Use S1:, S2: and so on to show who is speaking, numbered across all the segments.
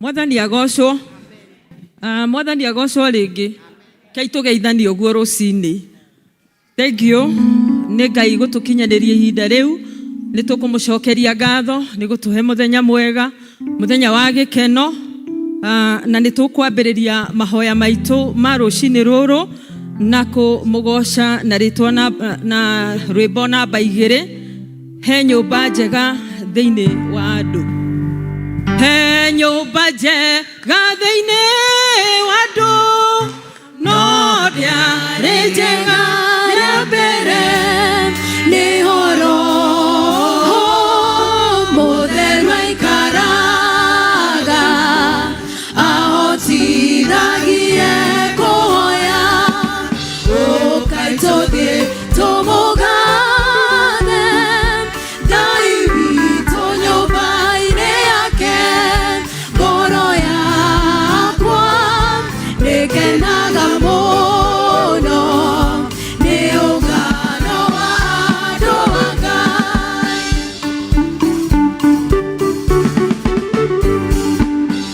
S1: Mwathani agocwo. Mwathani agocwo rĩngĩ. Kei tũgeithanie ũguo rũcinĩ. Thank you nĩ Ngai gũtũkinyanĩria ihinda rĩu. Nĩ tũkũmũcokeria ngatho nĩ gũtũhe mũthenya mwega, mũthenya wa gĩkeno. Na nĩ tũkwambĩrĩria mahoya maitũ ma rũcinĩ rũrũ na kũmũgoca na rĩtwa na, na rwĩmbo namba 2, he nyũmba njega thĩinĩ wa andũ. He nyũmba njega thĩinĩ wa andũ, no ndĩarĩ njega rĩa mbere, nĩho Roho Mũtheru aikaraga, ahotithagie kũhoya. Ũkai tũthiĩ tũmũgathe Ngai witũ nyũmba-inĩ yake, ngoro yakwa nĩkenaga mũno nĩ ũngano wa andũ a Ngai.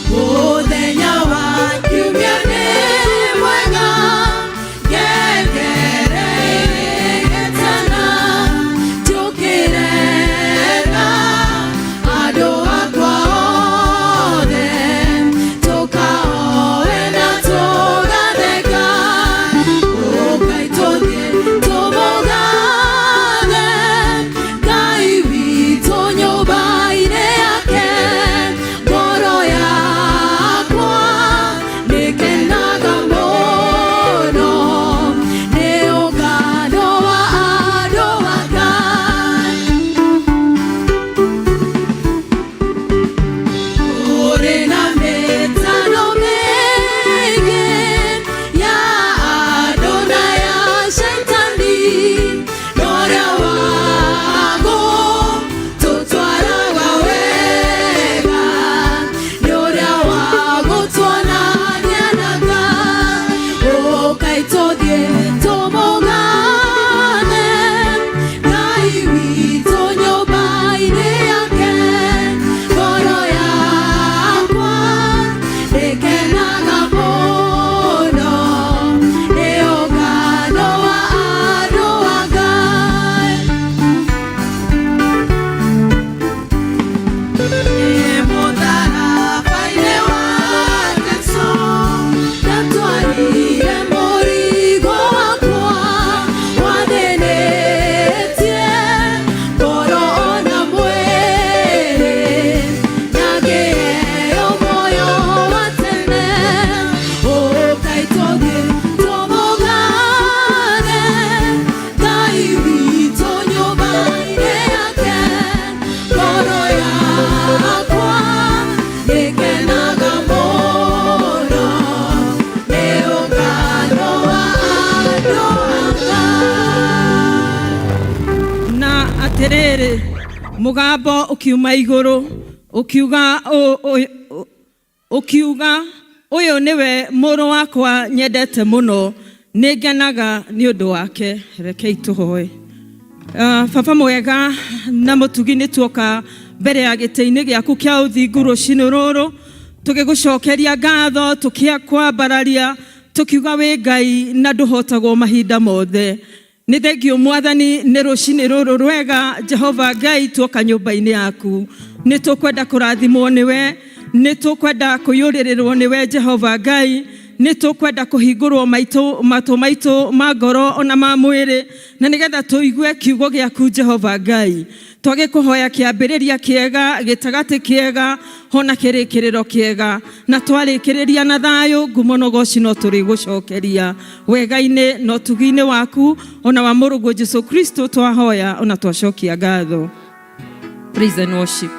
S1: Mũthenya wa kiumia nĩ mwega, ngengere ĩgĩtana, njũkĩre na andũ akwa othe, tũkahoe na tũgathe Ngai. Ũkai tũthiĩ tũmũgathe Ngai witũ nyũmba-inĩ yake, ngoro yakwa nĩkenaga mũno nĩ ũngano wa andũ a Ngai. Kũrĩ na mĩtano mĩingĩ ya andũ na ya Shaitani, no ũrĩa wagũtũtwaraga wega nĩ ũrĩa wagũtuonania na Ngai. Ũkai tũthiĩ tũmũgathe Ngai witũ nyũmba-inĩ yake, ngoro yakwa nĩkenaga mũno nĩ ũngano wa andũ a Ngai. Mũtharaba-inĩ wa Jesũ ndatwarire mũrigo wakwa wathĩnĩtie ngoro ona mwĩrĩ, na ngĩheo muoyo wa tene. Ũkai tũthiĩ tũmũgathe Ngai witũ nyũmba-inĩ yake, ngoro yakwa nĩkenaga mũno nĩ ũngano wa andũ a Ngai. Na atĩrĩrĩ, mũgambo ũkiuma igũrũ ũkiuga ũkiuga, ũyũ nĩwe mũrũ wakwa nyendete mũno, nĩngenaga nĩ ũndũ wake. Rekei tũhoe. Baba mwega na mũtugi, nĩ tuoka mbere ya gĩtĩ-inĩ gĩaku kĩa ũthingu rũcinĩ rũrũ, tũgĩgũcokeria ngatho, tũkĩkwambararia, tũkiuga wĩ Ngai na ndũhotagwo mahinda mothe. Nĩ thengio Mwathani nĩ rũcinĩ rũrũ rwega. Jehova Ngai, tuoka nyũmba-inĩ yaku, nĩ tũkwenda kũrathimwo nĩwe, nĩ tũkwenda kũiyũrĩrĩrwo nĩwe. Jehova Ngai, nĩ tũkwenda kũhingũrwo maitũ matũ maitũ ma ngoro ona ma mwĩrĩ, na nĩgetha tũigue kiugo gĩaku. Jehova Ngai, twagĩkũhoya kĩambĩrĩria kĩega, gĩtagatĩ kĩega, hona kĩrĩkĩrĩro kĩega, na twarĩkĩrĩria na thayũ, ngumo na ũgoci no tũrĩgũcokeria wega-inĩ na ũtugi-inĩ waku ona wa mũrũguo Jesu Kristo twahoya ona twacokia ngatho. Praise and worship.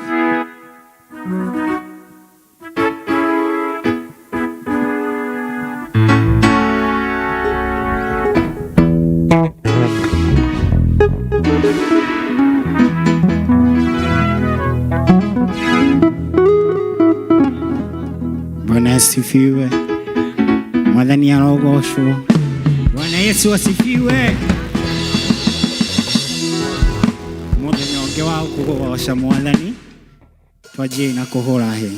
S2: Bwana asifiwe. Mwathani arogocwo. Bwana Yesu asifiwe. Mũthenya ũngĩ wa kũgoca Mwathani, twanjie na kũhũra hĩ.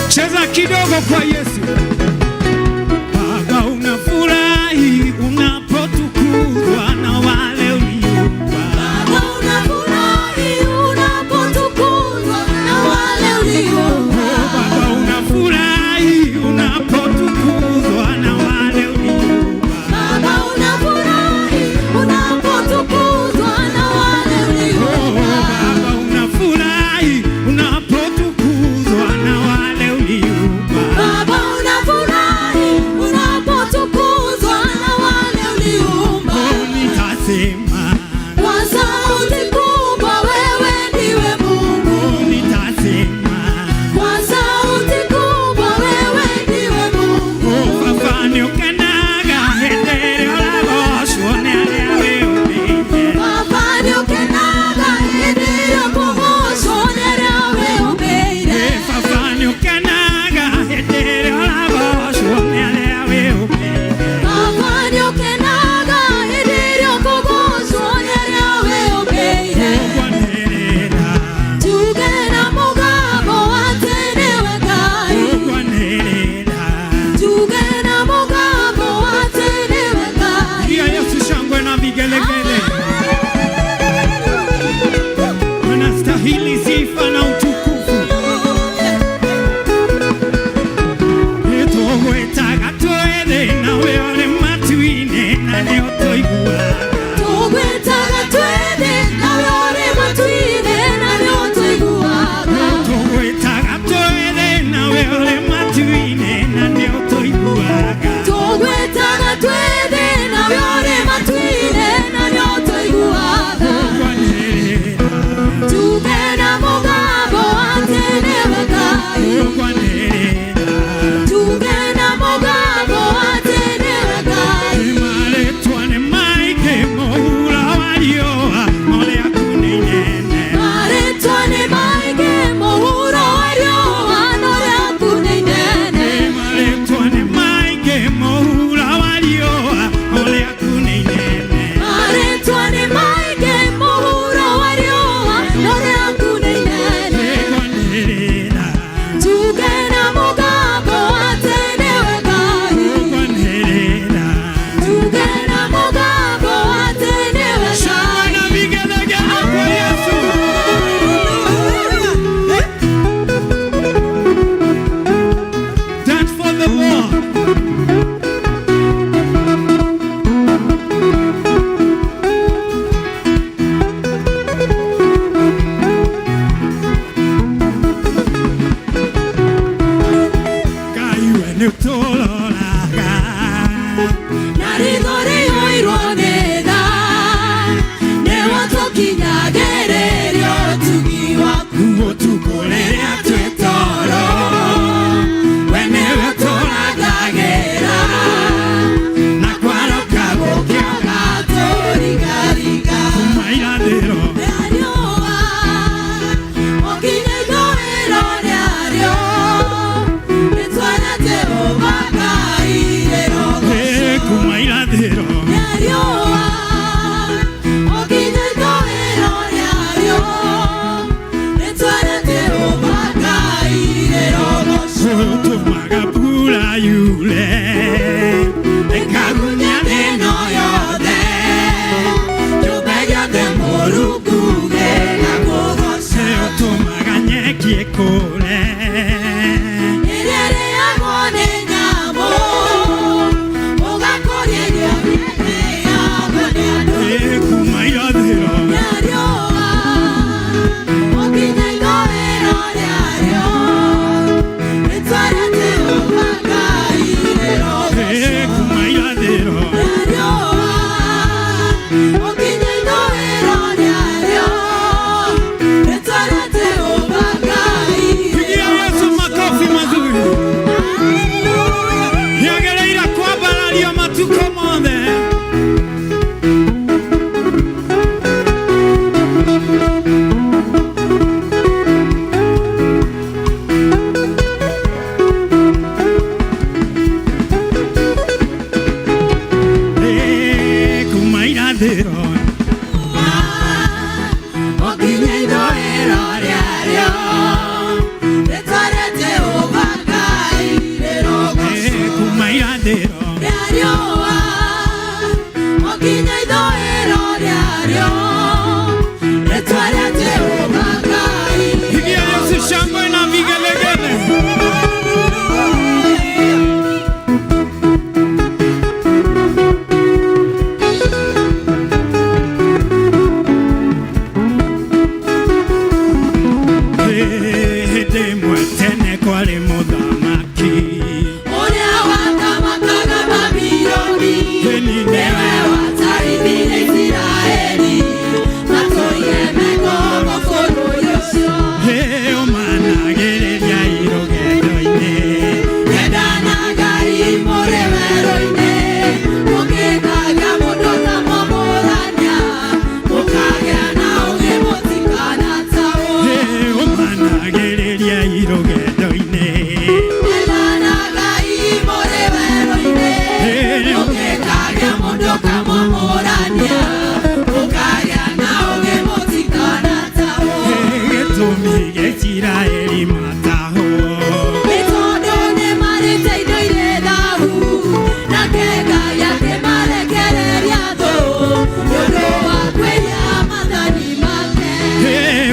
S2: Cheza kidogo kwa Yesu. Baba, unafurahi unapotukuzwa na wale ulioumba.
S3: Baba, unafurahi unapotukuzwa na wale ulioumba.
S2: Baba, unafurahi unapotukuzwa na wale ulioumba.
S3: Baba, unafurahi unapotukuzwa na wale ulioumba.
S2: Baba, unafurahi unapotukuzwa na wale ulioumba.
S3: Baba, unafurahi unapotukuzwa na wale uliumba.
S2: Nitasema,
S3: Kwa sauti kubwa wewe ndiwe Mungu.
S2: nitasema,
S3: Kwa sauti kubwa wewe ndiwe Mungu.
S2: Baba, nĩũkenaga hĩndĩ ĩrĩa ũragocwo nĩ arĩa wĩũmbĩire.
S3: Baba, nĩũkenaga hĩndĩ ĩrĩa ũkũgocwo nĩ arĩa wĩũmbĩire.
S2: Baba, nĩũkenaga hĩndĩ ĩrĩa ũragocwo nĩ arĩa wĩũmbĩire.
S3: Baba, nĩũkenaga hĩndĩ ĩrĩa ũkũgocwo nĩ arĩa wĩũmbĩire.
S2: Ũkwanĩrĩra,
S3: Tuge na mũgambo atĩ nĩwe Ngai.
S2: ũkwanĩrĩra.
S3: Tuge na mũgambo atĩ nĩwe Ngai.
S2: Pigia Yesu shangwe na vigelegele. Anastahili sifa na utukufu. Tũgwĩtaga twĩthĩ nawe ũrĩ matu-inĩ na nĩ ũtũiguaga.
S3: Tũgwĩtaga twĩthĩ nawe ũrĩ matu-inĩ na nĩ ũtũiguaga.
S2: Tũgwĩtaga twĩthĩ nawe ũrĩ matu-inĩ na nĩ ũtũiguaga.
S3: Tũgwĩtaga twĩthĩ nawe ũrĩ matu-inĩ na nĩ ũtũiguaga.
S2: Ũkwanĩrĩra,
S3: Tuge na mũgambo atĩ nĩwe Ngai.
S2: ũkwanĩrĩra.
S3: Tuge na mũgambo atĩ nĩwe Ngai.
S2: Marĩtwa nĩ maingĩ mũhuro wa riũa ũrĩa ku nĩ inene.
S3: Marĩtwa nĩ maingĩ mũhuro wa riũa no rĩaku nĩ inene.
S2: Marĩtwa nĩ maingĩ mũhuro wa riũa ũrĩa ku nĩ inene.
S3: Marĩtwa nĩ maingĩ mũhuro wa riũa no rĩaku nĩ inene.
S2: Ũkwanĩrĩra,
S3: Tuge na mũgambo atĩ nĩwe Ngai.
S2: ũkwanĩrĩra.
S3: Tuge na mũgambo atĩ nĩwe
S2: Shangwe
S3: Ngai.
S2: na vigelegele kwa Yesu. Dance for the Lord. Ngai we nĩũtũroraga.
S3: Na ritho rĩiyũirwo nĩ tha, nĩwe tũkinyagĩrĩria ũtugi waku.
S2: Ũtukũ rĩrĩa twĩ toro, we nĩwe tũrangagĩra. Na kwaroka gũkĩaga
S3: Tũrigaringa
S2: kuma irathĩro.
S3: rĩa riũa, o nginya ithũĩro rĩarĩo, rĩĩtwa rĩa Jehova Ngai rĩrogocwo.
S2: Kuma irathĩro.
S3: Rĩa riũa, o nginya ithũĩro rĩarĩo, rĩĩtwa rĩa Jehova Ngai rĩrogocwo.
S2: Ũtũmaga mbura yure ĩkagunya thĩ ĩno yothe.
S3: Kĩũmbe gĩothe Mũrungu gĩgakũgooca.
S2: Ũtũmaga nyeki ĩkũre.
S3: Ĩrĩa ĩrĩagwo nĩ nyamũ, ũgakũria irio irĩagwo nĩ andũ.
S2: Kuma irathĩro.
S3: Rĩa riũa, o nginya ithũĩro rĩarĩo, rĩĩtwa rĩa Jehova Ngai rĩrogocwo.
S2: Kuma irathĩro.
S3: Rĩa riũa, o nginya ithũĩro rĩarĩo, rĩĩtwa rĩa Jehova Ngai.
S2: Isiraeli matahwo.
S3: Nĩ tondũ nĩmarĩte indo irĩ thaahu, nake Ngai akĩmarekereria thũ, nĩ ũndũ wa kwĩhia maathani make.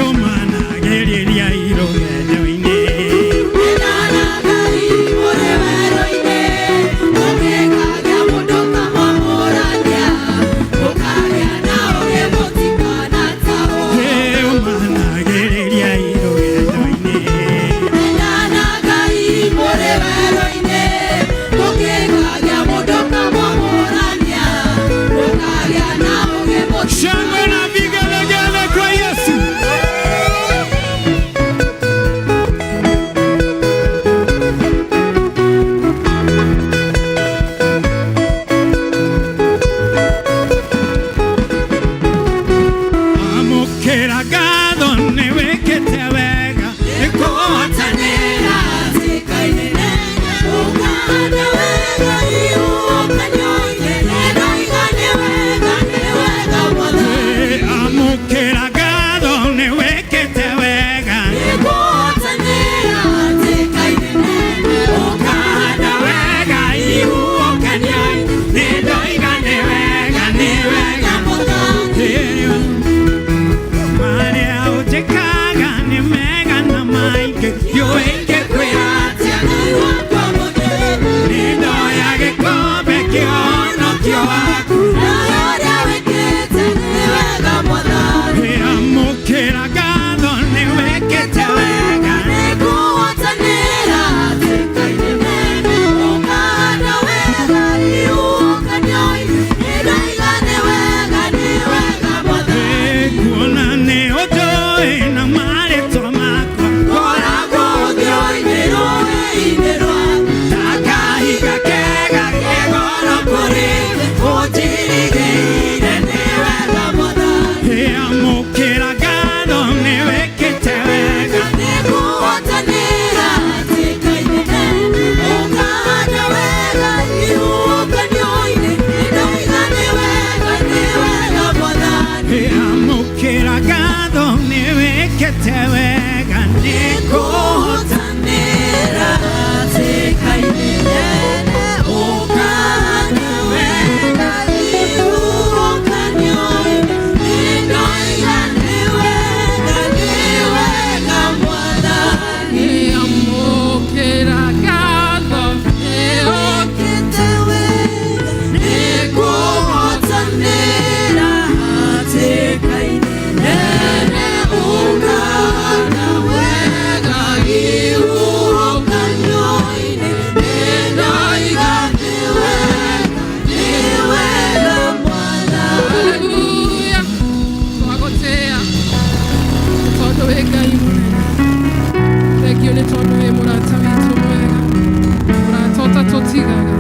S2: Ũmanagĩrĩria irũgendo-inĩ.
S3: Endana Ngai mũrĩ werũ-inĩ, mũngĩkagĩa mũndũ ũkamwamũrania, mũkagĩa na ũũgĩ mũtikanatahwo.
S2: Ũmanagĩrĩria irũgendo-inĩ.
S3: Endana Ngai mũrĩ werũ-inĩ, mũngĩkagĩa mũndũ ũkamwamũrania, mũkagĩa na ũũgĩ.
S2: Shangwe na vigelegele kwa Yesu. Amũkĩra ngatho nĩ wĩkĩte wega, nĩkũhotanĩra. Amũkĩra ngatho nĩ wĩkĩte wega, ũkahanda wega ihuhũkanio, nĩ ndoiga nĩ wega, nĩ wega. Marĩa ũnjĩkaga nĩ mega na maingĩ, ndiũĩ ingĩkwĩra atĩa. Nĩ ndoya gĩkombe kĩa ũhonokio waku. Amũkĩra ngatho nĩ wĩkĩte wega. Kuona nĩ ũnjũĩ na marĩtwa makwa, ngoragwo ũthiũ-inĩ ta kahiga kega ke goro kũrĩ we, ũnjirigĩire nĩ wega. Amũkĩra ngatho nĩ wĩkĩte wega. Amũkĩra ngatho nĩ wĩkĩte wega, nĩ kũhotanĩra
S4: Amũkĩra ngatho Haleluya. Twagũtĩĩa tondũ wĩ Ngai mũnene. Thengiũ nĩ tondũ wĩ mũrata witũ mwega, mũrata ũtatũtigaga.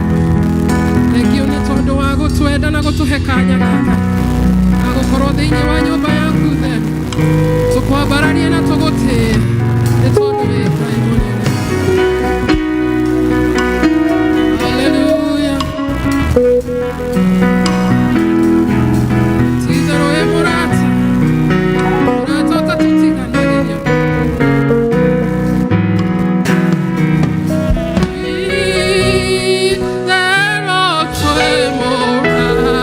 S4: Thengiũ nĩ tondũ wa gũtwenda na gũtũhe kanya gaka ga gũkorwo thĩinĩ wa nyũmba yaku theru, tũkwambararie na tũgũtĩe nĩ tondũ wĩ Ngai mũnene. Haleluya. Ti-itherũ wĩ mũrata, mũrata ũtatũtiganagĩria. Ti-itherũ twĩ mũrata.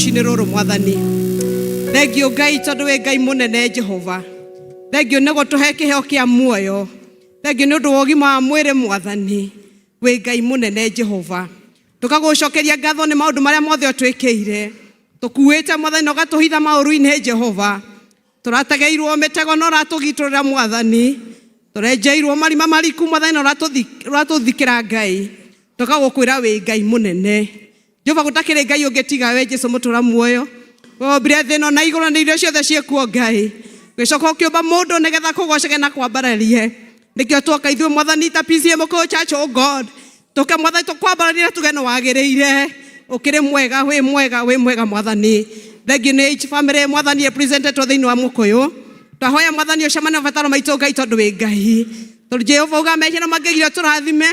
S5: Rũcinĩ rũrũ mwathani. Thengiũ Ngai tondũ wĩ Ngai mũnene Jehova. Thengiũ nĩ gũtũhe kĩheo kĩa muoyo. Thengiũ nĩ ũndũ wa ũgima wa mwĩrĩ mwathani. Wĩ Ngai mũnene Jehova. Tũkagũcokeria ngatho nĩ maũndũ marĩa mothe ũtwĩkĩire. Tũkuĩte mwathani na ũgatũhitha maũru-inĩ Jehova. Tũrategeirwo mĩtego na ũratũgitũrĩra mwathani. Tũrenjeirwo marima mariku mwathani na ũratũthikĩra Ngai. Tũkagũkwĩra wĩ Ngai mũnene. Jehova gũtakĩrĩ Ngai ũngĩ tiga we Jesu mũtũra muoyo. Wombire thĩ ĩno na igũrũ na irio ciothe ciĩkuo Ngai. Ũgĩcoka ũkĩũmba mũndũ nĩgetha kũgocage na kwambararie. Nĩkĩo twoka ithuĩ mwathani ta PCM Mũkũyũ Church oh God. Tũke mwathani tũkwambararie na tuge nĩ wagĩrĩire. Ũkĩrĩ mwega, wĩ mwega, wĩ mwega mwathani. Thengiũ nĩ each family mwathani represented thĩinĩ wa Mũkũyũ. Twahoya mwathani ũcemanie na mabataro maitũ Ngai tondũ wĩ Ngai. Tondũ Jehova uga mehia no mangĩgiria tũrathime.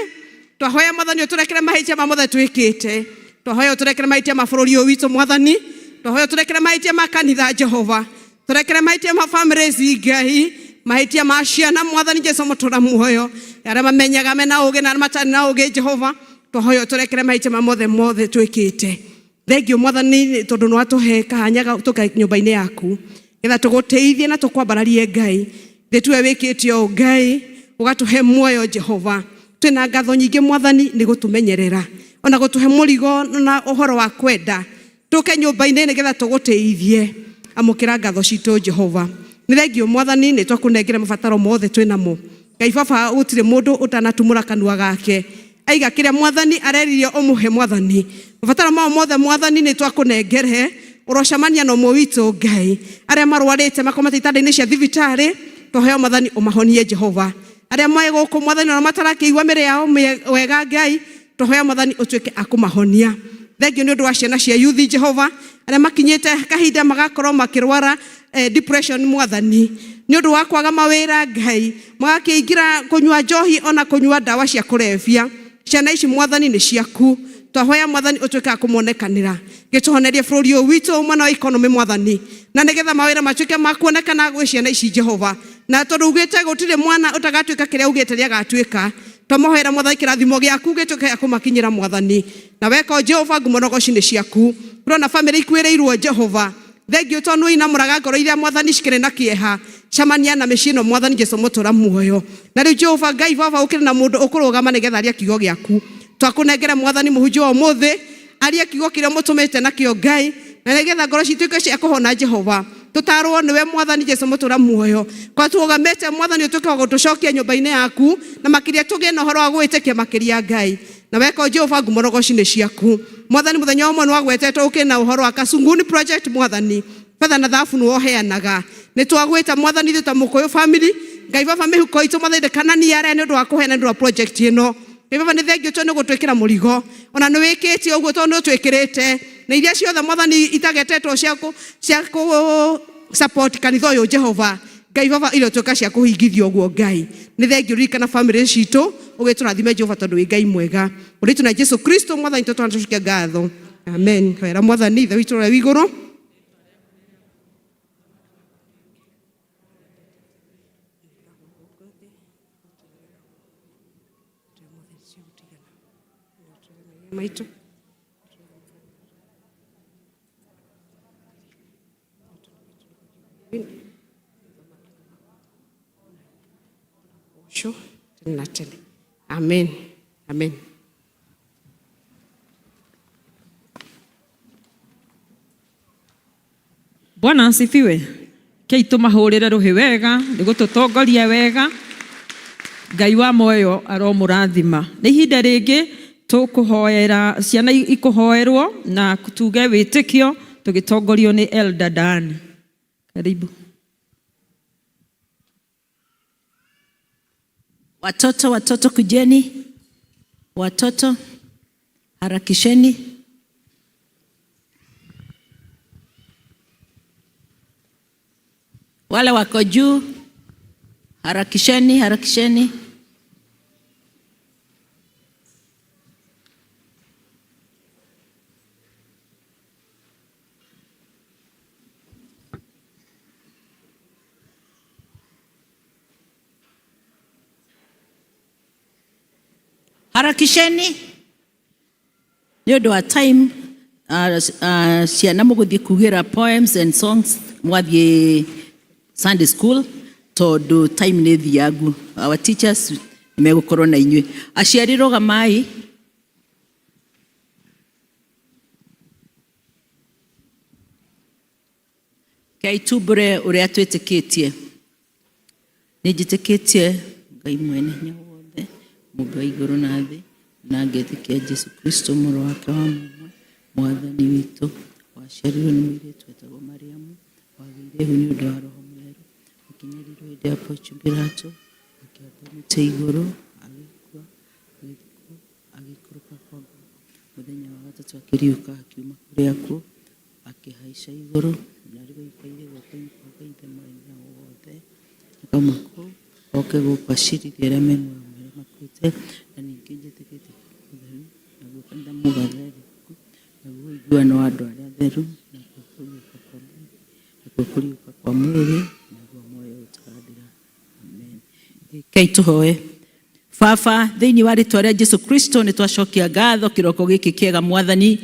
S5: Twahoya mwathani ũtũrekere mahĩtia ma mothe twĩkĩte. Twahoya ũtũrekere mahĩtia ma bũrũri ũyũ witũ mwathani. Twahoya ũtũrekere mahĩtia ma kanitha Jehova. Tũrekere mahĩtia ma families Ngai. Mahĩtia ma ciana mwathani Jesu mũtũra muoyo. Arĩa mamenyaga mena ũgĩ na arĩa matarĩ na ũgĩ Jehova. Twahoya ũtũrekere mahĩtia ma mothe mothe twĩkĩte. Thengiũ mwathani tondũ nĩ watũhe kanya tũke nyũmba-inĩ yaku. Getha tũgũtĩithie na tũkwambararie Ngai. Thĩ tuwe wĩkĩte ũũ Ngai, ũgatũhe muoyo Jehova. Twĩna ngatho nyingĩ mwathani nĩ gũtũmenyerera. Ona gũtũhe mũrigo na ũhoro wa kwenda. Tũke nyũmba-inĩ nĩgetha tũgũtĩithie. Amũkĩra ngatho citũ Jehova. Nĩ thengiũ mwathani nĩ twakũnengera mabataro mothe twĩnamo. Ngai baba gũtirĩ mũndũ ũtanatumũra kanua gake. Aiga kĩrĩa mwathani areririe ũmũhe mwathani. Mabataro mao mothe mwathani nĩ twakũnengere. Ũrocemania na ũmwe witũ Ngai. Arĩa marwarĩte makomete itanda-inĩ cia thibitarĩ, twahoya mwathani ũmahonie Jehova. Arĩa marĩ gũkũ mwathani ona matarakĩigua mĩrĩ yao wega Ngai, twahoya mwathani ũtuĩke a kũmahonia. Thengiũ nĩ ũndũ wa ciana cia yuthi Jehova, arĩa makinyĩte kahinda magakorwo makĩrwara depression mwathani. Nĩ ũndũ wa kwaga mawĩra Ngai, magakĩingĩra kũnyua njohi ona kũnyua ndawa cia kũrebia. Ciana ici mwathani nĩ ciaku. Twahoya mwathani ũtuĩke wa kũmonekanĩra. Gĩtũhonerie bũrũri ũyũ witũ mwena wa economy mwathani. Na nĩgetha mawĩra matuĩke ma kuonekana gwĩ ciana ici Jehova. Na tondũ ugĩte gũtirĩ mwana ũtagatuĩka kĩrĩa ugĩte nĩagatuĩka. Twamohera mwathani kĩrathimo gĩaku gĩtuĩke gĩa kũmakinyĩra mwathani. Na weka Jehova ngumo na ũgoci nĩ ciaku. Ũrona famĩlĩ ikuĩrĩirwo Jehova. Thengiũ tondũ nĩũinamũraga ngoro iria mwathani cikĩrĩ na kĩeha. Cemania na mĩciĩ ĩno mwathani Jesu mũtũra muoyo. Na rĩu Jehova Ngai baba ũkĩrĩ na mũndũ ũkũrũgama nĩgetha arie kiugo gĩaku. Twakũnengera mwathani mũhunjia wa ũmũthĩ arie kiugo kĩrĩa ũmũtũmĩte nakĩo Ngai, na nĩgetha ngoro cituĩke cia kũhona Jehova. Tũtarwo nĩwe mwathani Jesu mũtũra muoyo. Kwa tũrũgamĩte mwathani ũtuĩke wa gũtũcokia nyũmba-inĩ yaku, na makĩria tũgĩe na ũhoro wa gwĩtĩkia makĩria Ngai. Na weka Jehova ngumo na ũgoci nĩ ciaku. Mwathani mũthenya ũmwe nĩwagwetetwo ũkĩrĩ na ũhoro wa Kasunguni project mwathani. Betha na thahabu nĩwoheanaga. Nĩ twagwĩta mwathani ithuĩ ta Mũkũyũ family. Ngai baba mĩhuko itũ mwathani ndĩkananiare nĩ ũndũ wa kũheana nĩ ũndũ wa project ĩno. Ngai baba nĩ thengiũ tondũ nĩ gũtwĩkĩra mũrigo. Ona nĩ wĩkĩte ũguo tondũ nĩ ũtwĩkĩrĩte. Na iria ciothe mwathani itagetetwo cia kũ support kanitha ũyũ Jehova. Ngai baba irotuĩka cia kũhingithio ũguo Ngai. Nĩ thengiũ ririkana family citũ ũgĩtũrathime Jehova tondũ wĩ Ngai mwega. Ũrĩtũ na Jesu Kristo mwathani tũtwanatũcokia ngatho. Amen. Hoera mwathani Ithe witũ ũrĩa wĩ igũrũ. Maitũ. Tene na tene. Amen. Amen.
S1: Bwana asifiwe. Kei tũmahũrĩre rũhĩ wega nĩ gũtũtongoria wega. Ngai wa muoyo aromũrathima. Nĩ ihinda rĩngĩ tũkũhoera ciana ikũhoerwo na tuge wĩtĩkio tũgĩtongorio nĩ Elder Dan. Karibu.
S6: Watoto, watoto kujeni. Watoto harakisheni. Wale wako juu harakisheni, harakisheni. Harakisheni. Nĩ ũndũ wa time. Ciana mũgũthiĩ kugĩra poems and songs mwathiĩ Sunday school tondũ time nĩ thiangu. Our teachers megũkorwo na inyuĩ. Aciari rũgamai. Kei tumbũre ũrĩa twĩtĩkĩtie. Nĩ njĩtĩkĩtie Ngai mwene hinya wothe, mũmbi wa igũrũ na thĩ, na ngetĩkia Jesu Kristo mũrũ wake wa mũmwe, mwathani witũ, waciarirwo nĩ mũirĩtu wetagwo Mariamu, wagĩire ihu nĩ ũndũ wa Roho Mũtheru, akĩnyarirwo hĩndĩ ya Pontio Pilato, akĩambwo mũtĩ igũrũ, agĩkua, agĩthikwo, agĩikũrũka kwa ngoma. Mũthenya wa gatatũ akĩriũka akiuma kũrĩ akuũ, akĩhaica igũrũ, na rĩu aikaire guoko-inĩ kwa Ngai Ithe Mwene-Hinya-Wothe. Akauma kũu oke gũkũ acirithie arĩa me muoyo na arĩa makuĩte. Na ningĩ njĩtĩkĩtie Roho Mũtheru, naguo kanitha mũtheru, naguo ũiguano wa andũ arĩa atheru, nakuo kũriũka kwa mwĩrĩ, nakuo kũriũka kwa mwĩrĩ, naguo muoyo ũtagathira. Amen. Rekei tũhoe. Baba, thĩinĩ wa rĩtwa rĩa Jesu Kristo nĩ twacokia ngatho kĩroko gĩkĩ kĩega mwathani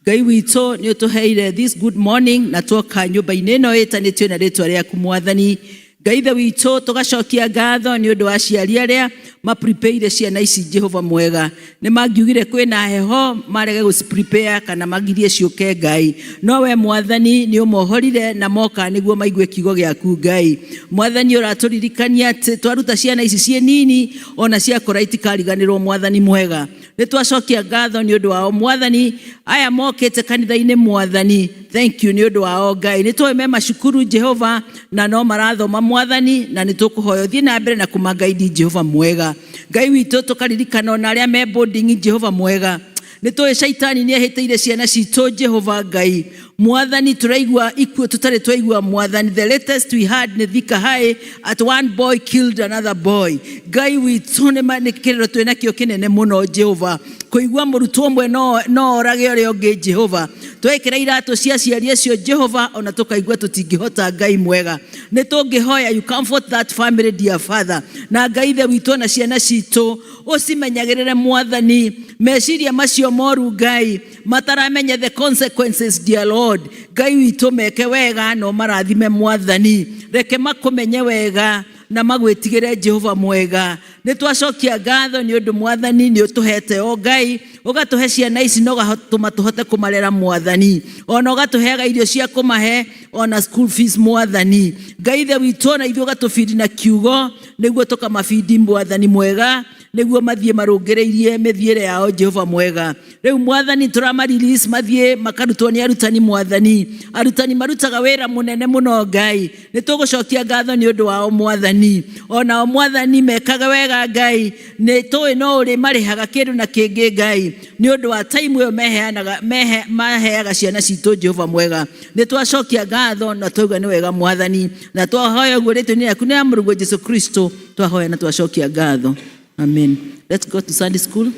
S6: Ngai witũ nĩ ũtũheire this good morning na tuoka nyũmba-inĩ ĩno ĩtanĩtio na rĩtwa rĩaku mwathani Ngai ithe witũ tũgacokia ngatho nĩ ũndũ wa aciari arĩa maprepaire ciana ici Jehova mwega nĩ mangiugire kwĩna heho marege gũciprepare kana magirie ciũke Ngai no we mwathani nĩ ũmohorire na moka nĩguo maigue kiugo gĩaku Ngai mwathani ũratũririkania atĩ twaruta ciana ici ciĩ nini ona ciakũra itikariganĩrwo mwathani mwega nĩ twacokia ngatho nĩ ũndũ wao mwathani aya mokĩte kanitha-inĩ mwathani thank you nĩ ũndũ wao Ngai nĩ tũĩ me macukuru Jehova na no marathoma mwathani na nĩ tũkũhoya ũthiĩ na mbere na kũmangaidi Jehova mwega Ngai witũ tũkaririkana ona arĩa me boarding Jehova mwega nĩ tũĩ caitani nĩ ehĩtĩire ciana citũ Jehova Ngai mwathani tũraigua ikuũ tũtarĩ twaigua mwathani the latest we had nĩ Thika High at one boy killed another boy Ngai witũ nĩ nĩ kĩrĩro twĩnakĩo kĩnene mũno Jehova kũigua mũrutwo ũmwe no no orage ũrĩa ũngĩ Jehova twekĩra iratũ cia aciari acio Jehova ona tũkaigua tũtingĩhota Ngai mwega nĩ tũngĩhoya you comfort that family dear father na Ngai ithe witũ na ciana citũ ũcimenyagĩrĩre mwathani meciria macio moru Ngai mataramenya the consequences dear Lord Ngai witũ meke wega no marathime mwathani reke makũmenye wega na magwĩtigĩre Jehova mwega nĩ twacokia ngatho nĩ ũndũ mwathani nĩ ũtũhete o Ngai ũgatũhe ciana ici na ũgatũma tũhote kũmarera mwathani ona ũgatũheaga irio cia kũmahe ona school fees mwathani Ngai ithe witũ ona ithuĩ ũgatũbindi na kiugo nĩguo tũkamabindi mwathani mwega nĩguo mathiĩ marũngĩrĩirie mĩthiĩre yao Jehova mwega rĩu mwathani tũrama release mathiĩ makarutwo nĩ arutani mwathani arutani marutaga wĩra mũnene mũno Ngai nĩ tũgũcokia ngatho nĩ ũndũ wao mwathani onao mwathani mekaga wega Ngai nĩ tũĩ no ũrĩ marĩhaga kĩndũ na kĩngĩ Ngai nĩ ũndũ wa time ĩyo meheanaga mehe maheaga ciana citũ Jehova mwega nĩ twacokia ngatho na twauga nĩ wega mwathani na twahoya ũguo rĩtwa-inĩ rĩaku nĩ ya mũrũguo Jesu Kristo twahoya na twacokia ngatho amen. Let's go to Sunday school.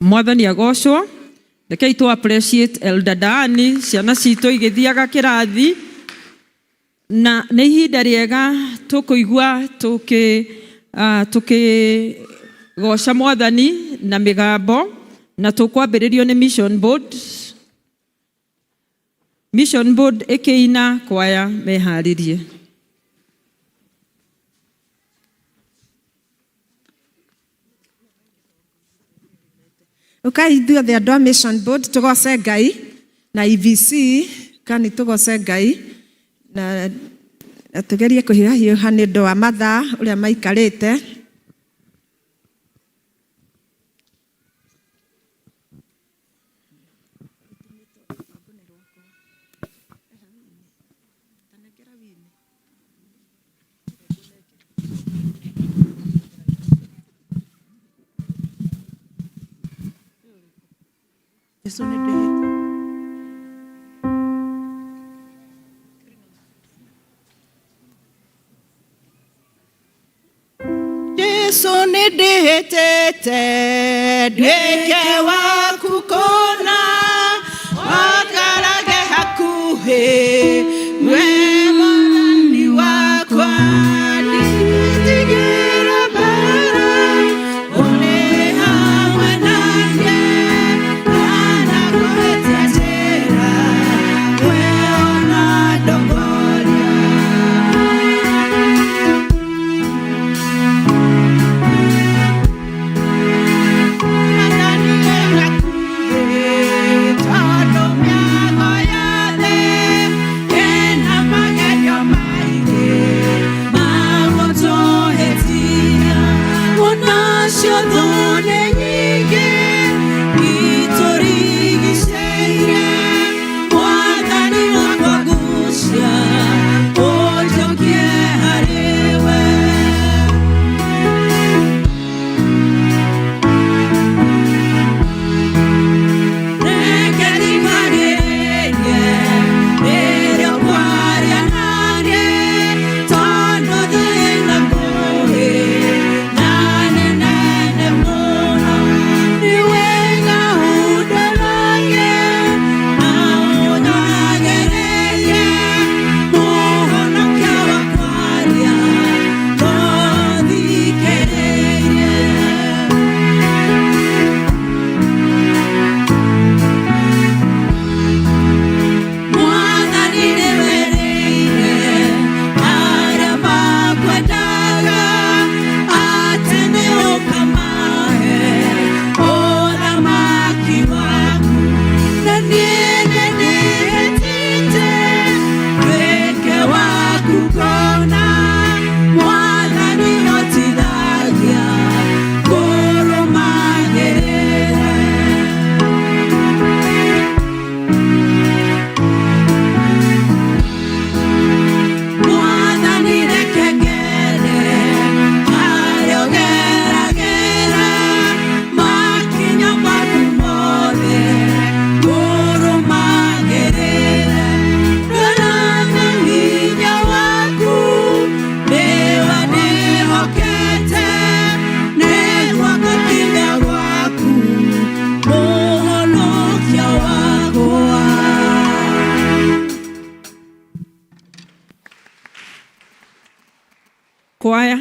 S1: Mwathani agocwo rekei tũ appreciate Elder Dani ciana citũ igĩthiaga kĩrathi na nĩ ihinda rĩega tũkũigua tũkĩ tũkĩgoca mwathani na mĩgambo na tũkwambĩrĩrio nĩ mission board mission board ĩkĩina kwaya meharĩrie.
S5: Ukai ithuothe andũ a mission board tũgoce Ngai na EVC kani tũgoce Ngai na na tũgerie kũhiũhahiũha nĩ ũndũ wa mathaa ũrĩa maikarĩte. Jesu nĩ ndĩhĩtie. Jesu nĩ ndĩhĩtĩte nduĩke waku kũna wakarage hakuhĩ we mwathani wakwa ndigĩtigĩra mbara ũrĩ hamwe na
S3: Tondũ thũ nĩ nyingĩ itũrigicĩirie, Mwathani wakwa gucia ũnjokie harĩ we. Reke thikagĩrĩrie rĩrĩa ũkwaria naniĩ, tondũ thĩna ngũĩ na nĩ nene mũno. Nĩ wega ũndoragie na ũnyonagĩrĩrie, Mũhonokia wakwa aria ngũthikĩrĩrie. Mwathani nĩwerĩire arĩa makwendaga atĩ nĩũkamahe ũthamaki waku. Na niĩ nĩndĩhĩtĩte nduĩke waku kũna, Mwathani hotithagia ngũrũmagĩrĩre. Mwathani reke ngere harĩa ũgeragĩra, makinya maku mothe ngũrũmagĩrĩre. Rora na hinya waku nĩwe ndĩhokete, nĩguo ngakinya gwaku Mũhonokia wakwa.
S1: Choir.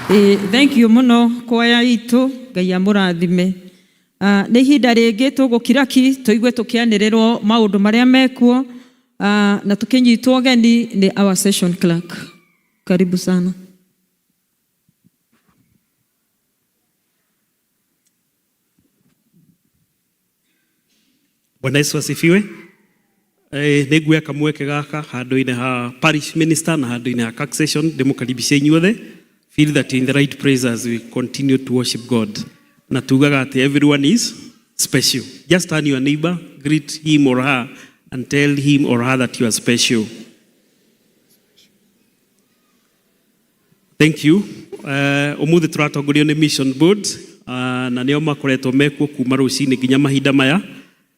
S1: Ĩĩ, thank you mũno kwaya itũ, Ngai amũrathime. Nĩ ihinda rĩngĩ tũgũkira ki tũigue tũkĩanĩrĩrwo maũndũ marĩa mekuo, na tũkĩnyitwo ũgeni nĩ our session clerk. Karibu sana.
S7: Bwana Yesu asifiwe. Nĩ nguoya kamweke gaka handũ-inĩ ha parish minister na handũ-inĩ ha CAC session ndĩmũkaribishe inyuothe. Feel that you're in the right place as we continue to worship God. Na tugaga atĩ everyone is special. Just turn your neighbor, greet him or her and tell him or her that you are special. Thank you. Umuthi tũratongorio nĩ mission board, na nĩo makoretwo mekuo kuma rũcinĩ nginya mahinda maya.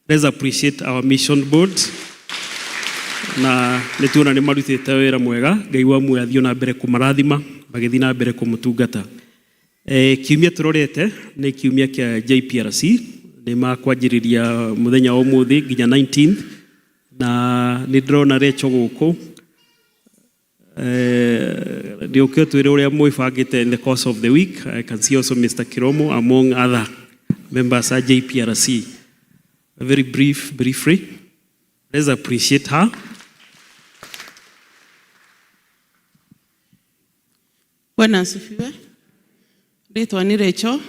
S7: Let's appreciate our mission board. Na nĩ tuona nĩ marutĩte wĩra mwega. Ngai wa muoyo athiĩ na mbere kũmarathima magĩthiĩ na mbere kũmũtungata. Kiumia tũrorete nĩ kiumia kĩa JPRC, nĩ makwanjĩrĩria mũthenya wa ũmũthĩ nginya 19th, na nĩ ndĩrona Recho gũkũ. Nĩ ũke ũtwĩre ũrĩa mwĩbangĩte in the course of the week. I can see also Mr. Kiromo among other members at JPRC. A very brief, briefly. Let's appreciate her.
S8: Bwana asifiwe. Rĩtwa nĩ Rachel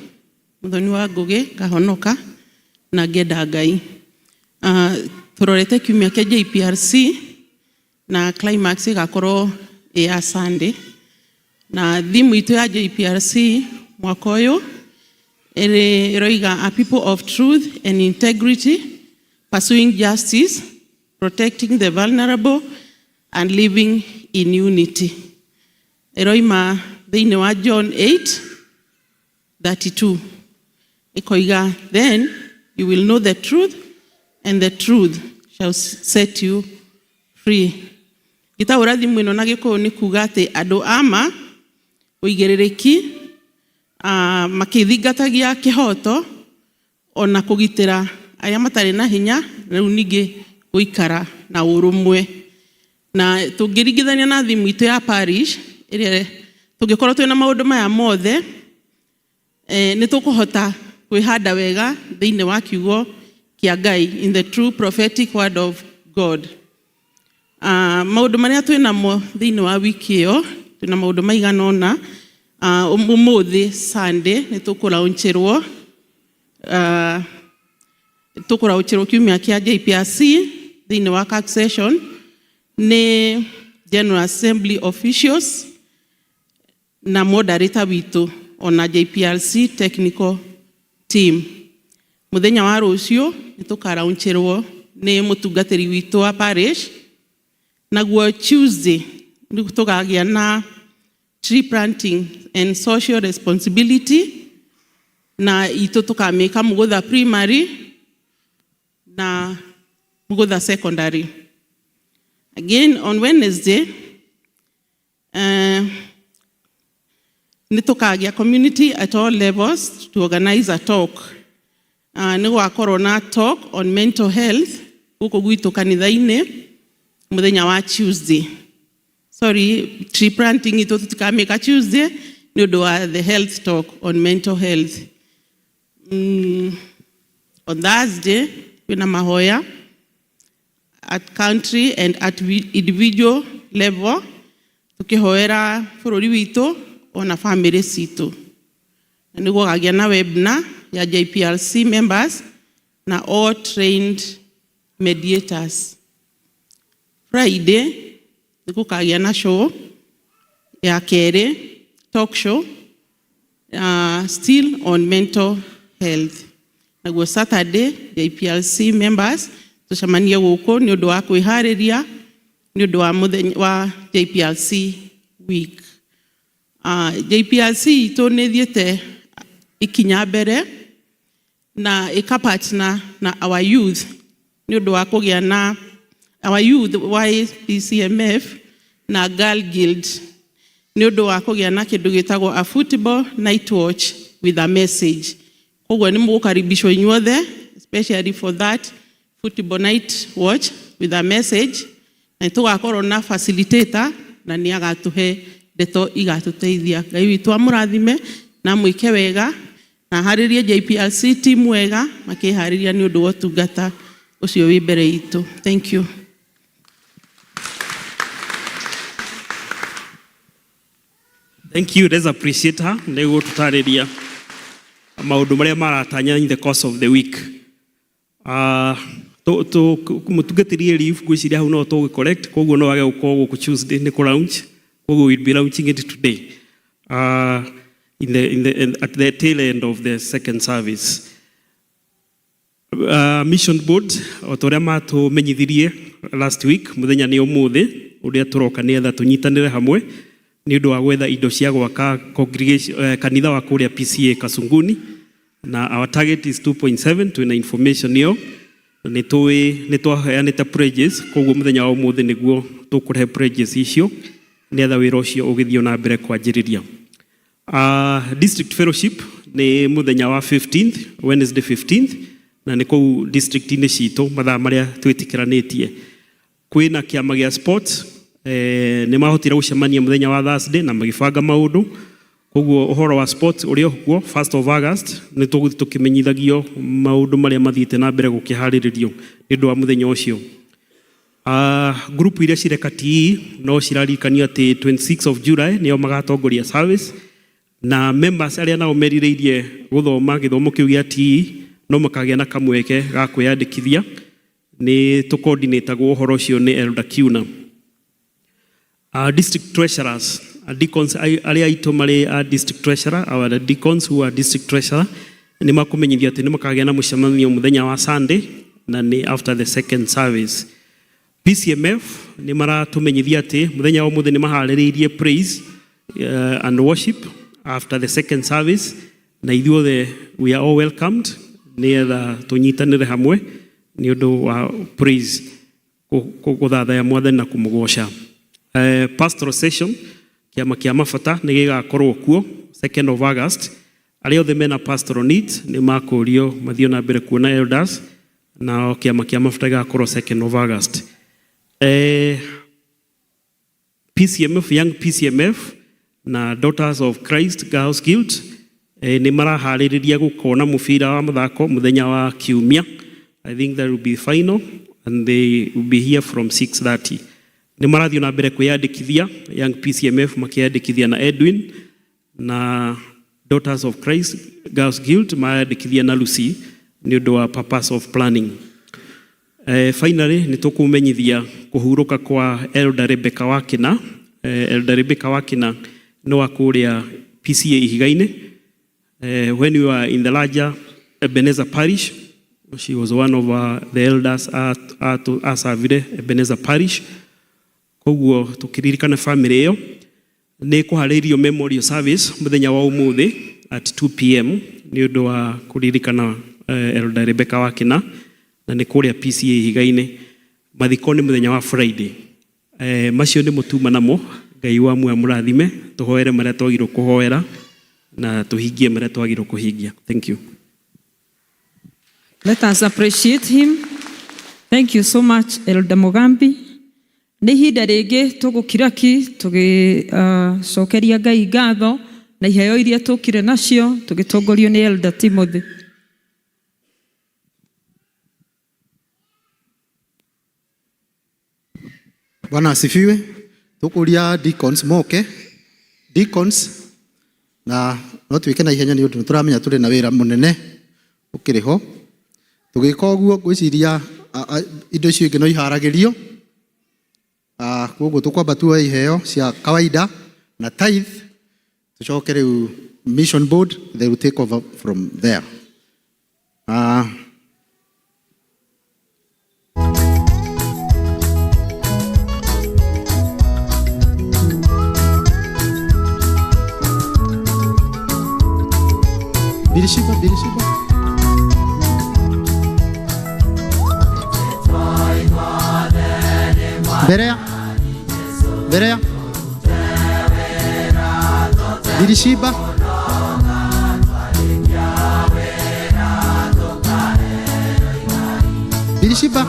S8: Muthoni wa Ngugi, ngahonoka na ngenda Ngai. Tũrorete kiumia kĩa JPRC na climax ĩgakorwo ĩ ya Sunday. Na theme itũ ya JPRC mwaka ũyũ ĩrĩ ĩroiga a people of truth and integrity, pursuing justice, protecting the vulnerable and living in unity. Ĩroima thĩinĩ wa John 8:32, ĩkoiga, "Then you will know the truth and the truth shall set you free." Ngĩtaũra thimũ ĩno na Gĩkũyũ nĩ kuga atĩ andũ ama ũigĩrĩrĩki, makĩthingatagia kĩhoto ona kũgitĩra arĩa matarĩ na hinya, rĩu ningĩ gũikara na ũrũmwe. Na tũngĩringithania na thimũ itũ ya parish ĩrĩa tũngĩkorwo twĩna maũndũ maya mothe, nĩ tũkũhota kwĩhanda wega thĩinĩ wa kiugo kĩa Ngai, in the true prophetic word of God. Maũndũ marĩa twĩ namo thĩinĩ wa wiki ĩyo, twĩna maũndũ maigana ũna. Ũmũthĩ Sunday nĩ tũkũlaunchĩrwo, tũkũlaunchĩrwo kiumia kĩa JPRC thĩinĩ wa CAC session nĩ General Assembly officials na moderator witũ ona JPRC technical team. Mũthenya wa rũciũ nĩ tũkaraunchĩrwo nĩ mũtungatĩri witũ wa parish. Naguo Tuesday nĩ tũkagĩa na tree planting and social responsibility, na itũ tũkamĩka Mugutha Primary na Mugutha Secondary. Again on Wednesday, nĩ tũkagĩa community at all levels to organize a talk. Nĩ gũgakorwo na talk on mental health gũkũ gwitũ kanitha-inĩ mũthenya wa Tuesday. Sorry, tree planting itũ tũtikamĩka Tuesday nĩ ũndũ wa the health talk on mental health. On Thursday kwĩna mahoya at country and at individual level, tukihoera bũrũri witũ ona family citũ. Na nĩ gũkagĩa na webinar ya JPRC members na all trained mediators. Friday nĩ gũkagĩa na show ya kerĩ, talk show, still on mental health. Naguo Saturday JPRC members tũcemanie gũkũ nĩ ũndũ wa kwĩharĩria nĩ ũndũ wa mũthenya wa JPRC week. JPRC itũ nĩ ĩthiĩte ikinya mbere na ĩka na our youth nĩ ũndũ wa kũgĩa na our youth YPCMF na Girl Guild nĩ ũndũ wa kũgĩa na kĩndũ gĩtagwo a football night watch with a message. Koguo nĩ mũgũkaribishwo inyuothe, especially for that football night watch with a message, na tũgakorwo na facilitator na nĩ agatũhe direction. Ndeto igatũteithia. Ngai witũ amũrathime na amwĩke wega na aharĩrie JPRC team wega makĩharĩria nĩ ũndũ wa ũtungata ũcio wĩ mbere itũ. Thank you.
S7: Thank you. Let's appreciate her. Nĩ gũtũtarĩria maũndũ marĩa maratanya in the course of the week. Mũtungatĩri Elifu ngwĩciria hau no tũgĩ correct, koguo no wage gũkorwo gũkũ Tuesday nĩ kũ launch, koguo we'll be launching it today at the tail end of the second service. Mission board o ta ũrĩa matũmenyithirie last week, mũthenya nĩ ũmũthĩ ũrĩa tũroka nĩgetha tũnyitanĩre hamwe nĩ ũndũ wa gwetha indo cia gwaka congregation, kanitha wa kũrĩa PCA Kasunguni, na our target is 2.7. Twĩna information ĩyo, nĩ tũĩ nĩ twaheanĩte pledges, koguo mũthenya wa ũmũthĩ nĩguo tũkũrehe pledges icio nĩgetha wĩra ũcio ũgĩthiĩ na mbere kwanjĩrĩria. District fellowship nĩ mũthenya wa 15th, Wednesday 15th, na nĩ kũu district-inĩ citũ mathaa marĩa twĩtĩkĩranĩtie. Kwĩna kĩama gĩa sports, nĩ mahotire gũcemania mũthenya wa Thursday na magĩbanga maũndũ, koguo ũhoro wa sports ũrĩa kuo 1st of August nĩ tũgũthiĩ tũkĩmenyithagio maũndũ marĩa mathiĩte na mbere gũkĩharĩrĩrio nĩ ũndũ wa mũthenya ũcio. Group iria cireka TE no cirarikanio atĩ 26 of July nĩo magatongoria service, na members arĩa nao merirĩirie gũthoma gĩthomo kĩu gĩa TE no makagĩa na kamweke ga kwĩyandĩkithia, nĩ tũcoordinatagwo ũhoro ũcio nĩ Elder Kiuna. District treasurers, deacons arĩa aitũ marĩ district treasurer, our deacons who are district treasurer, nĩ makũmenyithio atĩ nĩ makagĩa na mũcemanio mũthenya wa Sunday na nĩ after the second service. PCMF nĩ maratũmenyithia atĩ mũthenya wa ũmũthĩ nĩ maharĩrĩirie praise and worship after the second service, na ithuothe we are all welcomed nĩgetha tũnyitanĩre hamwe nĩ ũndũ wa praise, gũthathaya Mwathani na kũmũgoca. Pastoral session, kĩama kĩa mabata nĩ gĩgakorwo kuo 2nd of August. Arĩa othe mena pastoral needs nĩ makũrio mathiĩ na mbere kuona elders, na kĩama kĩa mabata gĩgakorwo 2nd of August. PCMF, Young PCMF na Daughters of Christ Girls Guild, nĩ maraharĩrĩria gũkorwo na mũbira wa mũthako mũthenya wa Kiumia. I think that will be final and they will be here from 6:30. Nĩ marathiĩ na mbere kwĩyandĩkithia, Young PCMF makĩyandĩkithia na Edwin, na Daughters of Christ Girls Guild marandĩkithia na Lucy nĩ ũndũ wa purpose of planning. Finally nĩ tũkũmenyithia kũhurũka kwa Elder Rebecca Wakina. Elder Rebecca Wakina nĩ wa kũrĩa PCA Ihiga-inĩ. When we were in the larger Ebenezer Parish, she was one of the elders at acavire Ebenezer Parish. Koguo tũkĩririkana family ĩyo, nĩ kũharĩirio memorial service mũthenya wa ũmũthĩ at 2 p.m. nĩ ũndũ wa kũririkana Elder Rebecca Wakina, na nĩ kũrĩa PCA Ihiga-inĩ. Mathiko nĩ mũthenya wa Friday. Macio nĩ mũtuma namo. Ngai wa muoyo mũrathime, tũhoere marĩa twagĩrĩirwo kũhoera na tũhingie marĩa twagĩrĩirwo kũhingia. Thank you.
S1: Let us appreciate him. Thank you so much, Elder Mugambi. Nĩ ihinda rĩngĩ tũgũkira ki tũgĩcokeria Ngai ngatho na iheo iria tũkire nacio tũgĩtongorio nĩ Elder Timothy.
S9: Bwana asifiwe. Tukuria deacons moke. Deacons na no twike na ihenya nĩ ũndũ nĩ tũramenya tũrĩ na wĩra mũnene ũkĩrĩ ho. Tũgĩka ũguo ngwĩciria indo icio ingĩ no iharagĩrio. Koguo tũkwamba tuoe iheo cia kawaida na tithe, tucoke rĩu mission board, they will take over from there. Birishiba, birishiba. Berea. Berea. Birishiba. Birishiba.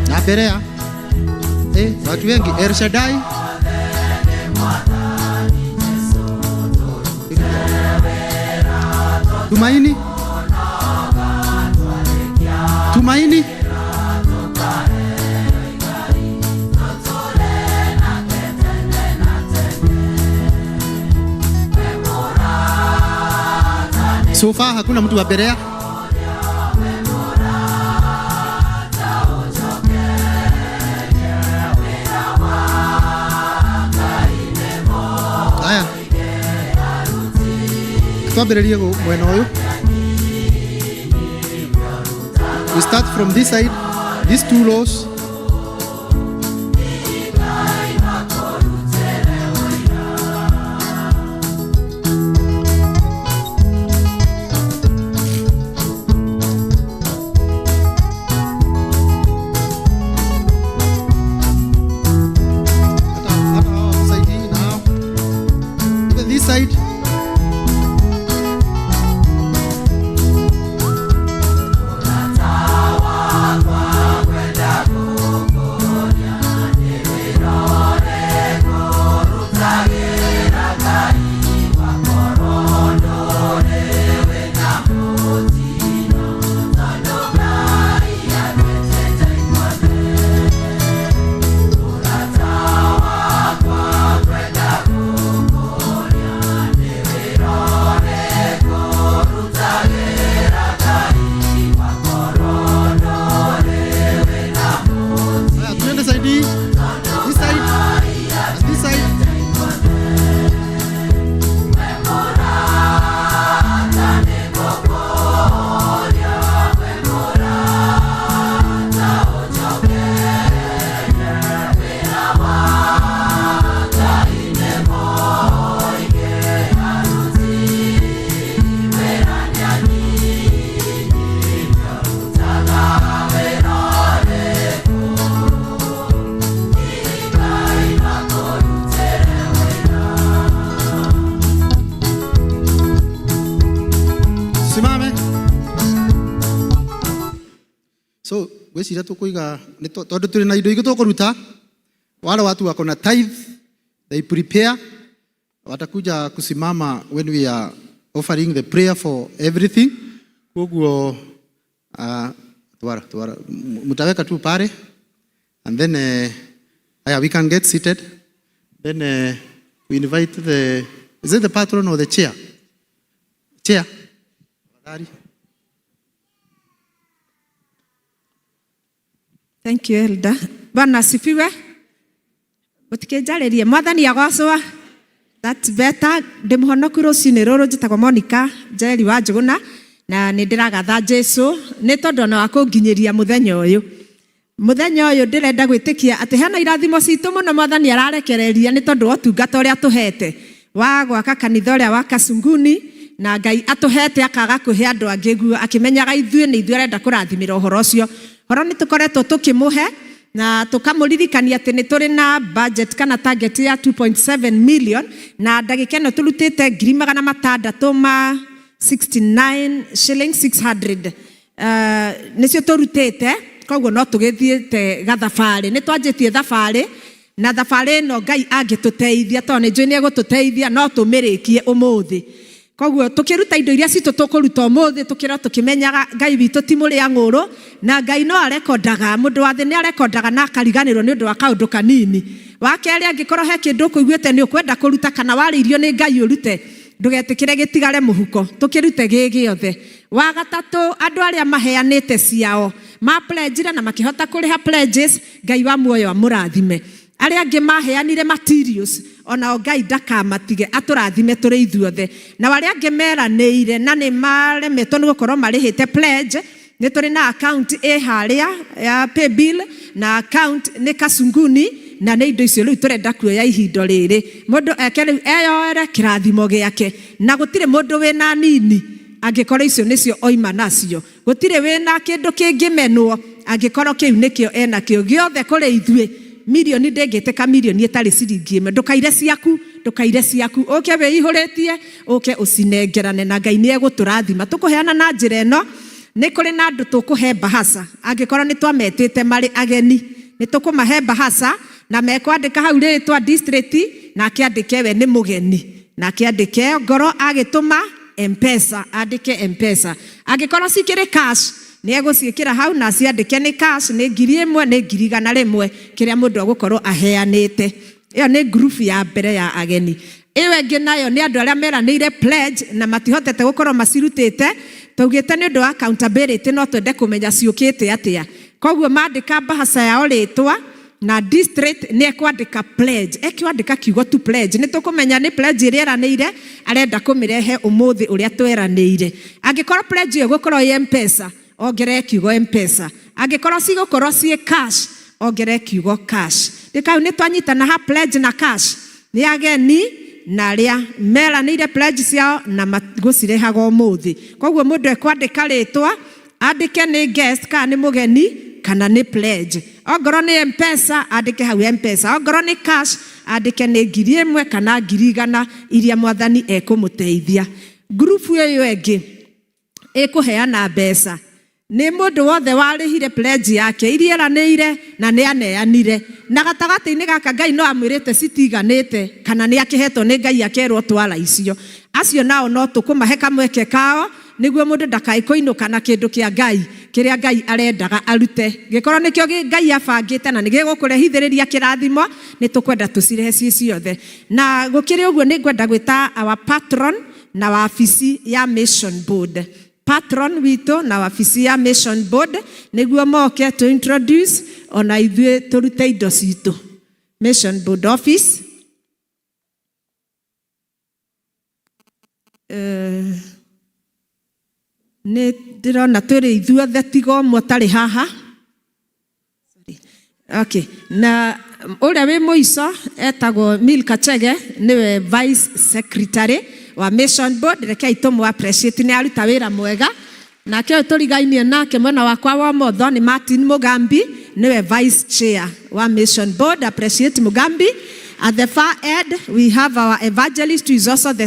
S9: Na Berea. Watu wengi. El Shaddai. Tumaini. Tumaini. So far hakuna mtu wa Berea. Aya. Twambĩrĩrie mwena ũyũ. We start from this side, these two rows. Hata hao wako side hii na hao. Even this side. Haya, tuende side hii. This side. And this side. Simame. So, gwĩciria tũkũiga nĩ tondũ tũrĩ na indo ingĩ tũkũruta. Wale watu wako na tithe, they prepare, watakuja kusimama when we are offering the prayer for everything. Koguo twara twara mutaweka tu pale and then aya, we can get seated. Then we invite the, is it the patron or the chair? Chair. Tafadhali.
S5: Thank you, Elder. Bwana asifiwe. Mũtikĩnjarĩrie mwathani agocwo. That's better. Ndĩ mũhonoku rũcinĩ rũrũ, njĩtagwo Monica Njeri wa Njũgũna na nĩ ndĩragatha Jesu nĩ tondũ ona wa kũnginyĩria mũthenya ũyũ. Mũthenya ũyũ ndĩrenda gwĩtĩkia atĩ hena irathimo citũ mũno mwathani ararekereria nĩ tondũ wa ũtungata ũrĩa tũhete wa gwaka kanitha ũrĩa wa Kasunguni, na Ngai atũhete akaga kũhe andũ angĩ guo akĩmenyaga ithuĩ nĩ ithuĩ arenda kũrathimĩra ũhoro ũcio. Ũhoro nĩ tũkoretwo tũkĩmũhe na tũkamũririkania atĩ nĩ tũrĩ na budget kana target ya 2.7 million, na ndagĩka ĩno tũrutĩte 669 shillings 600 nĩcio tũrutĩte. Koguo no tũgĩthiĩte gathabarĩ, nĩ twanjĩtie thabarĩ, na thabarĩ ĩno Ngai angĩtũteithia, tondũ nĩ njũĩ nĩ egũtũteithia, no tũmĩrĩkie ũmũthĩ. Koguo tũkĩruta indo iria citũ tũkũruta ũmũthĩ, tũkĩra tũkĩmenyaga Ngai witũ ti mũrĩa ng'ũrũ, na Ngai no arekondaga. Mũndũ wa thĩ nĩ arekondaga na akariganĩrwo nĩ ũndũ wa kaũndũ kanini. Wa kerĩ, angĩkorwo he kĩndũ ũkũiguĩte nĩ ũkwenda kũruta kana warĩirio nĩ Ngai ũrute, ndũgetĩkĩre gĩtigare mũhuko, tũkĩrute gĩ gĩothe. Wa gatatũ, andũ arĩa maheanĩte ciao ma pledge na makĩhota kũrĩha pledges, Ngai wa muoyo amũrathime. Arĩa angĩ maheanire materials, onao Ngai ndakamatige, atũrathime tũrĩ ithuothe. Na arĩa angĩ meranĩire na nĩ maremetwo nĩ gũkorwo marĩhĩte pledge, nĩ tũrĩ na account ĩ harĩa ya paybill na account nĩ Kasunguni, na nĩ indo icio rĩu tũrenda kuoya ihinda rĩrĩ mũndũ eke rĩu eyoere kĩrathimo gĩake, na gũtirĩ mũndũ wĩna nini angĩkorwo icio nĩcio oima nacio, gũtirĩ wĩna kĩndũ kĩngĩmenwo angĩkorwo kĩu nĩkĩo enakĩo gĩothe. Kũrĩ ithuĩ milioni ndĩngĩtĩka milioni ĩtarĩ ciringi ĩmwe. Ndũkaire ciaku, ndũkaire ciaku, ũke wĩihũrĩtie, ũke ũcinengerane, na Ngai nĩ egũtũrathima. Tũkũheana na njĩra ĩno: nĩ kũrĩ na andũ tũkũhe bahasa angĩkorwo nĩ twametĩte marĩ ageni. Nĩ tũkũmahe mbahaca na mekwandĩka hau rĩtwa, district, na akĩandĩke we nĩ mũgeni, na akĩandĩke ngoro agĩtũma Mpesa, andĩke Mpesa. Angĩkorwo cikĩrĩ cash, nĩ egũciĩkĩra hau na ciandĩke nĩ cash, nĩ 1000, nĩ 100,000, kĩrĩa mũndũ egũkorwo aheanĩte. Ĩyo nĩ group ya mbere ya ageni. Ĩyo ĩngĩ nayo nĩ andũ arĩa meranĩire pledge na matihotete gũkorwo macirutĩte. Twaugĩte nĩ ũndũ wa accountability no twende kũmenya ciũkĩte atĩa. Koguo mandĩka mbahaca yao rĩtwa na district, nĩ ekwandĩka pledge. Ekwandĩka kiugo tu pledge, nĩ tũkũmenya nĩ pledge ĩrĩa eranĩire arenda kũmĩrehe ũmũthĩ ũrĩa tweranĩire. Angĩkorwo pledge ĩyo ĩgũkorwo ĩ Mpesa, ongerere kiugo Mpesa. Angĩkorwo cigũkorwo ciĩ cash, ongerere kiugo cash. Ndĩkau nĩ twanyitana ha pledge na cash? Nĩ ageni na arĩa meranĩire pledge ciao na gũcirehaga ũmũthĩ. Koguo mũndũ ekwandĩka rĩtwa, andĩke nĩ guest kana nĩ mũgeni kana nĩ pledge. Ongorwo nĩ Mpesa, andĩke hau Mpesa. Ongorwo nĩ cash, andĩke nĩ 1000 kana 100,000 iria Mwathani ekũmũteithia. Ngurubu ĩyo ĩngĩ ĩkũheana mbeca nĩ mũndũ wothe warĩhire pledge yake iria eranĩire na nĩ aneanire, na gatagatĩ-inĩ gaka Ngai no amwĩrĩte citiganĩte kana nĩ akĩhetwo nĩ Ngai akerwo twara icio. Acio nao no tũkũmahe kamweke kao nĩguo mũndũ ndakae kũinũka na kĩndũ kĩa Ngai kĩrĩa Ngai arendaga arute. Gĩkorwo nĩkĩo Ngai abangĩte na nĩgĩgũkũrehithĩrĩria kĩrathimo, nĩ tũkwenda tũcirehe ciĩ ciothe. Na gũkĩrĩ ũguo, nĩ ngwenda gwĩta our patron na wabici ya mission board, patron witũ na wabici ya mission board, nĩguo moke to introduce ona ithuĩ tũrute indo citũ. Mission board office. Nĩ ndĩrona tũrĩ ithuothe tiga ũmwe ũtarĩ haha. Okay. Na ũrĩa wĩ mũico etagwo Milka Chege, nĩwe vice secretary wa mission board. Rekei tũmũ appreciate, nĩ aruta wĩra mwega. Nake ũyũ tũrigainie nake mwena wakwa wa ũmotho nĩ Martin Mugambi, nĩwe vice chair wa mission board. Appreciate Mugambi. At the far end we have our evangelist who is also the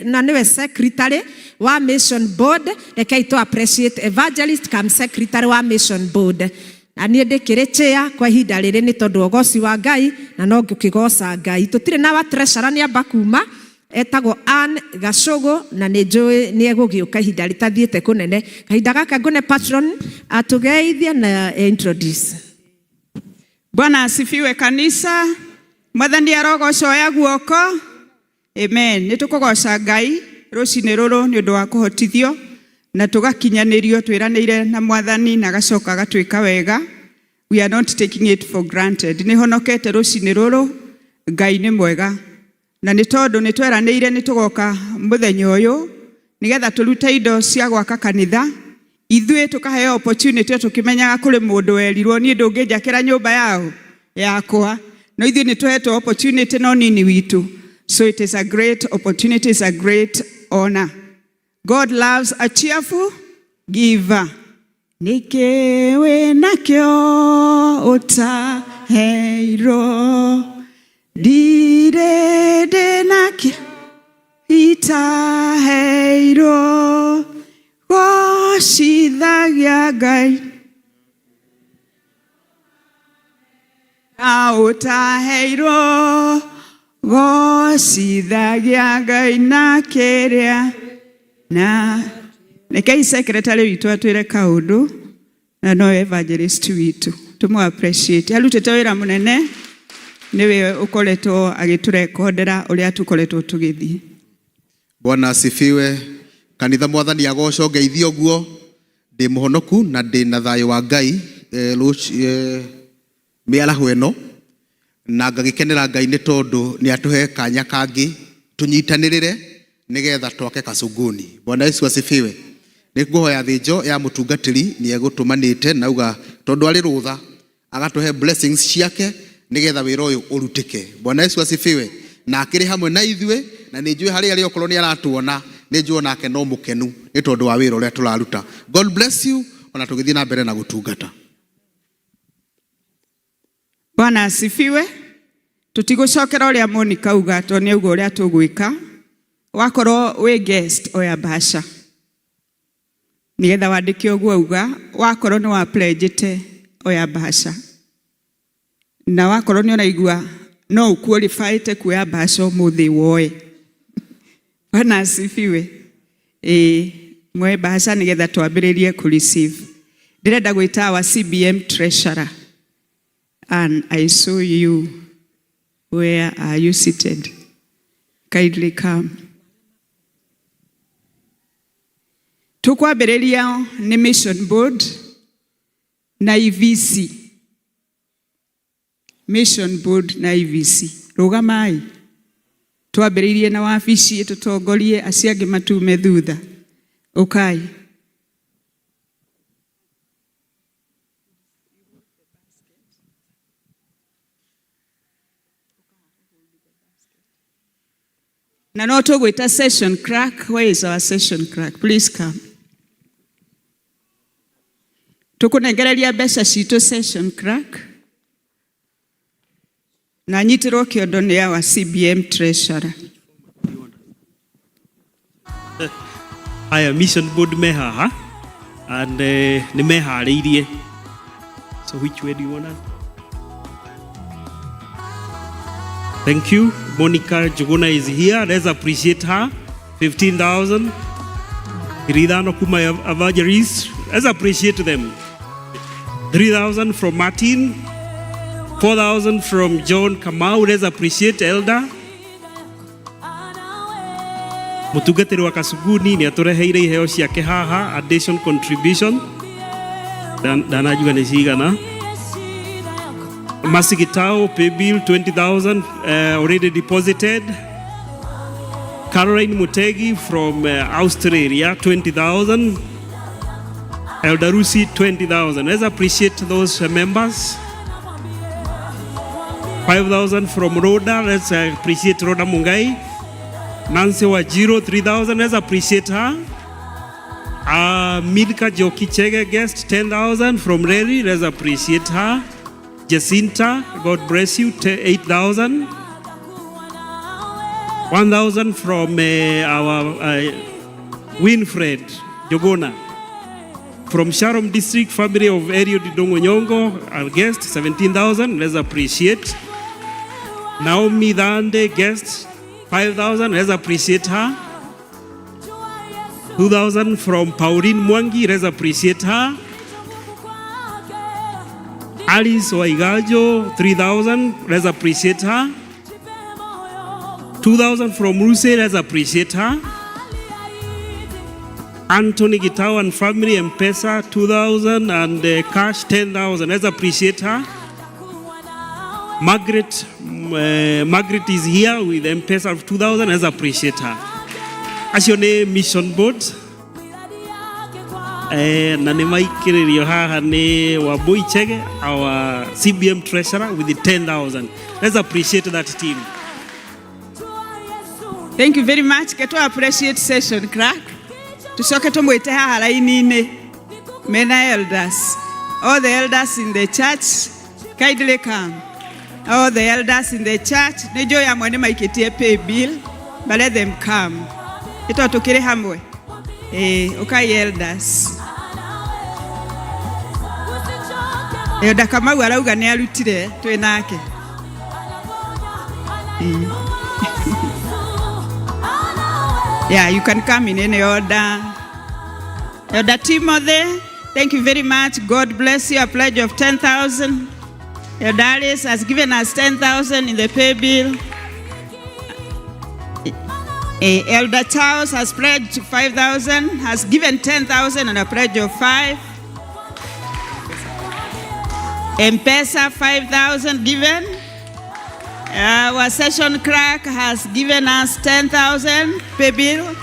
S5: na nĩwe secretary wa mission board. Rekei tũ appreciate evangelist cum secretary wa mission board. Na niĩ ndĩkĩrĩ chair kwa ihinda rĩrĩ nĩ tondũ ũgoci wa Ngai na no ngũkĩgoca Ngai. Tũtirĩ na wa treasurer, nĩ amba kuma, etagwo Ann Gacũgũ, na nĩ njũĩ nĩ egũgĩũka ihinda rĩtathiĩte kũnene. Kahinda gaka ngũne patron atũgeithie na introduce.
S10: Bwana asifiwe kanisa. Mwathani arogocwo ya guoko. Amen. Nĩ tũkũgoca Ngai rũcinĩ rũrũ nĩ ũndũ wa kũhotithio na tũgakinyanĩrio twĩranĩire na Mwathani na agacoka agatwĩka wega. We are not taking it for granted. Nĩ honokete rũcinĩ rũrũ. Ngai nĩ mwega. Na nĩ tondũ nĩ tweranĩire nĩ tũgoka mũthenya ũyũ nĩgetha tũrute indo cia gwaka kanitha, ithuĩ tũkaheo opportunity tũkĩmenyaga kũrĩ mũndũ werirwo niĩ ndũngĩnjakĩra nyũmba yao yakwa, no ithuĩ nĩ tũhetwo opportunity no nini witũ. So it is a great opportunity, it's a great honor. God loves a cheerful giver. Nĩkĩ wĩ nakĩo ũtaheirwo? Ndirĩ ndĩ nakĩo itaheirwo. Gocithagia Ngai na ũtaheirwo, gocithagia Ngai na kĩrĩa na. Rekei secretary witũ atwĩre kaũndũ na no evangelist witũ tũmũ appreciate, arutĩte wĩra mũnene, nĩwe ũkoretwo agĩtũrekondera ũrĩa tũkoretwo tũgĩthiĩ.
S9: Bwana asifiwe kanitha. Mwathani agocwo. Ngeithio guo ndĩ mũhonoku na ndĩ na thayũ wa Ngai mĩaraho ĩno, na ngagĩkenera Ngai nĩ tondũ nĩ atũhe kanya kangĩ tũnyitanĩrĩre nĩgetha twake Kasuguni. Bwana Yesu asifiwe. Nĩ ngũhoya thĩnjo ya mũtungatĩri nĩ egũtũmanĩte nauga tondũ arĩ rũtha agatũhe blessings ciake nĩgetha wĩra ũyũ ũrutĩke. Bwana Yesu asifiwe. Na akĩrĩ hamwe na ithuĩ, na nĩ njũĩ harĩa arĩ okorwo nĩ aratuona, nĩ njũĩ onake no mũkenu nĩ tondũ wa wĩra ũrĩa tũraruta. God bless you ona tũgĩthiĩ na mbere na gũtungata.
S10: Bwana asifiwe. Tũtigũcokera ũrĩa Monica auga tondũ nĩ auga ũrĩa tũgwĩka. Wakorwo wĩ guest, oya mbaca nĩgetha wandĩke ũguo auga. Wakorwo nĩ wa pledgete, oya mbaca. Na wakorwo nĩ ũraigua no ũqualifyĩte kuoya mbaca ũmũthĩ woe. Bwana asifiwe. Ĩĩ, muoe mbaca nĩgetha twambĩrĩrie kũ receive. Ndĩrenda gwĩta our CBM treasurer. And I saw you. Where are you seated? Kindly come. Tũkwambĩrĩria nĩ mission board na EVC. Mission board na EVC. Rũgamai. Twambĩrĩirie na wabici tũtongorie acio angĩ matume thutha. Ũkai. Na no tũgwĩta session clerk. Where is our session clerk? Please come. Tũkũnengereria mbeca citũ session clerk. Na nyitirwo kĩondo nĩ our CBM treasurer.
S7: Haya, mission board me haha and nĩ meharĩirie. So which way do you want us? Thank you. Monica Juguna is here. Let's appreciate her. 15,000. 5,000 kuma Evangelist. Let's appreciate them. 3,000 from Martin. 4,000 from John Kamau. Let's appreciate Elder. Mũtungatĩri wa Kasuguni nĩ atũreheire iheo ciake haha, addition contribution. Ndananjuga nĩ cigana. Mercy Gitau, pay bill 20,000 already deposited. Caroline Mutegi from Australia, 20,000. Elder Rusi, 20,000. Let's appreciate those members. 5,000 from Rhoda. Let's appreciate Rhoda Mungai. Nancy Wajiro, 3,000. Let's appreciate her. Milka Joki Chege guest, 10,000 from Reri. Let's appreciate her. Jacinta, God bless you, 8,000. 1,000 from our Winfred Jogona. From Sharon District, family of Erio Didongo Nyongo, our guest, 17,000. Let's appreciate. Naomi Dande, guest, 5,000. Let's appreciate her. 2,000 from Pauline Mwangi. Let's appreciate her. Alice Waigajo, 3,000. Let's appreciate her. 2,000 from Ruse. Let's appreciate her. Anthony Gitau and family, M-Pesa, 2,000 and cash, 10,000. Let's appreciate her. Margaret is here with M-Pesa of 2,000. Let's appreciate her. Acio nĩ mission board. Na nĩ maikĩrĩrio haha nĩ Wambui Chege, our CBM treasurer with the 10,000. Let's appreciate that team.
S10: Thank you very much. Ke appreciate session clerk. Tucoke tumwite haha raini-inĩ mena elders. All the elders in the church, kindly come. All the elders in the church, nĩ njũĩ amwe nĩ maikĩtie pay bill, but let them come. Nĩ tondũ tũkĩrĩ hamwe. Ĩĩ, ũkai elders. Elder Kamau arauga nĩ arutire twĩ nake. Yeah, you can come in any order. Elder Timothy, thank you very much. God bless you. A pledge of 10,000. Elder Alice has given us 10,000 in the pay bill. Elder Charles has pledged 5,000, has given 10,000 and a pledge of 5. M-Pesa 5,000 given. Our session clerk has given us 10,000 pay bill.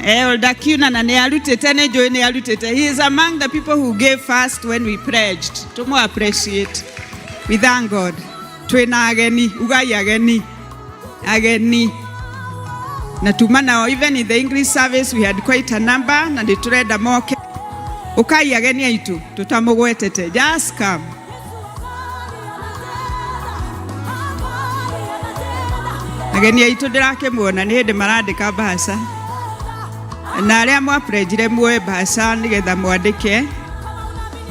S10: Elder Kuna na nĩ arutĩte nĩ njũĩ nĩ arutĩte. He is among the people who gave first when we pledged. Tũmũ appreciate. We thank God. Twĩna ageni, ugai ageni. Ageni. Na tuma nao even in the English service we had quite a number na nĩ tũrenda moke. Ũkai ageni aitũ tũtamũgwetete. Just come. Ageni aitũ ndĩrakĩmuona nĩ hĩndĩ marandĩka mbaca na arĩa mwaprenjire muoe mbaca nĩgetha mwandĩke.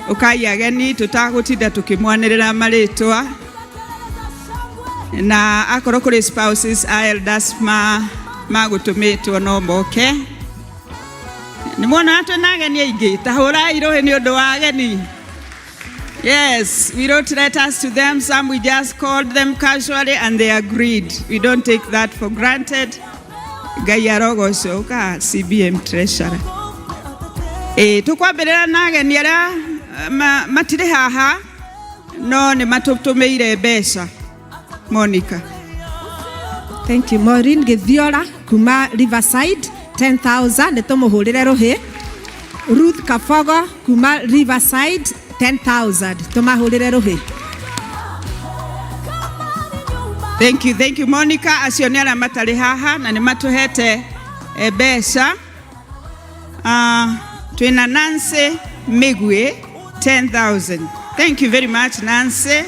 S10: Ũkai ageni, tũtagũtinda tũkĩmwanĩrĩra marĩtwa, na akorwo kũrĩ spouses a elders ma magũtũmĩtwo no moke. Nĩ muona twĩna ageni aingĩ, ta hũrai rũhĩ nĩ ũndũ wa ageni. Yes, we wrote letters to them. Some we just called them casually and they agreed. We don't take that for granted. Ngai arogocwo. Ka CBM treasurer. Ĩ tũkwambĩrĩra na ageni arĩa matirĩ haha no nĩ matũtũmĩire mbeca. Monica.
S5: Thank you. Maureen Githiora kuma Riverside 10,000, nĩ tũmũhũrĩre rũhĩ. Ruth Kabogo kuma Riverside 10,000, tũmahũrĩre rũhĩ.
S10: Thank you, thank you, Monica. Acio nĩ arĩa matarĩ haha na nĩ matũhete mbeca. Twĩna Nancy Migwe 10,000. Thank you very much, Nancy.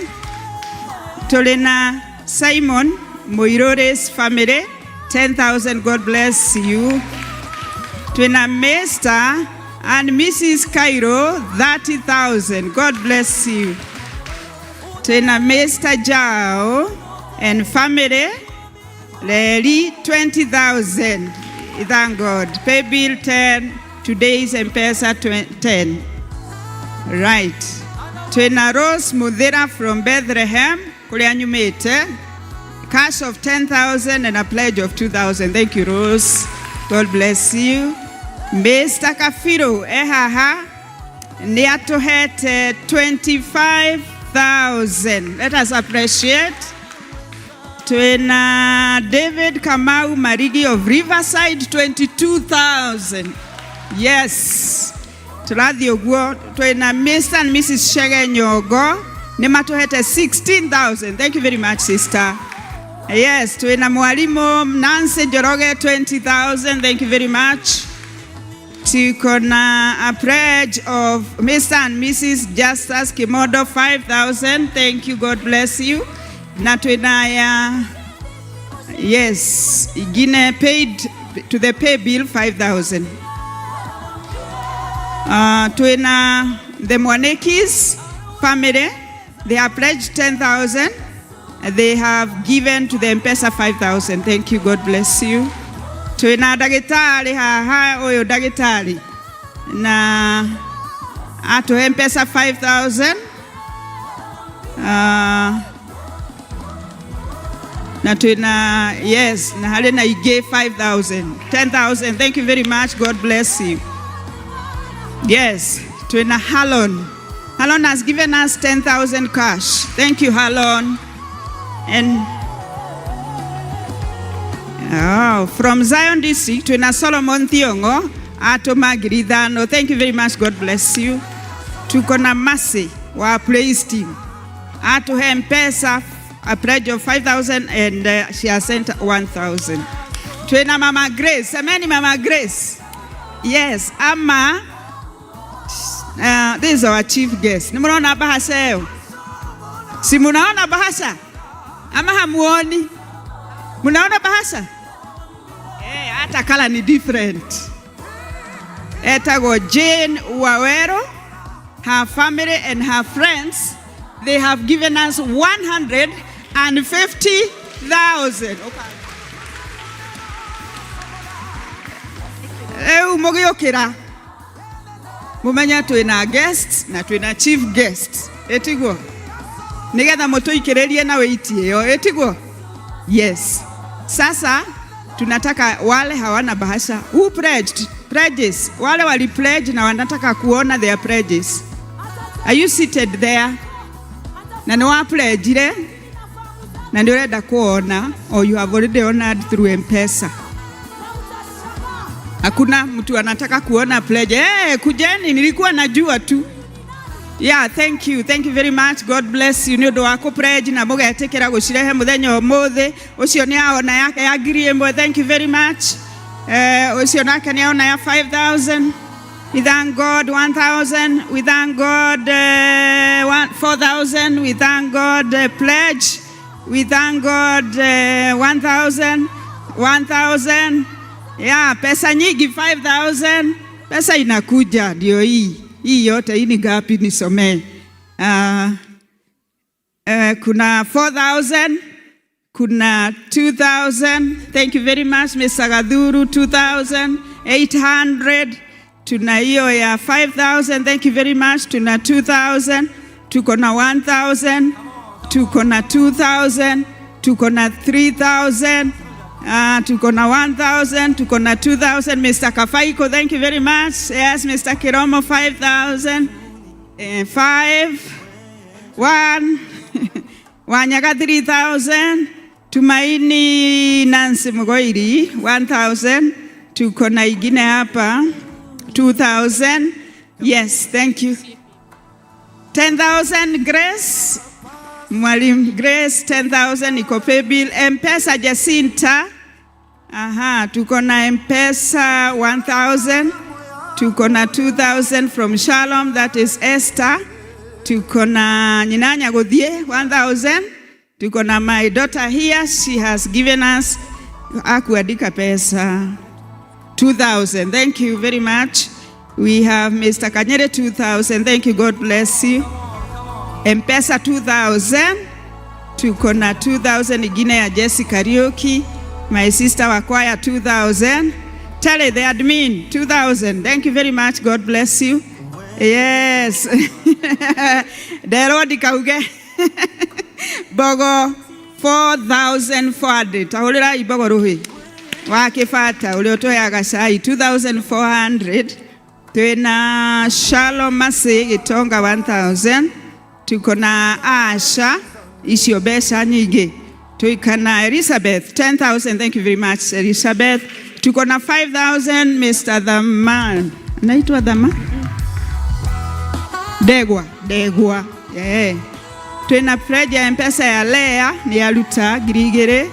S10: Tũrĩ na Simon Muiruri's family 10,000. God bless you. Twĩna Mr. and Mrs. Cairo 30,000. God bless you. Twĩna Mr. Jao and family Leri 20,000. Thank God. Pay bill 10, today's M-Pesa 10. Right. Twĩna Rose Muthira from Bethlehem, kũrĩa nyumĩte. Cash of 10,000 and a pledge of 2,000. Thank you, Rose. God bless you. Mr. Kafiro, ehaha, nĩ atũhete 25,000. Let us appreciate. Twĩna David Kamau Marigi of Riverside 22,000. Yes. Tũrathiĩ ũguo. Twĩna Mr. and Mrs. Shege Nyogo nĩ matũhete 16,000. Thank you very much, sister. Yes, twĩna mwalimu Nancy Njoroge 20,000. Thank you very much. Tuko na a pledge of Mr. and Mrs. Justus Kimodo 5,000. Thank you, God bless you. Na twĩna ya, yes, ingine paid to the pay bill 5,000. Twĩna the Mwanekis family. They have pledged 10,000. They have given to the M-Pesa 5,000. Thank you, God bless you. Twĩna ndagĩtarĩ haha, ũyũ ndagĩtarĩ na atũhe M-Pesa 5,000. Na twĩna, yes, na harĩ na ingĩ 5,000, 10,000. Thank you very much, God bless you. Yes, twĩna Halon. Halon has given us 10,000 cash. Thank you, Halon. And oh, from Zion District, twĩna Solomon Thiongo atũma 5,000. Thank you very much, God bless you. Tuko na Mercy wa praise team atũhe M-Pesa a pledge of 5,000 and she has sent 1,000. Twĩna Mama Grace. Semeni Mama Grace. Yes, ama this is our chief guest. Ni munaona bahasha ĩyo? Si munaona bahasha? Ama hamuoni? Munaona bahasha? Eh, hata color ni different. Etagwo Jane Wawero, her family and her friends, they have given us 150,000. Okay. Rĩu mũgĩũkĩra mũmenye twĩna guests na twĩna chief guest, ĩtiguo? Nĩgetha mũtũikĩrĩrie na wĩiti ĩyo, ĩtiguo? Yes. Sasa tunataka wale hawana bahasha, who pledged pledges, wale wali pledge na wanataka kuona their pledges. Are you seated there? Na nĩ wa pledge na nĩ ũrenda kuona, or you have already honored through M-Pesa? Hakuna mtu anataka kuona pledge. Eh, kujeni, nilikuwa najua tu. Yeah, thank you. Thank you very much. God bless you. Nĩ ũndũ wa kũ pledge na mũgetĩkĩra gũcirehe mũthenya ũmũthĩ. Ũcio nĩ aona yake ya 1,000. Thank you very much. Eh, ũcio nake nĩ aona ya 5,000. We thank God 1,000. We thank God 4,000. We thank God pledge. We thank God 1,000. 1,000. Yeah, pesa nyingi 5,000. Pesa inakuja ndio hii. Hii yote hii ni ngapi nisomee? Kuna 4000, kuna 2000. Thank you very much, Mr. Gadhuru, 2800. Tuna hiyo ya 5000. Thank you very much. Tuna 2000, tuko na 1000, tuko na 2000, tuko na 3000. Tuko na 1000, tuko na 2000. Mr. Kafaiko, thank you very much. Yes, Mr. Kiromo, 5000. 5 1 Wanyaga, 3000. Tumaini Nancy Mugoiri, 1000. Tuko na ingine hapa, 2000. Yes, thank you. 10,000, Grace Mwalimu Grace, 10,000 iko paybill. Mpesa, Jacinta. Aha, tuko na Mpesa 1000. Tuko na 2000 from Shalom, that is Esther. Tuko na Nyinanya Godie, 1000. Tuko na my daughter here, she has given us, akuandika pesa, 2000. Thank you very much. We have Mr. Kanyere, 2000. Thank you, God bless you. Mpesa 2000. Tuko na 2000 ingine ya Jessica Kariuki, my sister wa choir, 2000. Tell the admin, 2000. Thank you very much. God bless you. Yes. Nderwo ndikauge. Mbogo, 4400. Tahũrĩrai Mbogo rũhĩ wa kĩbata ũrĩa ũtũheaga cai, 2400. Twĩna Shalom Masi Gitonga, 1000. Tuko na Asha, icio mbeca nyingĩ. Tuko na Elizabeth, 10,000. Thank you very much, Elizabeth. Tuko na 5000, Mr. Dhaman, anaitwa Dhama Ndegwa, Ndegwa, yeah. Twina pledge ya Mpesa ya Lea, ni aruta 2000.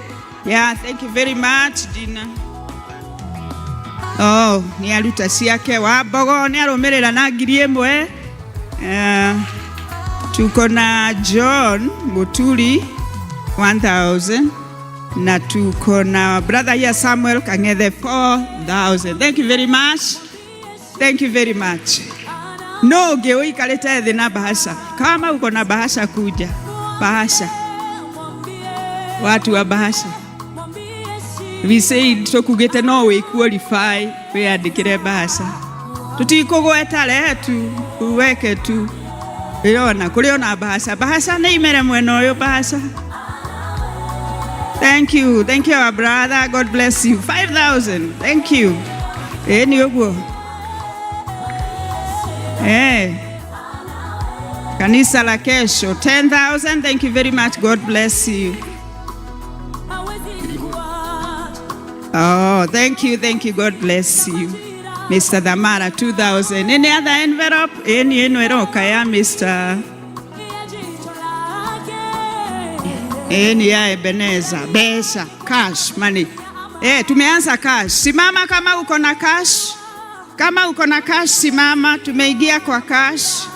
S10: Yeah, thank you very much, Gina. Oh, ni aruta ciake. Wa Mbogo nĩ arũmĩrĩra na 1000. Tuko na John Muturi, 1000, na tuko na brother here, Samuel Kang'ethe, 4000. Thank you very much. Thank you very much. No ũngĩ ũikarĩte thĩ na bahasha? Kama uko na bahasha, kuja. Bahasha, watu wa bahasha, we said tũkugĩte no wĩ qualify wĩyandĩkĩre bahasha, tũtikũgweta, rehe tu uweke tu. Ĩrona kũrĩ ona bahasha, bahasha nĩ imere mwena ũyũ, bahasha. Thank you, thank you, our brother. God bless you. 5000, thank you. Ĩ nĩ ũguo. Kanisa la kesho, 10,000. Thank you very much. God bless you. Oh, thank you, thank you. God bless you. Mr. Damara, 2,000. Any other envelope? Any ĩno ĩroka ya Mr. Ĩni ya Ebeneza. Pesa, cash money. Tumeanza cash. Simama kama uko na cash. Kama uko na cash, simama. Tumeingia kwa cash.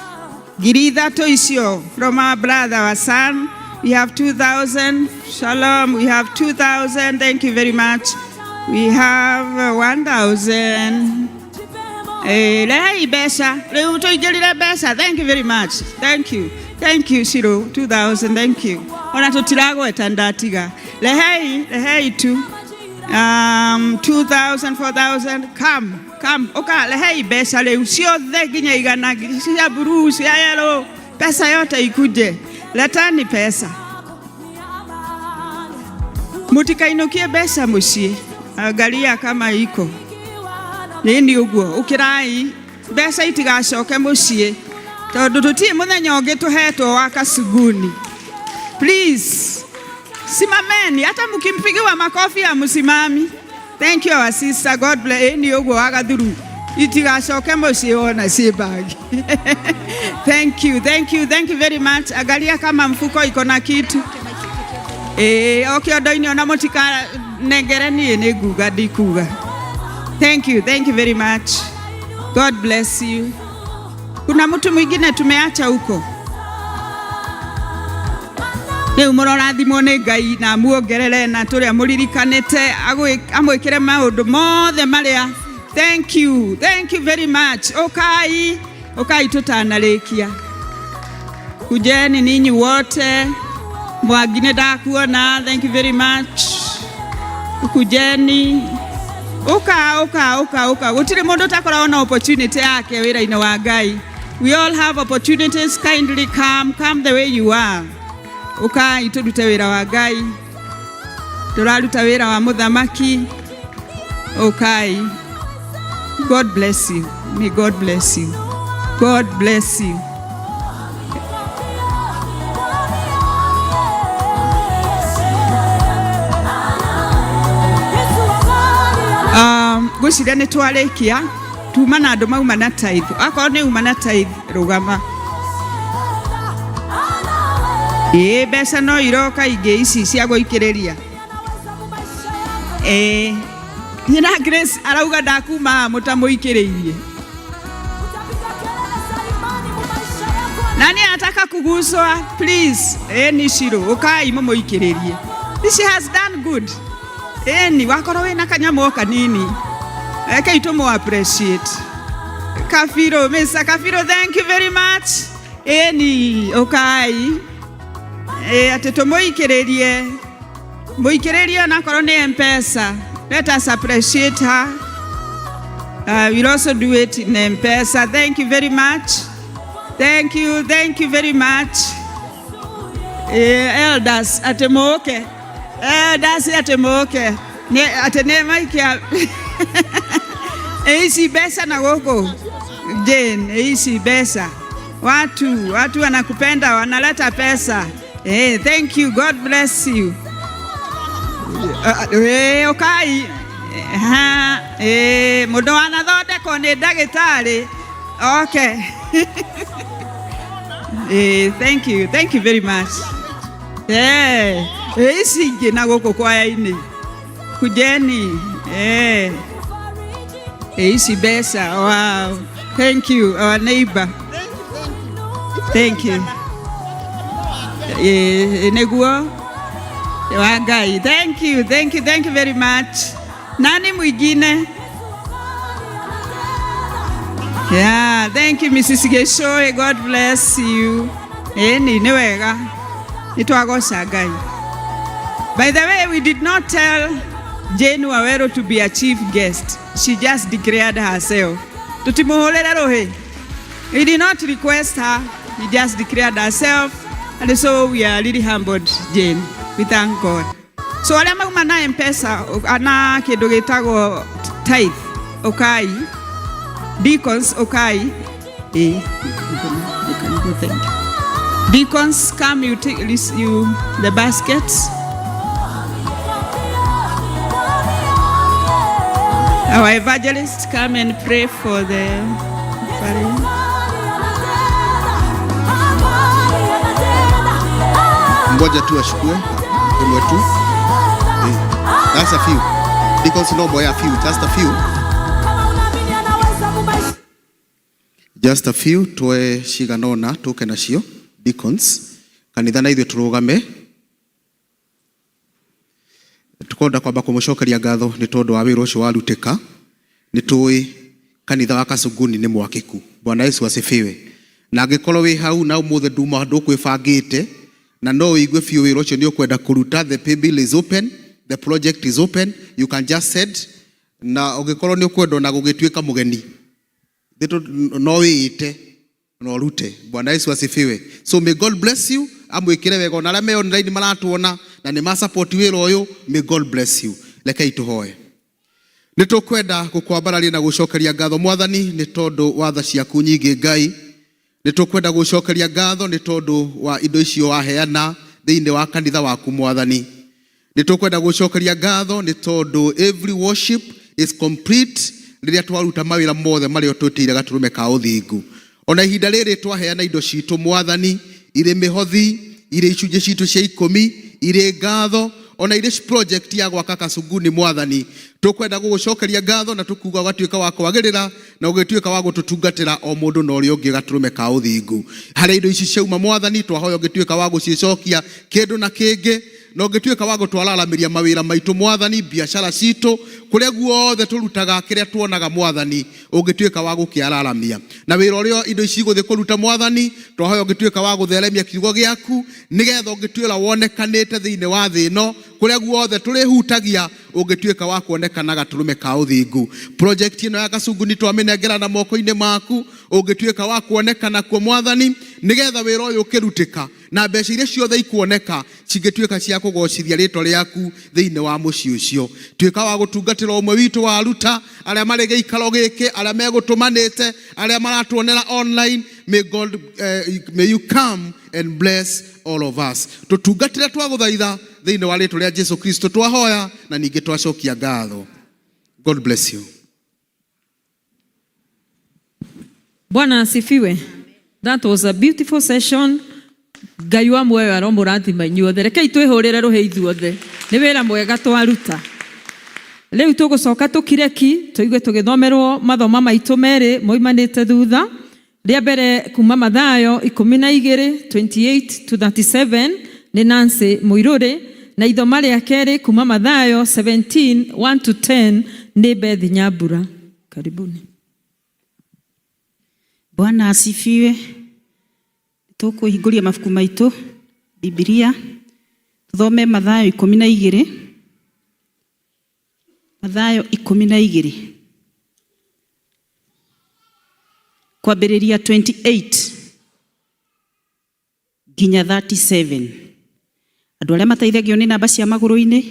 S10: 3000 icio from our brother, our son. We have 2000. Shalom. We have 2000. Thank you very much. We have 1000. Rehei mbeca rĩu, tũingĩrire mbeca. Thank you very much. Thank you, thank you. Shiro, 2000, thank you. Ona tũtiragweta, ndatiga. Rehei, rehei tu. 2000, 4000, come, come, uka rehei mbeca rĩu ciothe, nginya igana, cia blue, cia yellow, pesa yote ikuje. Letani pesa, mutikainukie mbeca muciĩ. Angalia kama iko nini ũguo, ũkĩrai mbeca itigacoke mũciĩ, tondũ tũtirĩ mũthenya ũngĩ tũhetwo wa kasuguni. Please simameni, hata mkimpigiwa makofi hamsimami. Thank you, our sister. God bless. Ni ũguo wa gathuru itigacoke mũciĩ wona ciĩ bagi. Thank you, thank you, thank you very much. Angalia kama mfuko iko na kitu. O kĩondo-inĩ, ona mũtikanengere niĩ nĩ nguga ndikuga. Thank you, thank you very much. God bless you. Kuna mtu mwingine tumeacha huko? Rĩu mũrorathimwo nĩ Ngai na muongerere na tũrĩa mũririkanĩte, amwĩkĩre maũndũ mothe marĩa. Thank you, thank you very much. Ũkai. Ũkai tũtanarĩkia. Kujeni ninyi wote. Mwangi nĩ ndakuona, thank you very much. Kujeni. Ũka, ũka, ũka, ũka. Gũtirĩ mũndũ ũtakoragwo na opportunity yake wĩra-inĩ wa Ngai. We all have opportunities. Kindly come, come the way you are. Ũkai tũrute wĩra wa Ngai. Tũraruta wĩra wa mũthamaki. Ũkai. God bless you. May God bless you. God bless you. Ngwĩciria nĩ twarĩkia tuma na andũ mauma na tithe. Akorwo nĩ uma na tithe, rũgama. Ĩĩ, mbeca no iroka ingĩ ici cia gũikĩrĩria. Ĩĩ, nyina Grace arauga ndakuma mũtamũikĩrĩirie. Nani anataka kuguswa? Please. Ĩni Shiro, ũkai mũmũikĩrĩrie. She has done good. Ĩni wakorwo wĩna kanyamũ o kanini. Rekei tũmũ appreciate. Kafiro, Mr. Kafiro, thank you very much. Ĩni, ũkai. Ĩ, atĩ tũmũikĩrĩrie. Mũikĩrĩrie onakorwo nĩ M-Pesa. Let us appreciate her. We'll also do it in M-Pesa. Thank you very much. Thank you, thank you very much. Elders, atĩ mũke. Elders, atĩ mũke. Atĩ nĩ maikia. Ici mbeca na gũkũ. Jane, ici mbeca. Watu wanakupenda, wanaleta pesa. Thank you. God bless you. Ũkai. Ha, mũndũ wanathondekwo nĩ ndagĩtarĩ. Okay. Thank you. Thank you very much. Ici ingĩ na gũkũ kwaya-inĩ. Kujeni. Ici mbeca. Wow. Thank you, our neighbor. Thank you. Nĩguo wa Ngai. Thank you, thank you, thank you very much. Nani mwingine? Yeah, thank you, Mrs. Geshoe. God bless you. Ĩni nĩ wega. Nĩ twagoca Ngai. By the way, we did not tell Jane Wawero to be a chief guest. She just declared herself. Tutimuhũrĩre rũhĩ. We did not request her. She just declared herself. And so we are really humbled, Jane. We thank God. So arĩa mauma na M-Pesa na kĩndũ gĩtagwo tithe, ũkai. Deacons, ũkai. You can go, thank you. Deacons, come, you take this, you, the baskets. Our evangelist, come and pray for the offering.
S9: Ngoja tu ashukue ĩmwe tu. That's a few. Deacons, no boy, a few, just a few. Just a few tuoe cigana ũna tũke nacio deacons. Kanitha na ithuĩ tũrũgame. Tukwenda kwamba kũmũcokeria ngatho nĩ tondũ wa wĩra ũcio warutĩka. Nĩ tũĩ kanitha wa Kasuguni nĩ mwakĩku. Bwana Yesu asifiwe. Na angĩkorwo wĩ hau na ũmũthĩ nduma ndũkwĩbangĩte na no wĩigue biũ wĩra ũcio nĩ ũkwenda kũruta, the pay bill is open, the project is open, you can just send. Na ũngĩkorwo nĩ ũkwenda ona gũgĩtuĩka mũgeni, no wĩite na ũrute. Bwana Yesu asifiwe. So may God bless you. Amwĩkĩre wega ona arĩa me online maratuona na nĩ ma support wĩra ũyũ. May God bless you. Rekei tũhoe. Nĩ tũkwenda gũkwambararia na gũcokeria ngatho Mwathani nĩ tondũ wa tha ciaku nyingĩ Ngai. Nĩ tũkwenda gũcokeria ngatho nĩ tondũ wa indo icio waheana thĩinĩ wa kanitha waku Mwathani. Nĩ tũkwenda gũcokeria ngatho nĩ tondũ every worship is complete rĩrĩa twaruta mawĩra mothe marĩa ũtwĩtĩire gatũrũme ka ũthingu. Ona ihinda rĩrĩ twaheana indo citũ Mwathani, irĩ mĩhothi, irĩ icunjĩ citũ cia ikũmi, irĩ ngatho, ona irĩ project ya gwaka Kasuguni Mwathani. Tũkwenda gũgũcokeria ngatho na tũkuga ũgatuĩka wa kwagĩrĩra na ũgĩtuĩka wa gũtũtungatĩra o mũndũ na ũrĩa ũngĩ gatũrũme ka ũthingu. Harĩa indo ici ciauma Mwathani, twahoya ũgĩtuĩka wa gũcicokia kĩndũ na kĩngĩ.
S11: Na ũngĩtuĩka wa gũtwararamĩria mawĩra maitũ Mwathani, biacara citũ, kũrĩa guothe tũrutaga kĩrĩa tuonaga Mwathani, ũngĩtuĩka wa gũkĩararamia. Na wĩra ũrĩa indo ici igũthiĩ kũruta Mwathani, twahoya ũngĩtuĩka wa gũtheremia kiugo gĩaku, nĩgetha ũngĩtuĩra wonekanĩte thĩinĩ wa thĩ ĩno, kũrĩa guothe tũrĩhutagia, ũngĩtuĩka wa kuonekana gatũrũme ka ũthingu. Project ĩno ya Gacunguni twamĩnengera na moko-inĩ maku, ũngĩtuĩka wa kuonekana kuo Mwathani, nĩgetha wĩra ũyũ ũkĩrutĩka na mbeca iria ciothe ikuoneka cingĩtuĩka cia kũgocithia rĩtwa rĩaku thĩinĩ wa mũciĩ ũcio. Tuĩka wa gũtungatĩra ũmwe witũ wa aruta arĩa marĩ gĩikaro gĩkĩ, arĩa megũtũmanĩte, arĩa maratuonera online. May God, may you come and bless all of us. Tũtungatĩre twagũthaitha thĩinĩ wa rĩtwa rĩa Jesu Kristo twahoya na ningĩ twacokia ngatho. God bless you.
S1: Bwana asifiwe. That was a beautiful session. Ngai wa muoyo aromũrathima inyuothe. Rekei twĩhũrĩre rũhĩ ithuothe. Nĩ wĩra mwega twaruta. Rĩu tũgũcoka tũkireki tũigue tũgĩthomerwo mathoma maitũ merĩ moimanĩte thutha. Rĩa mbere kuma Mathayo 12 28 to 37 nĩ Nancy Mũirũrĩ, na ithoma rĩa kerĩ kuma Mathayo 17 1 to 10 nĩ Beth Nyambura. Karibuni.
S12: Bwana asifiwe. Tũkũhingũria mabuku maitũ Bibilia tuthome Mathayo 12, Mathayo 12 kwambĩrĩria 28 nginya 37. Andũ arĩa mateithagio nĩ namba cia magũrũ-inĩ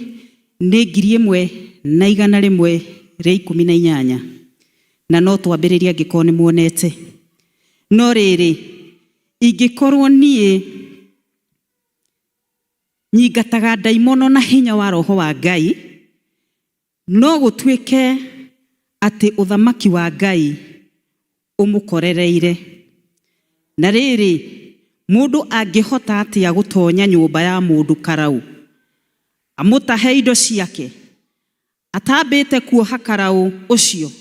S12: nĩ 1118, na no twambĩrĩrie angĩkorwo nĩ muonete. No rĩrĩ, ingĩkorwo niĩ nyingataga ndaimono na hinya wa roho wa Ngai, no gũtuĩke atĩ ũthamaki wa Ngai ũmũkorereire. Na rĩrĩ, mũndũ angĩhota atĩa gũtonya nyũmba ya mũndũ karau amũtahe indo ciake atambĩte kuoha karau ũcio?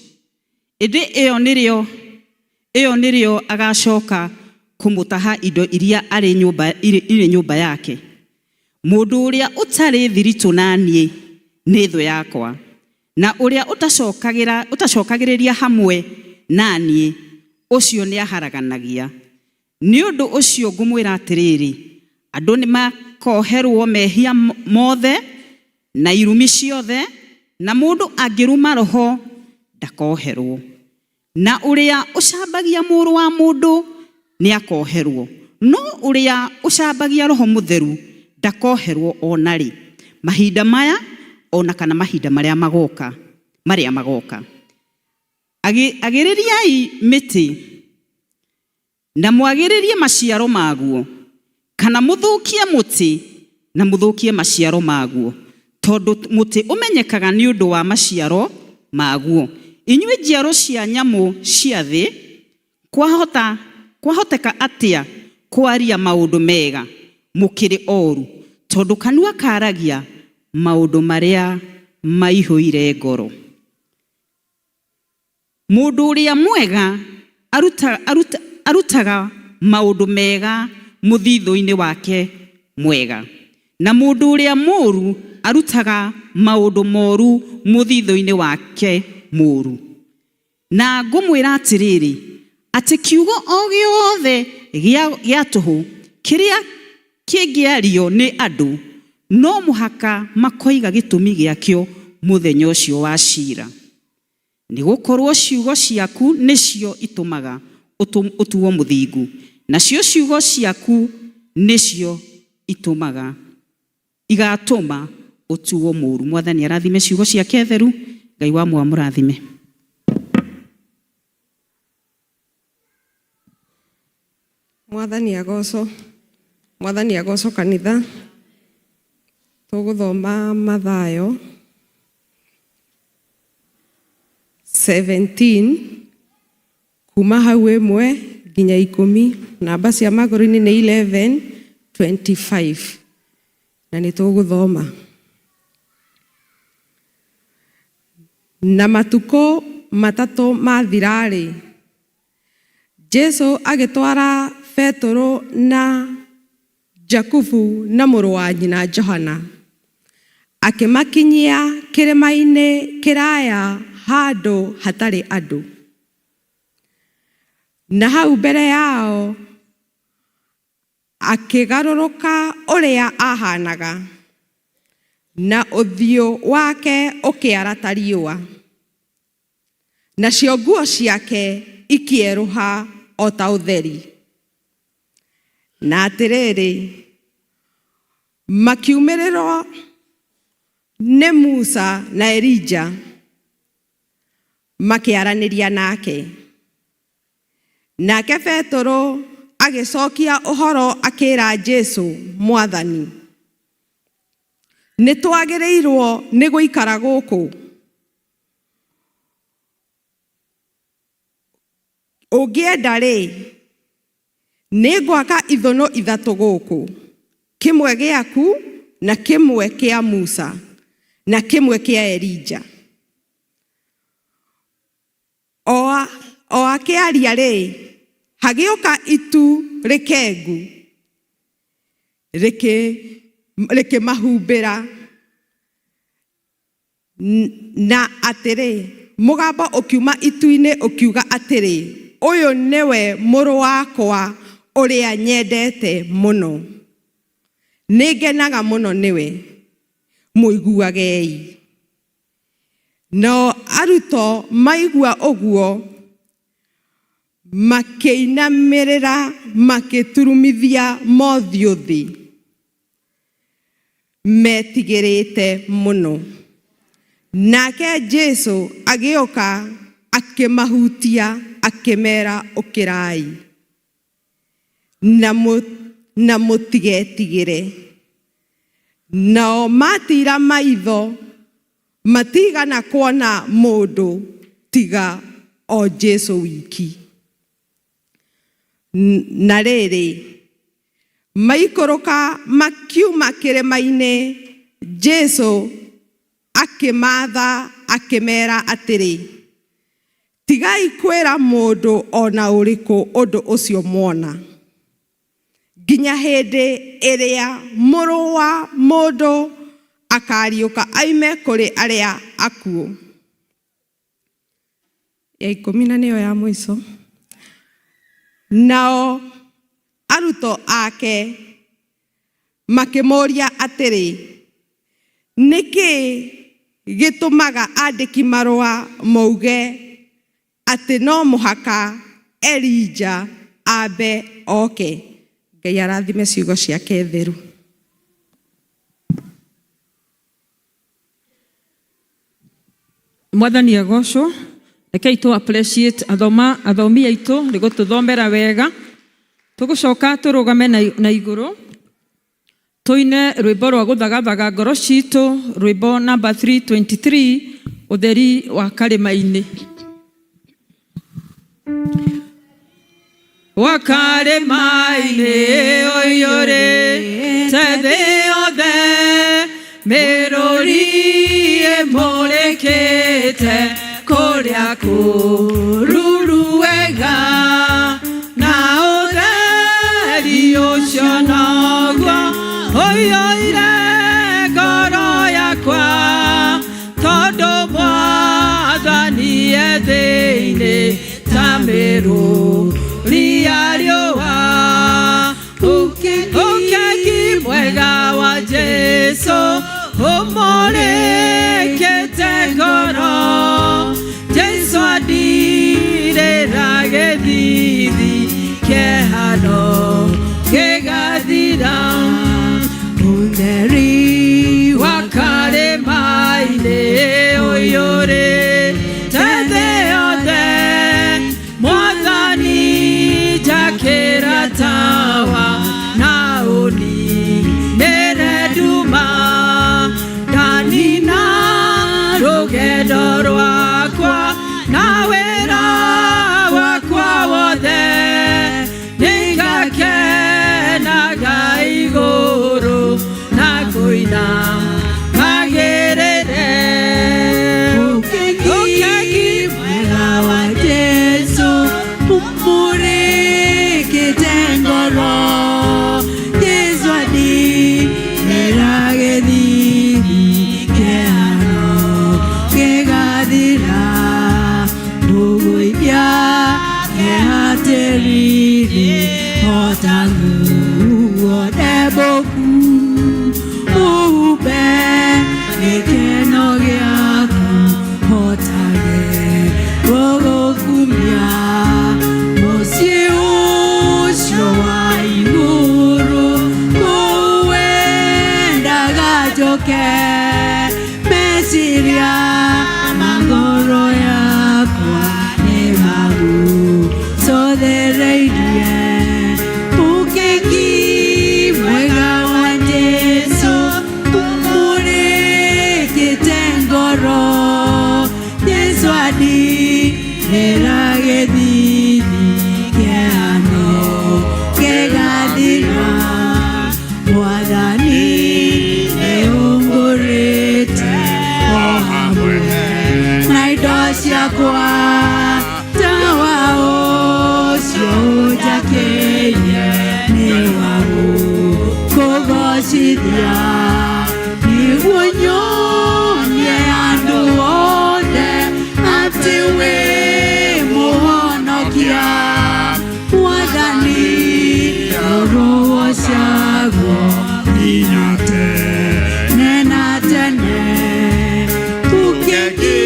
S12: Ĩndĩ ĩyo nĩrĩo agacoka kũmũtaha indo iria arĩ nyũmba, irĩ nyũmba yake. Mũndũ ũrĩa ũtarĩ thiritũ na niĩ nĩ thũ yakwa, na ũrĩa ũtacokagĩrĩria hamwe na niĩ ũcio nĩaharaganagia. Nĩ ũndũ ũcio ngũmwĩra atĩrĩrĩ, andũ nĩmakoherwo mehia mothe na irumi ciothe, na mũndũ angĩruma roho ndakoherwo. Na ũrĩa ũcambagia mũrũ wa mũndũ nĩakoherwo, no ũrĩa ũcambagia roho mũtheru ndakoherwo ona rĩ, mahinda maya ona kana mahinda marĩa magoka, marĩa magoka. Agĩrĩriai mĩtĩ na mwagĩrĩrie maciaro maguo, kana mũthũkie mũtĩ na mũthũkie maciaro maguo, tondũ mũtĩ ũmenyekaga nĩ ũndũ wa maciaro maguo. Inyuĩ njiaro cia nyamũ cia thĩ, kwahoteka atĩa kwaria maũndũ mega mũkĩrĩ oru? Tondũ kanua karagia maũndũ marĩa maihũire ngoro. Mũndũ ũrĩa mwega arutaga maũndũ mega mũthithũ-inĩ wake mwega, na mũndũ ũrĩa mũũru arutaga maũndũ moru mũthithũ-inĩ wake mũũru. Na ngũmwĩra atĩrĩrĩ, atĩ kiugo o gĩothe gĩa tũhũ kĩrĩa kĩngĩario nĩ andũ, no mũhaka makoiga gĩtũmi gĩakĩo mũthenya ũcio wa ciira. Nĩgũkorwo ciugo ciaku nĩcio itũmaga ũtuo mũthingu, nacio ciugo ciaku nĩcio itũmaga igatũma ũtuo mũũru. Mwathani arathime ciugo ciake theru. Ngai wa mũrathime.
S5: Mwathani agocwo. Mwathani agocwo kanitha. Tũgũthoma Mathayo 17 kuma hau 1 nginya 10. Namba cia magũrũ-inĩ nĩ 11:25, na nĩ tũgũthoma. Na matukũ matatũ mathira-rĩ, Jesu agĩtwara Petero na Jakubu na mũrũ wa nyina Johana, akĩmakinyia kĩrĩma-inĩ kĩraya handũ hatarĩ andũ. Na hau mbere yao akĩgarũrũka ũrĩa ahanaga, na ũthiũ wake ũkĩara ta riũa, nacio nguo ciake ikĩerũha o ta ũtheri. Na atĩrĩrĩ, makiumĩrĩrwo nĩ Musa na Elija makĩaranĩria nake. Nake Petero agĩcokia ũhoro akĩra Jesu, Mwathani, nĩ twagĩrĩirwo nĩ gũikara gũkũ. Ũngĩenda-rĩ, nĩ ngwaka ithũnũ ithatũ gũkũ, kĩmwe gĩaku na kĩmwe kĩa Musa na kĩmwe kĩa Elija. O akĩaria-rĩ, hagĩũka itu rĩkengu rĩkĩmahumbĩra. Na atĩrĩ, mũgambo ũkiuma itu-inĩ ũkiuga atĩrĩ, ũyũ nĩwe mũrũ wakwa ũrĩa nyendete mũno, nĩngenaga mũno nĩwe, mũiguagei. Nao arutwo maigua ũguo makĩinamĩrĩra makĩturumithia mothiũ thĩ metigĩrĩte mũno. Nake Jesu agĩũka akĩmahutia akĩmera, ũkĩrai na mũtigetigĩre. Nao matira maitho matigana kuona mũndũ tiga o Jesu wiki. Na rĩrĩ, maikũrũka makiuma kĩrĩma-inĩ, Jesu akĩmaatha akĩmera atĩrĩ, tigai kwĩra mũndũ o na ũrĩkũ ũndũ ũcio mwona, nginya hĩndĩ ĩrĩa mũrũ wa mũndũ akariũka aime kũrĩ arĩa akuũ. Ya ikũmi na nĩyo ya mũico. Nao arutwo ake makĩmũũria atĩrĩ, nĩkĩ gĩtũmaga andĩki marũa mauge atĩ no mũhaka Elija ambe oke? Ngai arathime ciugo ciake theru.
S1: Mwathani agocwo. Rekei tũ appreciate athoma athomi aitũ nĩ gũtũthomera wega. Tũgũcoka tũrũgame na igũrũ tũine rwĩmbo rwa gũthagathaga ngoro citũ, rwĩmbo namba 323, ũtheri wa karĩma-inĩ. Wa karĩma-inĩ ũiyũrĩte thĩ yothe, mĩrũri ĩmũrĩkĩte kũrĩa kũruru wega, na ũtheri ũcio noguo ũiyũire ngoro yakwa, tondũ Mwathani e thĩinĩ ta mĩrũri ya riũa. Ũkegi mwega wa Jesu ũmũrĩkĩte ngoro, Jesu andirĩra gĩthithi kĩhano gĩgathira. Ũtheri wa karĩma-inĩ ũiyũrĩte thĩ yothe, Mwathani njakĩra tawa na ũninĩre nduma, ndanina
S3: ta nguo ndembũku, ũhumbe gĩkeno gĩaku, hotage gũgũkumia mũciĩ ũcio wa igũrũ, kũu wendaga njoke, meciria ma ngoro yakwa nĩ magũcothereirie. Ũkengi mwega wa Jesũ ũmũrĩkĩte ngoro, Jesũ andirĩra gĩthithi kĩano gĩgathira, Mwathani nĩ ũngũrĩte o hamwe na indo ciakwa, tawa ũcio ũnjakĩire nĩ wa gũkũgocithia, nĩguo nyonie andũ othe atĩ wĩ mũhonokia, Mwathani ũrogocagwo nginya tene na tene. Ũkengi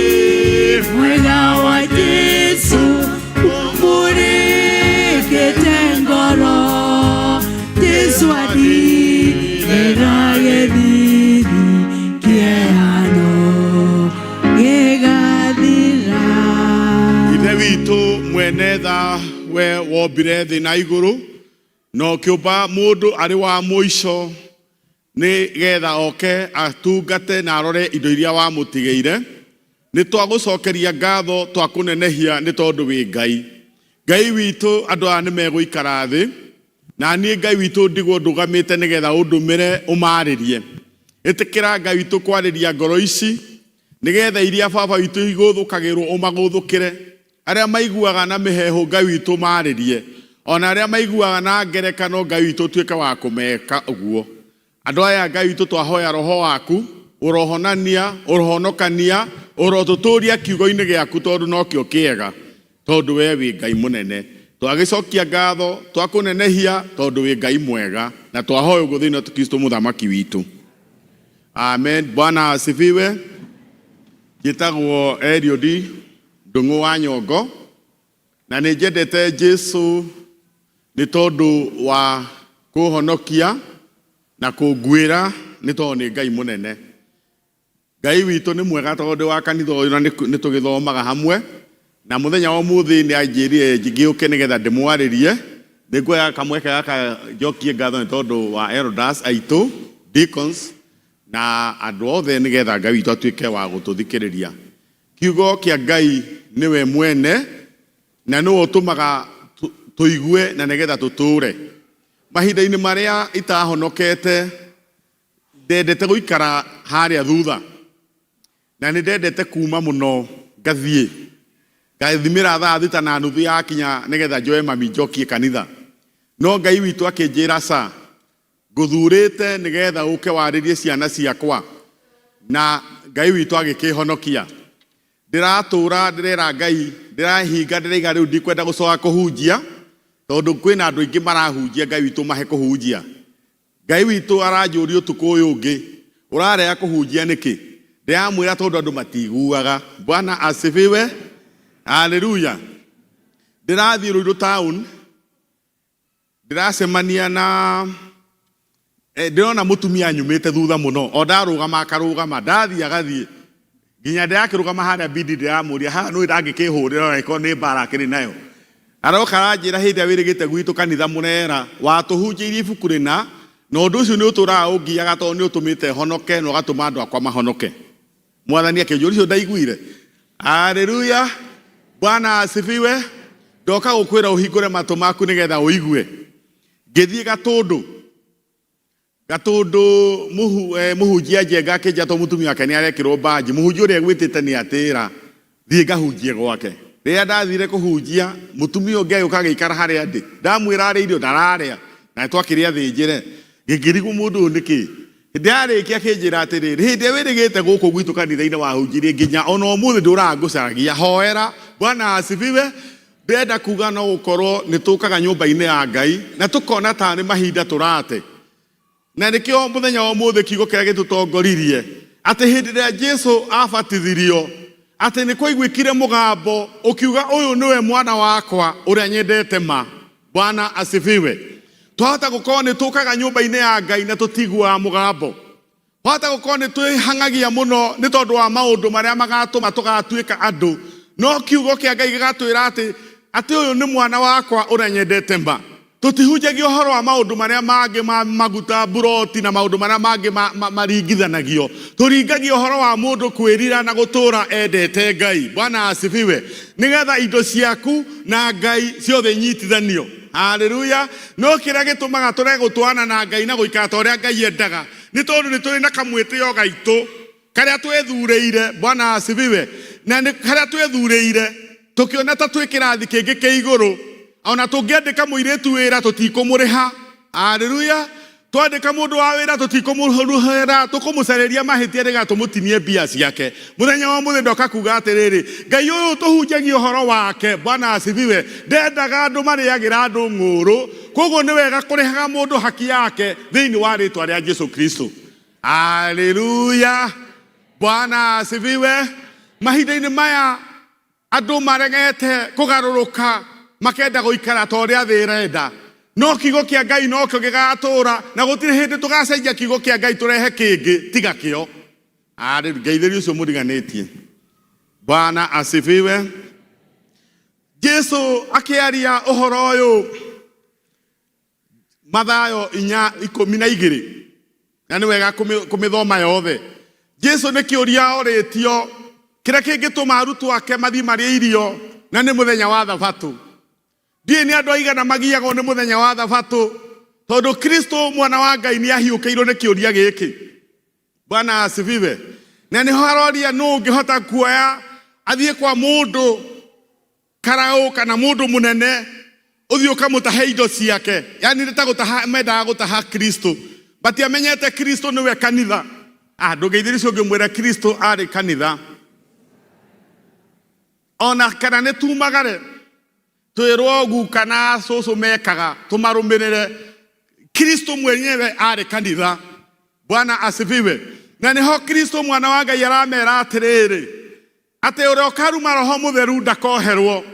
S3: mwega wa Jesũ ũmũrĩkĩte ngoro, Jesũ andirĩra gĩthithi kĩano gĩgathira.
S13: Ithe witũ mwene tha, we wombire thĩ na igũrũ na ũkĩũmba mũndũ arĩ wa mũico nĩ getha oke atungate na arore indo iria wamũtigĩire. Nĩ twagũcokeria ngatho, twakũnenehia nĩ tondũ wĩ Ngai. Ngai witũ, andũ aya nĩ megũikara thĩ na niĩ, Ngai witũ, ndigwo ndũgamĩte nĩgetha ũndũmĩre ũmarĩrie. Ĩtĩkĩra, Ngai witũ, kwarĩria ngoro ici nĩgetha iria baba witũ igũthũkagĩrwo ũmagũthũkĩre, arĩa maiguaga na mĩheehũ, Ngai witũ, marĩrie, ona arĩa maiguaga na ngerekano, Ngai witũ, ũtuĩke wa kũmeka ũguo. Andũ aya, Ngai witũ, twahoya roho waku ũrohonania, ũrohonokania, ũrotũtũria kiugo-inĩ gĩaku, tondũ nokĩo kĩega, tondũ we wĩ Ngai mũnene. Twagĩcokia ngatho, twakũnenehia, tondũ wĩ Ngai mwega, na twahoya ũguo thĩinĩ wa Kristo mũthamaki witũ, amen. Bwana asifiwe. Njĩtagwo Eliud Ndung'u wa Nyongo na nĩ njendete Jesu nĩ tondũ wa kũhonokia na kũnguĩra, nĩ tondũ nĩ Ngai mũnene. Ngai witũ nĩ mwega, tondũ ndĩ wa kanitha ũyũ na nĩ tũgĩthomaga hamwe, na mũthenya wa ũmũthĩ nĩ anjĩrire ngĩũke nĩgetha ndĩmwarĩrie. Nĩ nguoya kamweke gaka njokie ngatho nĩ tondũ wa elders aitũ, deacons na andũ othe, nĩgetha Ngai witũ atuĩke wa gũtũthikĩrĩria. Kiugo kĩa Ngai nĩwe mwene na nĩwe ũtũmaga tũigue na nĩgetha tũtũũre. Mahinda-inĩ marĩa itahonokete, ndendete gũikara harĩa thutha na nĩ ndendete kuma mũno, ngathiĩ ngathimĩra 6:30 yakinya nĩgetha njoe mami njokie kanitha. No Ngai witũ akĩnjĩra, "Ca ngũthurĩte nĩgetha ũke warĩrie ciana ciakwa," na Ngai witũ agĩkĩhonokia. Ndĩratũra ndĩrera Ngai, ndĩrahinga, ndĩraiga rĩu ndikwenda gũcoka kũhunjia tondũ kwĩna andũ aingĩ marahunjia. Ngai witũ, mahe kũhunjia. Ngai witũ aranjũria ũtukũ ũyũ ũngĩ, "Ũrarega kũhunjia nĩkĩ?" Ndĩramwĩra, "Tondũ andũ matiguaga." Bwana asifiwe, haleluya. Ndĩrathiĩ Ruiru town, ndĩracemania na ndĩrona mũtumia anyumĩte thutha mũno, o ndarũgama akarũgama, ndathiĩ agathiĩ, nginya ndĩrakĩrũgama harĩa bidi. Ndĩramũria, "Haha nĩ ndangĩkĩhũrĩra ona ĩkorwo nĩ mbara akĩrĩ nayo?" Aroka aranjĩra, "Hĩndĩ ĩrĩa wĩrĩgĩte gwitũ kanitha mũrera, watũhunjĩirie ibuku rĩna, na ũndũ ũcio nĩ ũtũraga ũngiaga tondũ nĩ ũtũmĩte honoke na ũgatũma andũ akwa mahonoke." Mwathani akĩnjũria ũcio ndaiguire. Haleluya, Bwana asifiwe. Ndoka gũkwĩra ũhingũre matũ maku nĩgetha ũigue. Ngĩthiĩ Gatũndũ, Gatũndũ mũhunjia Njenga akĩnjĩra tondũ mũtumia wake nĩ arekĩrwo mbanji, mũhunjia ũrĩa egwĩtĩte nĩ atĩra thiĩ ngahunjie gwake. Rĩrĩa ndathire kũhunjia, mũtumia ũngĩ agĩũka agĩikara harĩa ndĩ. Ndamwĩra arĩa irio ndararĩa, na twakĩrĩa thĩnjĩre, ngĩkĩrigwo mũndũ ũyũ nĩkĩ. Ndĩarĩkia akĩnjĩra atĩrĩrĩ, "Hĩndĩ ĩrĩa wĩrĩgĩte gũkũ gwitũ kanitha-inĩ, wahunjirie, nginya ona ũmũthĩ ndũraga ngũcaragia hoera." Bwana asifiwe. Ndĩrenda kuga no gũkorwo nĩ tũkaga nyũmba-inĩ ya Ngai na tũkona tarĩ mahinda tũrate. Na nĩkĩo mũthenya wa ũmũthĩ kiugo kĩrĩa gĩtũtongoririe atĩ hĩndĩ ĩrĩa Jesu abatithirio atĩ nĩ kwaiguĩkire mũgambo ũkiuga ũyũ nĩwe mwana wakwa ũrĩa nyendete ma. Bwana asifiwe. Twahota gũkorwo nĩ tũkaga nyũmba-inĩ ya Ngai na tũtiguaga mũgambo. Twahota gũkorwo nĩ twĩhang'agia mũno nĩ tondũ wa maũndũ marĩa magatũma tũgatuĩka andũ, no kiugo kĩa Ngai gĩgatwĩra atĩ atĩ ũyũ nĩ mwana wakwa ũrĩa nyendete ma. Tũtihunjagia ũhoro wa maũndũ marĩa mangĩ ma maguta, mburoti na maũndũ marĩa mangĩ maringithanagio. Tũringagia ũhoro wa mũndũ kwĩrira na gũtũũra endete Ngai. Bwana asifiwe. Nĩgetha indo ciaku na Ngai ciothe inyitithanio. Haleluya. No kĩrĩa gĩtũmaga tũrege gũtwarana na Ngai na gũikara ta ũrĩa Ngai endaga nĩ tondũ nĩ tũrĩ na kamwĩtĩo gaitũ karĩa twĩthurĩire. Bwana asifiwe. Na nĩ karĩa twĩthurĩire tũkĩona ta twĩ kĩrathi kĩngĩ kĩ igũrũ, ona tũngĩandĩka mũirĩtu wĩra tũtikũmũrĩha. Haleluya. Twandĩka mũndũ wa wĩra tũtikũmũrĩha, tũkũmũcarĩria mahĩtia nĩgetha tũmũtinie mbia ciake. Mũthenya wa ũmũthĩ ndoka kuga atĩrĩrĩ, Ngai ũyũ tũhunjagia ũhoro wake, Bwana asifiwe, ndendaga andũ marĩagĩra andũ ng'ũrũ. Koguo nĩ wega kũrĩhaga mũndũ haki yake thĩinĩ wa rĩtwa rĩa Jesu Kristo. Haleluya. Bwana asifiwe. Mahinda-inĩ maya andũ maregete kũgarũrũka makenda gũikara ta ũrĩa thĩ ĩrenda, no kiugo kĩa Ngai nokĩo gĩgatũra, na gũtirĩ hĩndĩ tũgacenjia kiugo kĩa Ngai tũrehe kĩngĩ tiga kĩo. Ngeithĩria ũcio mũriganĩtie. Bwana asifiwe. Jesu akĩaria ũhoro ũyũ Mathayo 4:12, na nĩ wega kũmĩthoma yothe. Jesu nĩ kĩũria orĩtio kĩrĩa kĩngĩtũma arutwo ake mathiĩ marĩe irio na nĩ mũthenya wa Thabatũ. Ndiũĩ nĩ andũ aigana magiagwo nĩ mũthenya wa Thabatũ, tondũ Kristo mwana wa Ngai nĩ ahiũkĩirwo nĩ kĩũria gĩkĩ. Bwana asifiwe. Na nĩho aroria nũ ũngĩhota kuoya athiĩ kwa mũndũ karaũ kana mũndũ mũnene ũthiĩ ũkamũtahe indo ciake. Yani nĩ ta gũtaha mendaga gũtaha Kristo, matiamenyete Kristo nĩwe kanitha. Ndũngeithĩria ũcio ũngĩmwĩra Kristo arĩ kanitha, ona kana nĩ tumagare twĩrwo guka na cũcũ mekaga tũmarũmĩrĩre. Kristo mwenyewe arĩ kanitha. Bwana asifiwe. Na nĩho Kristo mwana wa Ngai aramera atĩrĩrĩ, atĩ ũrĩa ũkaruma Roho Mũtheru ndakoherwo.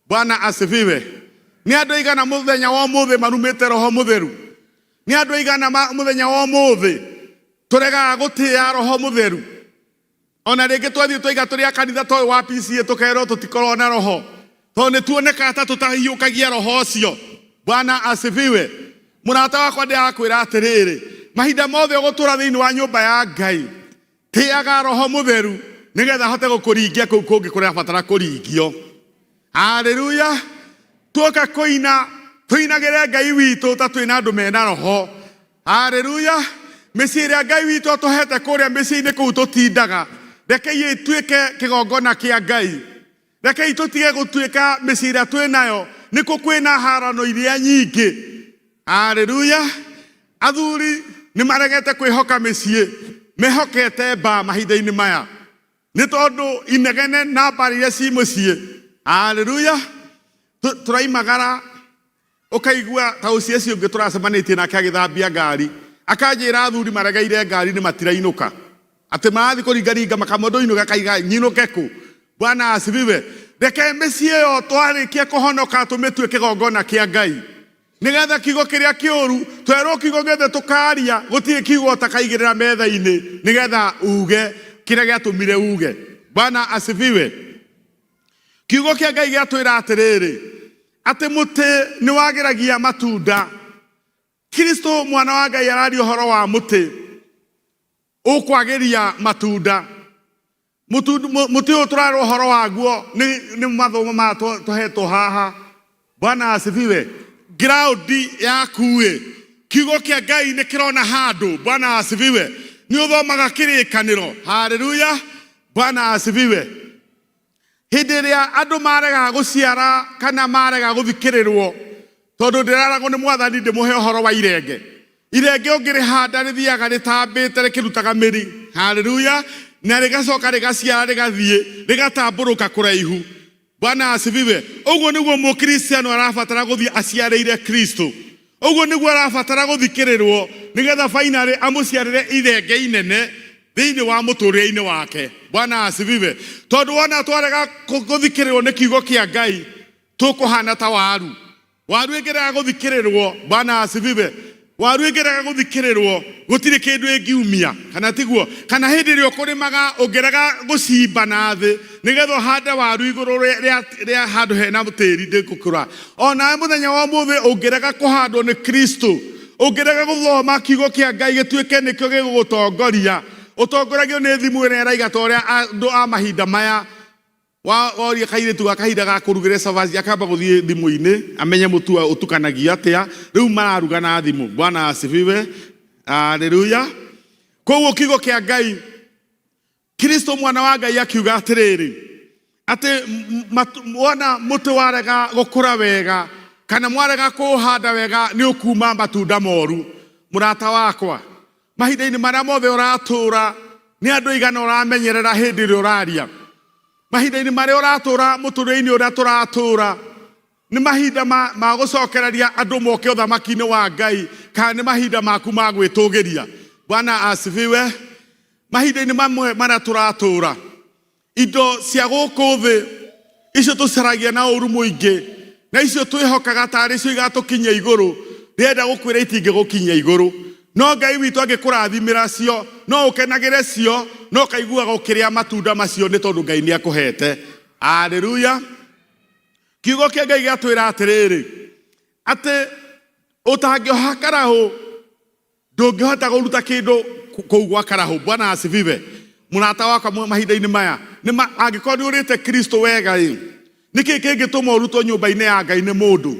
S13: Bwana asifiwe. Nĩ andũ aigana mũthenya wa ũmũthĩ marumĩte Roho Mũtheru? Nĩ andũ aigana mũthenya wa ũmũthĩ tũregaga gũtĩĩa Roho Mũtheru? Ona rĩngĩ twathiĩ twaiga tũrĩ a kanitha ta ũyũ wa PCA tũkerwo tũtikoragwo na roho, tondũ nĩ tuonekaga ta tũtahiũkagia roho ũcio. Bwana asifiwe. Mũrata wakwa ndĩrakwĩra atĩrĩrĩ, mahinda mothe ũgũtũra thĩinĩ wa nyũmba ya Ngai, tĩaga Roho Mũtheru nĩgetha ahote gũkũringia kũu kũngĩ kũrabatara kũringio. Haleluya. Tuoka kũina, tũinagĩre Ngai witũ ta twĩna andũ mena roho. Haleluya. Mĩciĩ ĩrĩa Ngai witũ atũhete kũrĩa mĩciĩ-inĩ kũu tũtindaga, rekei ĩtuĩke kĩgongona kĩa Ngai. Rekei tũtige gũtuĩka mĩciĩ ĩrĩa twĩ nayo nĩkuo kwĩna harano iria nyingĩ. Haleluya. Athuri nĩ maregete kwĩhoka mĩciĩ, mehokete mbaa mahinda-inĩ maya, nĩ tondũ inegene na mbara iria ci mũciĩ. Haleluya. Tũraimagara ũkaigua ta ũcio ũcio ũngĩ tũracemanĩtie nake agĩthambia ngari, akanjĩra athuri maregeire ngari nĩ matirainũka, atĩ marathiĩ kũringaringa makamwenda ũinũke, akaiga nyinũke kũ? Bwana asifiwe. Reke mĩciĩ ĩyo twarĩkia kũhonoka tũmĩtue kĩgongona kĩa Ngai, nĩgetha kiugo kĩrĩa kĩũru twerwo kiugo gĩothe tũkaria, gũtirĩ kiugo ũtakaigĩrĩra metha-inĩ nĩgetha uge kĩrĩa gĩatũmire uge. Bwana asifiwe. Kiugo kĩa Ngai gĩatwĩra atĩrĩrĩ, atĩ mũtĩ nĩ wagĩragia matunda. Kristo mwana wa Ngai araria ũhoro wa mũtĩ ũkwagĩria matunda. Mũtĩ ũyũ tũrarora ũhoro waguo nĩ mathomo maya tũhetwo haha. Bwana asifiwe. Ground yaku-ĩ, kiugo kĩa Ngai nĩ kĩrona handũ. Bwana asifiwe. Nĩ ũthomaga kĩrĩkanĩro. Haleluya. Bwana asifiwe. Hĩndĩ ĩrĩa andũ maregaga gũciara kana marega gũthikĩrĩrwo, tondũ ndĩraragwo nĩ mwathani ndĩmũhe ũhoro wa irenge. Irenge ũngĩrĩhanda rĩthiaga rĩtambĩte rĩkĩrutaga mĩri. Haleluya. Na rĩgacoka rĩgaciara rĩgathiĩ rĩgatambũrũka kũraihu. Bwana asifiwe. Ũguo nĩguo mũkristiano arabatara gũthiĩ aciarĩire Kristo. Ũguo nĩguo arabatara gũthikĩrĩrwo nĩgetha finally amũciarĩre ithenge inene thĩinĩ wa mũtũrĩre-inĩ wake. Bwana asifiwe. Tondũ wona twarega gũthikĩrĩrwo nĩ kiugo kĩa Ngai tũkũhana ta waru. Waru ĩngĩrega gũthikĩrĩrwo, Bwana asifiwe. Waru ĩngĩrega gũthikĩrĩrwo gũtirĩ kĩndũ ĩngiumia, kana tiguo? Kana hĩndĩ ĩrĩa ũkũrĩmaga ũngĩrega gũcimba na thĩ nĩgetha ũhande waru igũrũ rĩa handũ hena tĩri ndĩgũkũra. Onawe mũthenya wa ũmũthĩ ũngĩrega kũhandwo nĩ Kristo, ũngĩrega gũthoma kiugo kĩa Ngai gĩtuĩke nĩkĩo gĩgũgũtongoria, ũtongoragio nĩ thimũ ĩrĩa ĩraiga ta ũrĩa andũ a mahinda maya woria kairĩtu ga kahinda ga kũrugĩre cabaci akamba gũthiĩ thimũ-inĩ amenye mũtu ũtukanagio atĩa, rĩu mararuga na thimũ. Bwana asifiwe, haleluya. Koguo kiugo kĩa Ngai, Kristo mwana wa Ngai akiuga atĩrĩrĩ, atĩ wona mũtĩ warega gũkũra wega kana mwarega kũũhanda wega nĩ ũkuma matunda moru. Mũrata wakwa, mahinda-inĩ marĩa mothe ũratũra nĩ andũ aigana ũramenyerera hĩndĩ ĩrĩa ũraria? Mahinda-inĩ marĩa ũratũra mũtũrĩre-inĩ ũrĩa tũratũra nĩ mahinda ma gũcokereria andũ moke ũthamaki-inĩ wa Ngai kana nĩ mahinda maku ma gwĩtũgĩria? Bwana asifiwe. Mahinda-inĩ mamwe marĩa tũratũra indo cia gũkũ thĩ icio tũcaragia na ũru mũingĩ na icio twĩhokaga tarĩ cio igatũkinyia igũrũ, ndĩrenda gũkwĩra itingĩgũkinyia igũrũ. No Ngai witũ angĩkũrathimĩra cio, no ũkenagĩre cio, no ũkaiguaga ũkĩrĩa matunda macio nĩ tondũ Ngai nĩ akũhete. Haleluya. Kiugo kĩa Ngai gĩatwĩra atĩrĩrĩ, atĩ ũtangĩoha karahũ ndũngĩhota kũruta kĩndũ kũu gwa karahũ. Bwana asifiwe. Mũrata wakwa mahinda-inĩ maya, angĩkorwo nĩ ũrĩte Kristo wega ĩ, nĩkĩ kĩngĩtũma ũrutwo nyũmba-inĩ ya Ngai nĩ mũndũ?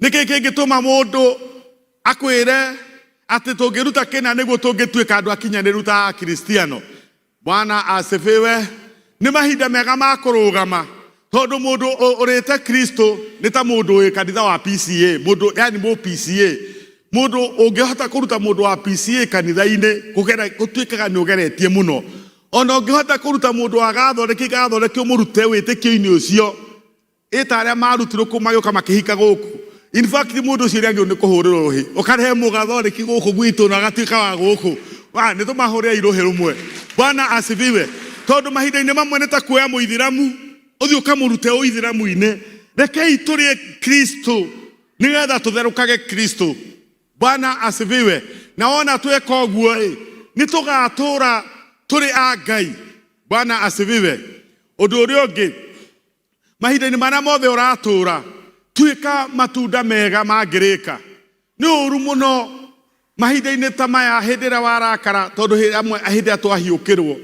S13: Nĩkĩ kĩngĩtũma mũndũ akwĩre atĩ tũngĩruta kĩna nĩguo tũngĩtuĩka andũ akinyanĩru ta Akristiano? Bwana asifiwe. Nĩ mahinda mega ma kũrũgama tondũ mũndũ ũrĩte Kristo nĩ ta mũndũ wĩ kanitha wa PCA, mũndũ yani mũ PCA, mũndũ ũngĩhota kũruta mũndũ wa PCA kanitha-inĩ gũtuĩkaga nĩ ũgeretie mũno. Ona ũngĩhota kũruta mũndũ wa gathoreki gathoreki ũmũrute wĩtĩkio-inĩ ũcio, ĩ ta arĩa marutirwo kũ magĩũka makĩhika gũkũ. In fact mũndũ ũcio nĩagĩrĩirwo nĩ kũhũrĩrwo rũhĩ, ũkarehe mũgathoreki gũkũ gwitũ na agatuĩka wa gũkũ, nĩ tũmahũrĩre rũhĩ rũmwe. Bwana asifiwe. Tondũ mahinda-inĩ mamwe nĩ ta kuoya mũithĩramu ũthiĩ ũkamũrute ũithĩramu-inĩ. Rekei tũrĩe Kristo nĩgetha tũtherũkage Kristo. Bwana asifiwe. Na wona tweka ũguo ĩ, nĩ tũgatũra tũrĩ a Ngai. Bwana asifiwe. Ũndũ ũrĩa ũngĩ, mahinda-inĩ marĩa mothe ũratũra, tuĩka matunda mega mangĩrĩka. Nĩ ũru mũno mahinda-inĩ ta maya hĩndĩ ĩrĩa warakara, tondũ hĩndĩ ĩrĩa twahiũkĩrwo,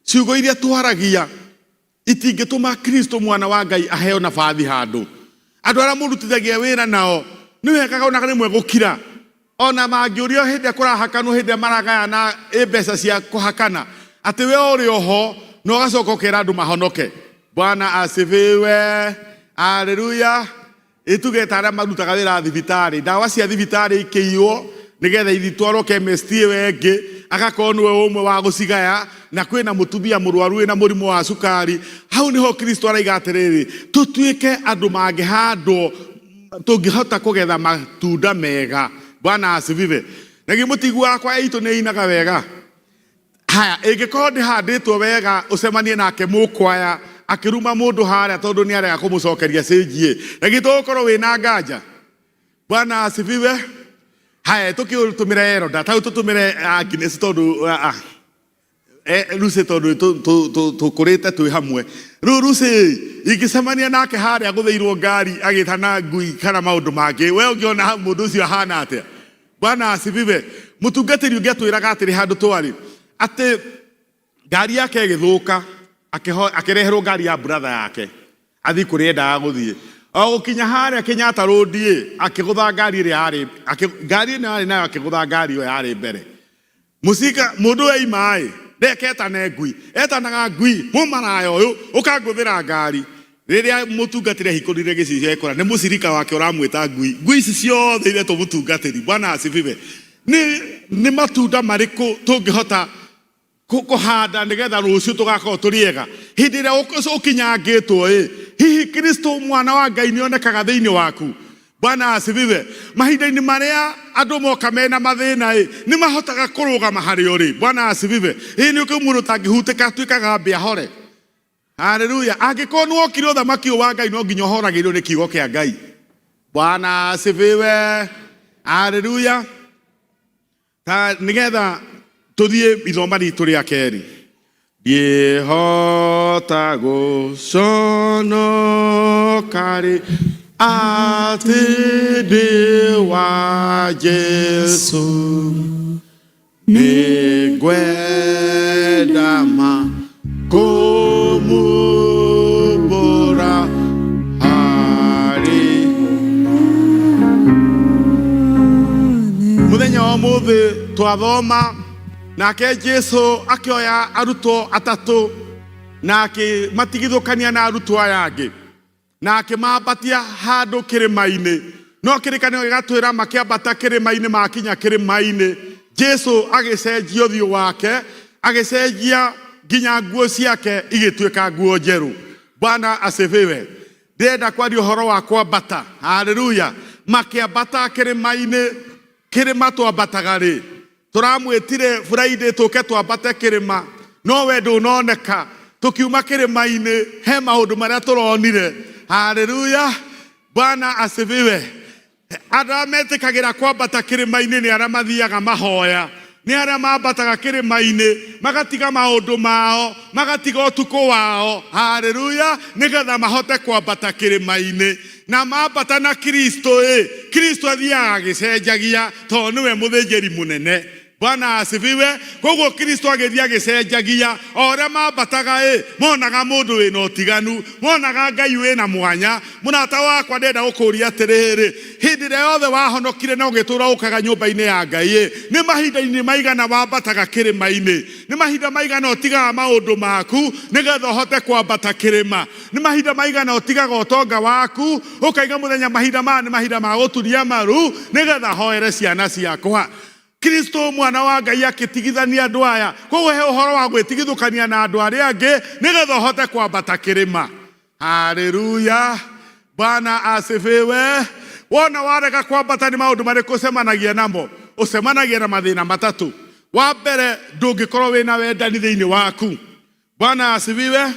S13: ciugo iria twaragia itingĩtũma Kristo mwana wa Ngai aheo nabathi handũ. Andũ arĩa mũrutithagia wĩra nao nĩ wega ona rĩmwe gũkira, ona mangĩũrio hĩndĩ ĩrĩa kũrahakanwo, hĩndĩ ĩrĩa maragayana mbeca cia kũhakana, atĩ we ũrĩ oho na ũgacoka ũkera andũ mahonoke. Bwana asifiwe, haleluya. Ĩtuge ta arĩa marutaga wĩra thibitarĩ, ndawa cia thibitarĩ ikĩiywo nĩgetha ithitwarwo chemist ĩyo ĩngĩ, agakorwo nĩwe ũmwe wa gũcigaya, na kwĩna mũtumia mũrwaru wĩna mũrimũ wa cukari. Hau nĩho Kristo araiga atĩrĩrĩ, tũtuĩke andũ mangĩhandwo, tũngĩhota kũgetha matunda mega. Bwana asifiwe. Na githĩ mũtiguaga kwa itũ nĩ ĩinaga wega? Haya, ĩngĩkorwo ndĩhandĩtwo wega, ũcemanie nake mũkwaya akĩruma mũndũ harĩa tondũ nĩ arega kũmũcokeria cĩnji ĩ, na githĩ tũgũkorwo wĩna nganja? Bwana asifiwe. Haya, tũkĩtũmĩre Eroda, ta rĩu tũtũmĩre Agnes tondũ Lucy tondũ tũkũrĩte twĩ hamwe. Rĩu Lucy ingĩcemania nake harĩa gũthĩirwo ngari agĩtana ngui kana maũndũ mangĩ, we ũngĩona mũndũ ũcio ahana atĩa? Bwana asifiwe. Mũtungatĩri ũngĩ atwĩraga atĩrĩ handũ twarĩ, atĩ ngari yake ĩgĩthũka, akĩreherwo ngari ya brother yake athiĩ kũrĩa endaga gũthiĩ. O gũkinya harĩa Kenyatta Road ĩ, akĩgũtha ngari ĩrĩa yarĩ, ngari ĩno yarĩ nayo akĩgũtha ngari ĩyo yarĩ mbere. Mũcinga, mũndũ ũyũ aima ĩ, reke etane ngui, etanaga ngui, mũmaraya ũyũ, ũkangũthĩra ngari. Rĩrĩa mũtungatĩri ahingũrire gĩcicio ekora nĩ mũcirika wake ũramwĩta ngui. Ngui ici ciothe iretwo mũtungatĩri. Bwana asifiwe. Nĩ matunda marĩkũ tũngĩhota kũhanda nĩgetha rũciũ tũgakorwo tũrĩ ega? Hĩndĩ ĩrĩa ũkinyangĩtwo ĩ, hihi Kristo mwana wa Ngai nĩ onekaga thĩinĩ waku? Bwana asifiwe. Mahinda-inĩ marĩa andũ moka mena mathĩna ĩ, nĩ mahotaga kũrũgama harĩ ũrĩ. Bwana asifiwe. Ĩ nĩ ũkĩ mũndũ ũtangĩhutĩka atuĩkaga mbĩa hore. Haleluya. Angĩkorwo nĩ wokire ũthamaki ũyũ wa Ngai no nginya ũhoragĩrio nĩ kiugo kĩa Ngai. Bwana asifiwe. Haleluya. Ta nĩgetha tũthiĩ ithoma ritũ rĩa kerĩ. Ndiĩhota gũconoka rĩ atĩ ndĩ wa Jesũ. Nĩngwenda ma kũmumbũra harĩ Mũthenya wa ũmũthĩ twathoma nake Jesu akĩoya arutwo atatũ na akĩmatigithũkania na arutwo aya angĩ. Na akĩmaambatia handũ kĩrĩma-inĩ. No kĩrĩkanĩro gĩgatwĩra makĩambata kĩrĩma-inĩ, makinya kĩrĩma-inĩ, Jesu agĩcenjia ũthiũ wake, agĩcenjia nginya nguo ciake igĩtuĩka nguo njerũ. Bwana asifiwe. Ndĩrenda kwaria ũhoro wa kwambata. Haleluya. Makĩambata kĩrĩma-inĩ, kĩrĩma twambataga rĩ? Tũramwĩtire Friday tũke twambate kĩrĩma, no we ndũnoneka. Tũkiuma kĩrĩma-inĩ, he maũndũ marĩa tũronire. Haleluya, Bwana asifiwe. Andũ arĩa metĩkagĩra kwambata kĩrĩma-inĩ nĩ arĩa mathiaga mahoya, nĩ arĩa mambataga kĩrĩma-inĩ magatiga maũndũ mao, magatiga ũtukũ wao. Haleluya, nĩgetha mahote kwambata kĩrĩma-inĩ. Na mambata na Kristo ĩ, Kristo athiaga agĩcenjagia tondũ nĩwe mũthĩnjĩri mũnene. Bwana asifiwe. Koguo Kristo agĩthiĩ agĩcenjagia o ũrĩa mambataga ĩ, monaga mũndũ wĩna ũtiganu, monaga Ngai wĩna mwanya. Mũrata wakwa ndĩrenda gũkũria atĩrĩrĩ, hĩndĩ ĩrĩa yothe wahonokire na ũgĩtũra ũkaga nyũmba-inĩ ya Ngai ĩ, nĩ mahinda-inĩ maigana wambataga kĩrĩma-inĩ? Nĩ mahinda maigana ũtigaga maũndũ maku nĩgetha ũhote kwambata kĩrĩma? Nĩ mahinda maigana ũtigaga ũtonga waku ũkaiga mũthenya mahinda maya nĩ mahinda ma gũturia maru nĩgetha hoere ciana ciakwa? Kristo mwana wa Ngai akĩtigithania andũ aya. Koguo he ũhoro wa gwĩtigithũkania na andũ arĩa angĩ nĩgetha ũhote kwambata kĩrĩma. Haleluya, Bwana asifiwe. Wona warega kwambata nĩ maũndũ marĩkũ ũcemanagia namo? Ũcemanagia na mathĩna matatũ. Wa mbere, ndũngĩkorwo wĩna wendani thĩinĩ waku. Bwana asifiwe.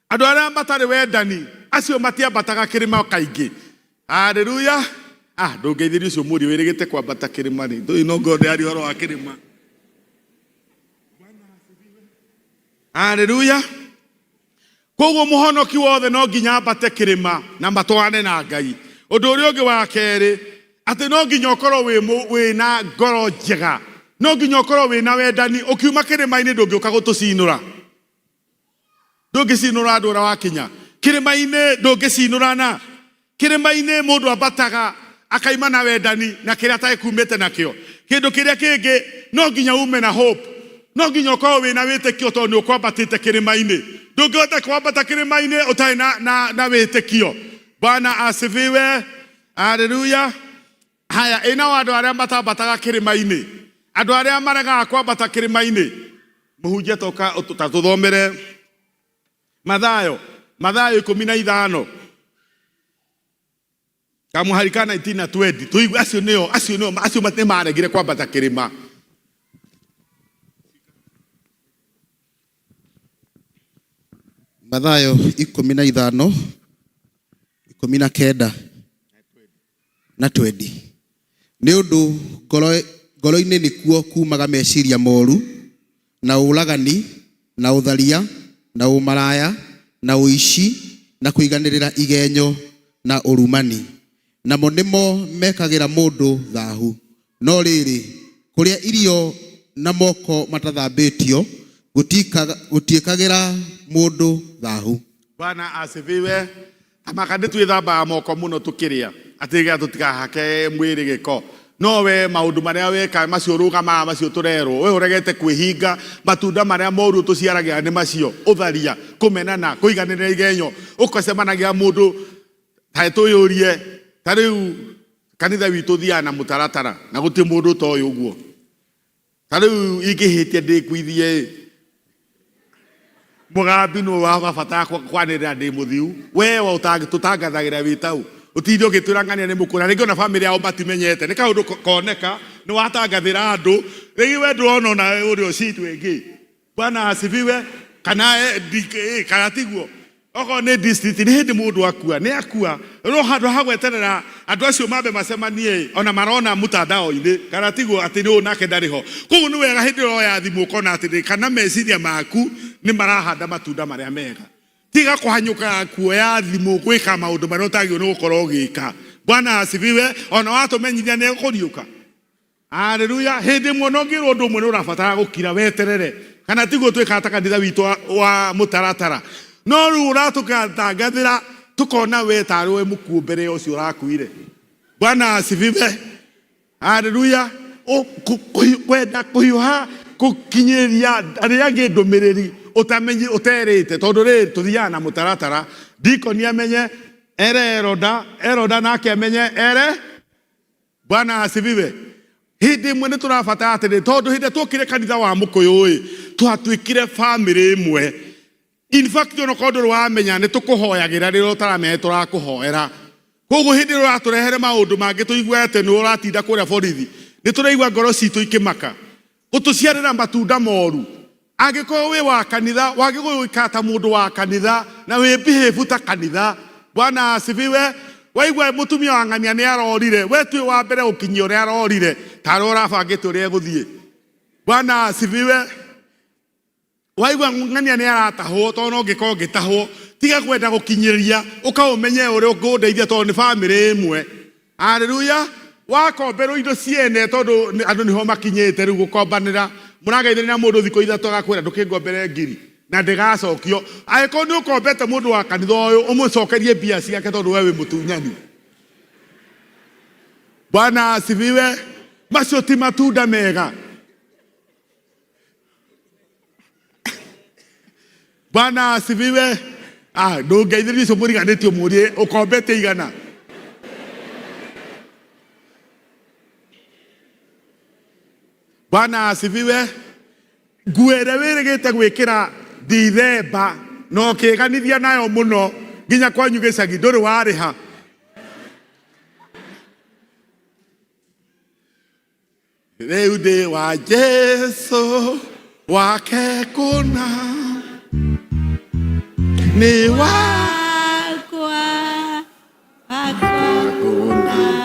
S13: Andũ arĩa matarĩ wendani acio matiambataga kĩrĩma kaingĩ. Haleluya. Ah, ndũngeithĩrie ũcio mũriũ wĩrĩgĩte kwambata kĩrĩma rĩ. Ndũĩ no ngorwo ndĩraria ũhoro wa kĩrĩma. Haleluya. Koguo mũhonoki wothe no nginya ambate kĩrĩma na matwarane na Ngai. Ũndũ ũrĩa ũngĩ wa kerĩ, atĩ no nginya ũkorwo wĩna ngoro njega, no nginya ũkorwo wĩna wendani. Ũkiuma kĩrĩma-inĩ ndũngĩũka gũtũcinũra, ndũngĩcinũra andũ ũrĩa wakinya kĩrĩma-inĩ, ndũngĩcinũrana kĩrĩma-inĩ. Mũndũ ambataga akaima na wendani na kĩrĩa atarĩ kumĩte nakĩo. Kĩndũ kĩrĩa kĩngĩ, no nginya ume na hope, no nginya ũkorwo wĩna wĩtĩkio tondũ nĩ ũkwambatĩte kĩrĩma-inĩ. Ndũngĩhota kwambata kĩrĩma-inĩ ũtarĩ na wĩtĩkio. Bwana asifiwe. Haleluya. Haya, ĩna andũ arĩa matambataga kĩrĩma-inĩ, andũ arĩa maregaga kwambata kĩrĩma-inĩ. Mũhunjia toka ta tũthomere Mathayo, Mathayo 15 kamũhari ka 19 na 20, tũigue acio nĩo, acio nĩo, acio nĩ maregire kwambata kĩrĩma.
S11: Mathayo 15, 19 na 20. Nĩ ũndũ ngoro-inĩ nĩkuo kuumaga meciria moru, na ũragani, na ũtharia, na ũmaraya, na ũici, na kũiganĩrĩra igenyo, na ũrumani. Namo nĩmo mekagĩra mũndũ thahu. No rĩrĩ, kũrĩa irio na moko matathambĩtio gũtiĩkagĩra mũndũ thahu.
S13: Bwana asifiwe. Tamaka nĩ twĩthambaga moko mũno tũkĩrĩa atĩ nĩgetha tũtikahake mwĩrĩ gĩko. No we maũndũ marĩa weka macio ũrũgamaga macio tũrerwo, we ũregete kwĩhinga matunda marĩa moru tũciaragĩra nĩ macio, ũtharia, kũmenana, kũiganĩrĩra igenyo, ũkacemanagia mũndũ ta tũyũrie ta rĩu kanitha witũ ũthiaga na mũtaratara na gũtirĩ mũndũ ũtoĩ ũguo. Ta rĩu ingĩhĩtia ndĩkuithie ĩ. Mũgambi nĩ wabatara kwanĩrĩra ndĩ mũthiu. We tũtangathagĩra wĩ tau. Ũtinde ũgĩtwĩra ng'ania nĩ mũkũra. Rĩngĩ ona bamĩrĩ yao matimenyete. Nĩ kaũndũ koneka, nĩ watangathĩra andũ. Rĩngĩ we ndũrona ona ũrĩa ũcindwo ĩngĩ. Bwana asifiwe. Kana kana tiguo. Okorwo nĩ district nĩ hĩndĩ mũndũ akua, nĩ akua. No handũ ha gweterera andũ acio mambe macemanie ona marona mtandao-inĩ kana tiguo atĩ nĩ ũyũ nake ndarĩ ho. Koguo nĩ wega hĩndĩ ĩrĩa ũroya thimũ ũkona atĩrĩ kana meciria maku nĩ marahanda matunda marĩa mega. Tiga kũhanyũka kuoya thimũ gwĩka maũndũ marĩa ũtagĩrĩirwo nĩ gũkorwo ũgĩka. Bwana asifiwe. Ona watũmenyithia nĩ ekũriũka. Haleluya. Hĩndĩ ĩmwe ona ũngĩrwo ũndũ ũmwe nĩ ũrabatara gũkira weterere. Kana tiguo twĩkaga ta kanitha witũ wa mũtaratara. No rĩu ũratũtangathĩra tũkona we tarĩ we mũkuũ mbere ya ũcio ũrakuire. Bwana asifiwe. Haleluya. Kwenda kũhiũha kũkinyĩria arĩa angĩ ndũmĩrĩri ũtamenyi ũterĩte tondũ rĩrĩ tũthiaga na mũtaratara. Dikoni amenye ere eroda, eroda nake amenye ere Bwana asifiwe. Hĩndĩ ĩmwe nĩ tũrabatara atĩrĩ, tondũ hĩndĩ ĩrĩa tuokire kanitha wa Mũkũyũ ĩ, twatuĩkire bamĩrĩ ĩmwe. In fact onokorwo ndũrĩ wamenya nĩ tũkũhoyagĩra rĩrĩa ũtaramenya nĩ tũrakũhoera. Koguo hĩndĩ ĩrĩa ũratũrehere maũndũ mangĩ tũigue atĩ nĩ ũratinda kũrĩa borithi, nĩ tũraigua ngoro citũ ikĩmaka. Gũtũciarĩra matunda moru. Angĩkorwo wĩ wa kanitha, wagĩrĩirwo gũikara ta mũndũ wa kanitha na wĩ behave ta kanitha. Bwana asifiwe. Waigua mũtumia wa ng'ania nĩ arorire, we tuĩ wa mbere gũkinyia ũrĩa arorire, tarĩ ũrabangĩte ũrĩa egũthiĩ. Bwana asifiwe. Waigua ng'ania nĩ aratahwo, tondũ no ngĩkorwo ngĩtahwo, tiga kwenda gũkinyĩria, ũka ũmenye ũrĩa ũkũndeithia tondũ nĩ bamĩrĩ ĩmwe. Haleluya. Wakomberwo indo ciene tondũ andũ nĩho makinyĩte rĩu gũkombanĩra. Mũrageithania na mũndũ thikũ ithatũ agakwĩra ndũkĩngombere ngiri na ndĩgacokio. Angĩkorwo nĩ ũkombete mũndũ wa kanitha ũyũ ũmũcokerie mbia ciake tondũ we wĩ mũtunyani. Bwana asifiwe. Macio ti matunda mega. Bwana asifiwe. Ah, ndũngeithĩrie ũcio mũriganĩtie ũmũrie ũkombete igana. Bwana asifiwe. Nguo ĩrĩa wĩrĩgĩte gwĩkĩra Dithemba na ũkĩganithia nayo mũno nginya kwanyu gĩcagi ndũrĩ warĩha. Rĩu ndĩ wa Jesu wake kũna nĩ
S3: wakwa wakwa
S13: kũna.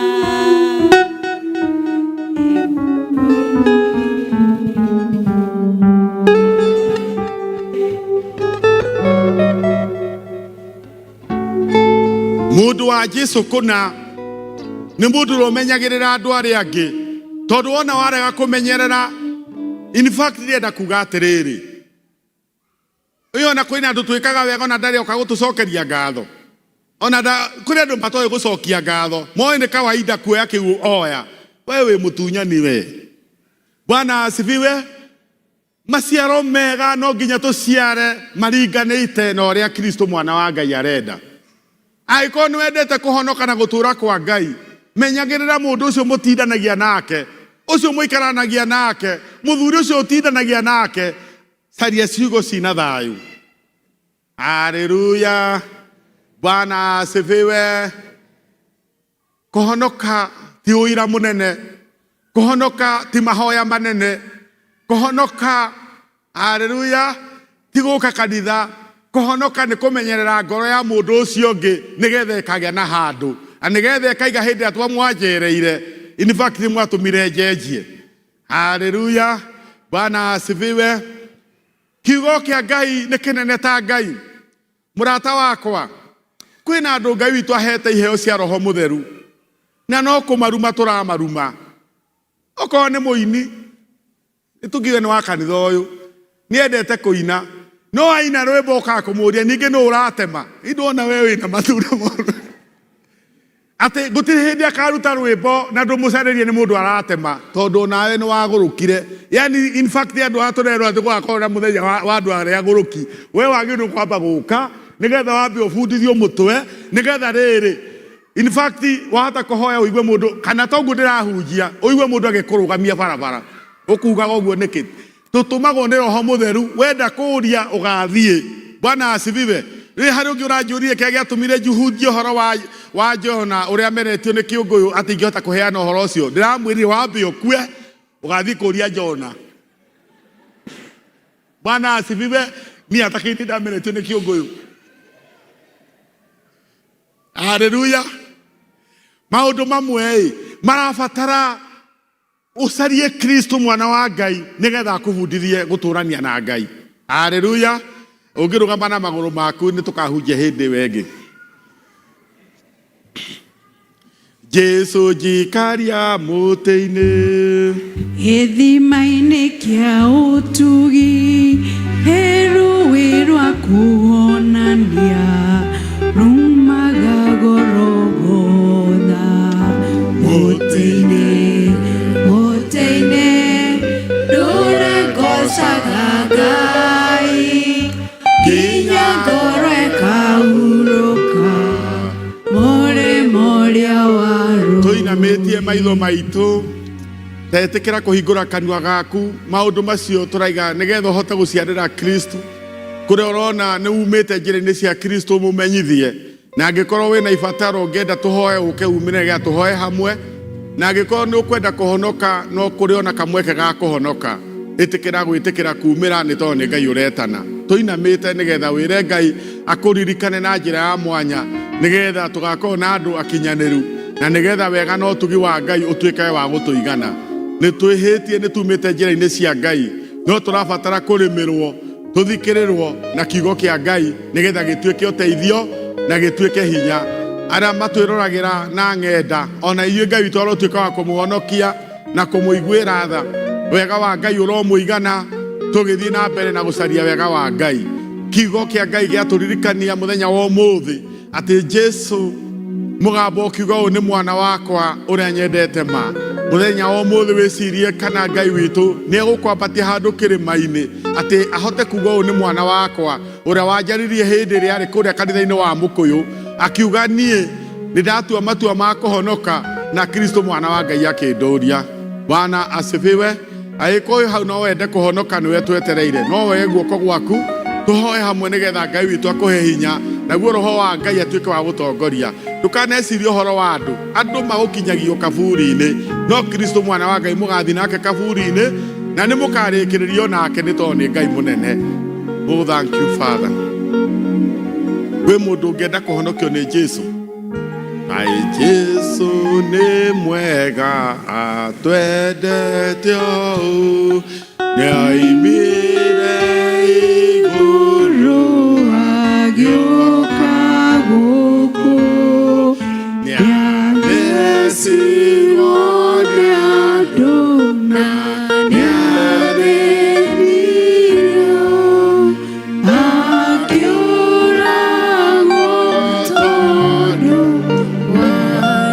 S13: Mũndũ wa Jesu kũna nĩ mũndũ ũrĩa ũmenyagĩrĩra andũ arĩa angĩ tondũ wona warega kũmenyerera in fact ndĩrenda kuga atĩrĩrĩ ũyũ ona kwĩna andũ twĩkaga wega ona ndarĩ oka gũtũcokeria ngatho ona nda kũrĩ andũ matoĩ gũcokia ngatho moĩ nĩ kawaida kuoya kĩu oya we wĩ mũtunyani we bwana asifiwe maciaro mega no nginya tũciare maringanĩte na ũrĩa kristo mwana wa ngai arenda angĩkorwo nĩ wendete kũhonoka na gũtũũra kwa ngai menyagĩrĩra mũndũ ũcio mũtindanagia nake ũcio mũikaranagia nake mũthuri ũcio ũtindanagia nake caria ciugo cina thayũ haleluya bwana asifiwe Kũhonoka ti ũira mũnene, kũhonoka ti mahoya manene, kũhonoka haleluya ti gũka kanitha, kũhonoka nĩ kũmenyerera ngoro ya mũndũ ũcio ũngĩ nĩgetha ĩkagĩa na handũ na nĩgetha ĩkaiga hĩndĩ ĩrĩa twamwanjereire, in fact nĩ mwatũmire njenjie. Haleluya, Bwana asifiwe. Kiugo kĩa Ngai nĩ kĩnene ta Ngai. Mũrata wakwa, kwĩna andũ Ngai witũ ahete iheo cia Roho Mũtheru, na no kũmaruma tũramaruma. Okorwo nĩ mũini, nĩtũkiuge nĩ wa kanitha ũyũ, nĩendete kũina, no aina rwĩmbo ũkaga kũmũria ningĩ nũ ũratema, nĩ ndona we wĩna matunda moru. Atĩ gũtirĩ hĩndĩ akaruta rwĩmbo na ndũmũcarĩrie nĩ mũndũ aratema tondũ onawe nĩ wagũrũkire. Yani in fact andũ aya tũrerwo atĩ gũgakorwo na mũthenya wa andũ arĩa agũrũki. We wagĩrĩirwo kwamba gũka nĩgetha wambe ũbundithio mũtwe nĩgetha rĩrĩ in fact wahota kũhoya ũigue mũndũ kana toguo ndĩrahunjia ũigue mũndũ agĩkũrũgamia barabara ũkugaga ũguo nĩkĩ? Tũtũmagwo nĩ Roho Mũtheru wenda kũria ũgathiĩ. Bwana asifiwe. Rä harä å ngä å ranjå kä rä a gä atå mire njihunjie å horo wa Jona å rä a meretio nä kä å ngå yå atä ingä hota kå heana å horo å cio. Ndä ramwä rire wambe å kue å gathiä kå ria Jona. Bwana asifiwe. Niä atakä ndameretio nä kä å ngå yå. Haleluya. Maũndũ mamwe ĩ marabatara ũcarie Kristo mwana wa Ngai nĩgetha akũbundithie gũtũrania na Ngai. Haleluya. Ũngĩrũgama na magũrũ maku nĩ tũkahunjia hĩndĩ ĩyo ĩngĩ. Jesu njikaria mũtĩ-inĩ.
S14: Gĩthima-inĩ kĩa ũtugi he rũĩ rwa kuonania rumaga Gorogotha. Mũtĩ-inĩ, mũtĩ-inĩ ndũre ngocaga Ngai nginya ngoro ĩkahurũka mũrĩmo ũrĩa wa rũĩ.
S13: Tũinamĩtie maitho maitũ tetĩkĩra kũhingũra kanua gaku maũndũ macio tũraiga nĩgetha ũhote gũciarĩra Kristo. Kũrĩa ũrona nĩ umĩte njĩra-inĩ cia Kristo ũmũmenyithie, na angĩkorwo wĩna ibataro ũngĩenda tũhoe ũke umĩre nĩgetha tũhoe hamwe, na angĩkorwo nĩ ũkwenda kũhonoka no kũrĩ ona kamweke ga kũhonoka, ĩtĩkĩra gwĩtĩkĩra kumĩra nĩ tondũ nĩ Ngai ũretana. Tũinamĩte nĩgetha wĩre Ngai akũririkane na njĩra ya mwanya nĩgetha tũgakorwo na andũ akinyanĩru na nĩgetha wega na ũtugi wa Ngai ũtuĩke wa gũtũigana. Nĩ twĩhĩtie, nĩ tumĩte njĩra-inĩ cia Ngai, no tũrabatara kũrĩmĩrwo tũthikĩrĩrwo na kiugo kĩa Ngai nĩgetha gĩtuĩke ũteithio na gĩtuĩke hinya. Arĩa matwĩroragĩra na ng'enda ona ithuĩ Ngai witũ arotuĩka wa kũmũhonokia na kũmũiguĩra tha. Wega wa Ngai ũromũigana tũgĩthiĩ na mbere na gũcaria wega wa Ngai. Kiugo kĩa Ngai gĩatũririkania mũthenya wa ũmũthĩ atĩ Jesu mũgambo ũkiuga ũyũ nĩ mwana wakwa ũrĩa nyendete ma. Mũthenya wa ũmũthĩ wĩcirie kana Ngai witũ nĩ egũkwambatia handũ kĩrĩma-inĩ atĩ ahote kuga ũyũ nĩ mwana wakwa ũrĩa wanjaririe hĩndĩ ĩrĩa arĩ kũrĩa kanitha-inĩ wa Mũkũyũ akiuga niĩ nĩ ndatua matua ma kũhonoka na Kristo mwana wa Ngai akĩndũria. Bwana asifiwe. Angĩkorwo hau no wende kũhonoka nĩwe twetereire, no woe guoko gwaku tũhoe hamwe nĩgetha Ngai witũ akũhe hinya naguo roho wa Ngai atuĩke wa gũtongoria. Ndũkanecirie ũhoro wa andũ, andũ magũkinyagio kaburi-inĩ, no Kristo mwana wa Ngai mũgathiĩ nake kaburi-inĩ na nĩ mũkarĩkĩrĩrio nake nĩ tondũ nĩ Ngai mũnene. Oh, thank you Father. Kwĩ mũndũ ũngĩenda kũhonokio nĩ Jesu? Ai Jesu nĩ mwega atwendete ũũ, nĩoimire igũrũ
S14: agĩũka gũkũ
S13: nĩathecirwo
S14: nĩ andũ na nĩathĩnirio akĩũragwo tondũ wa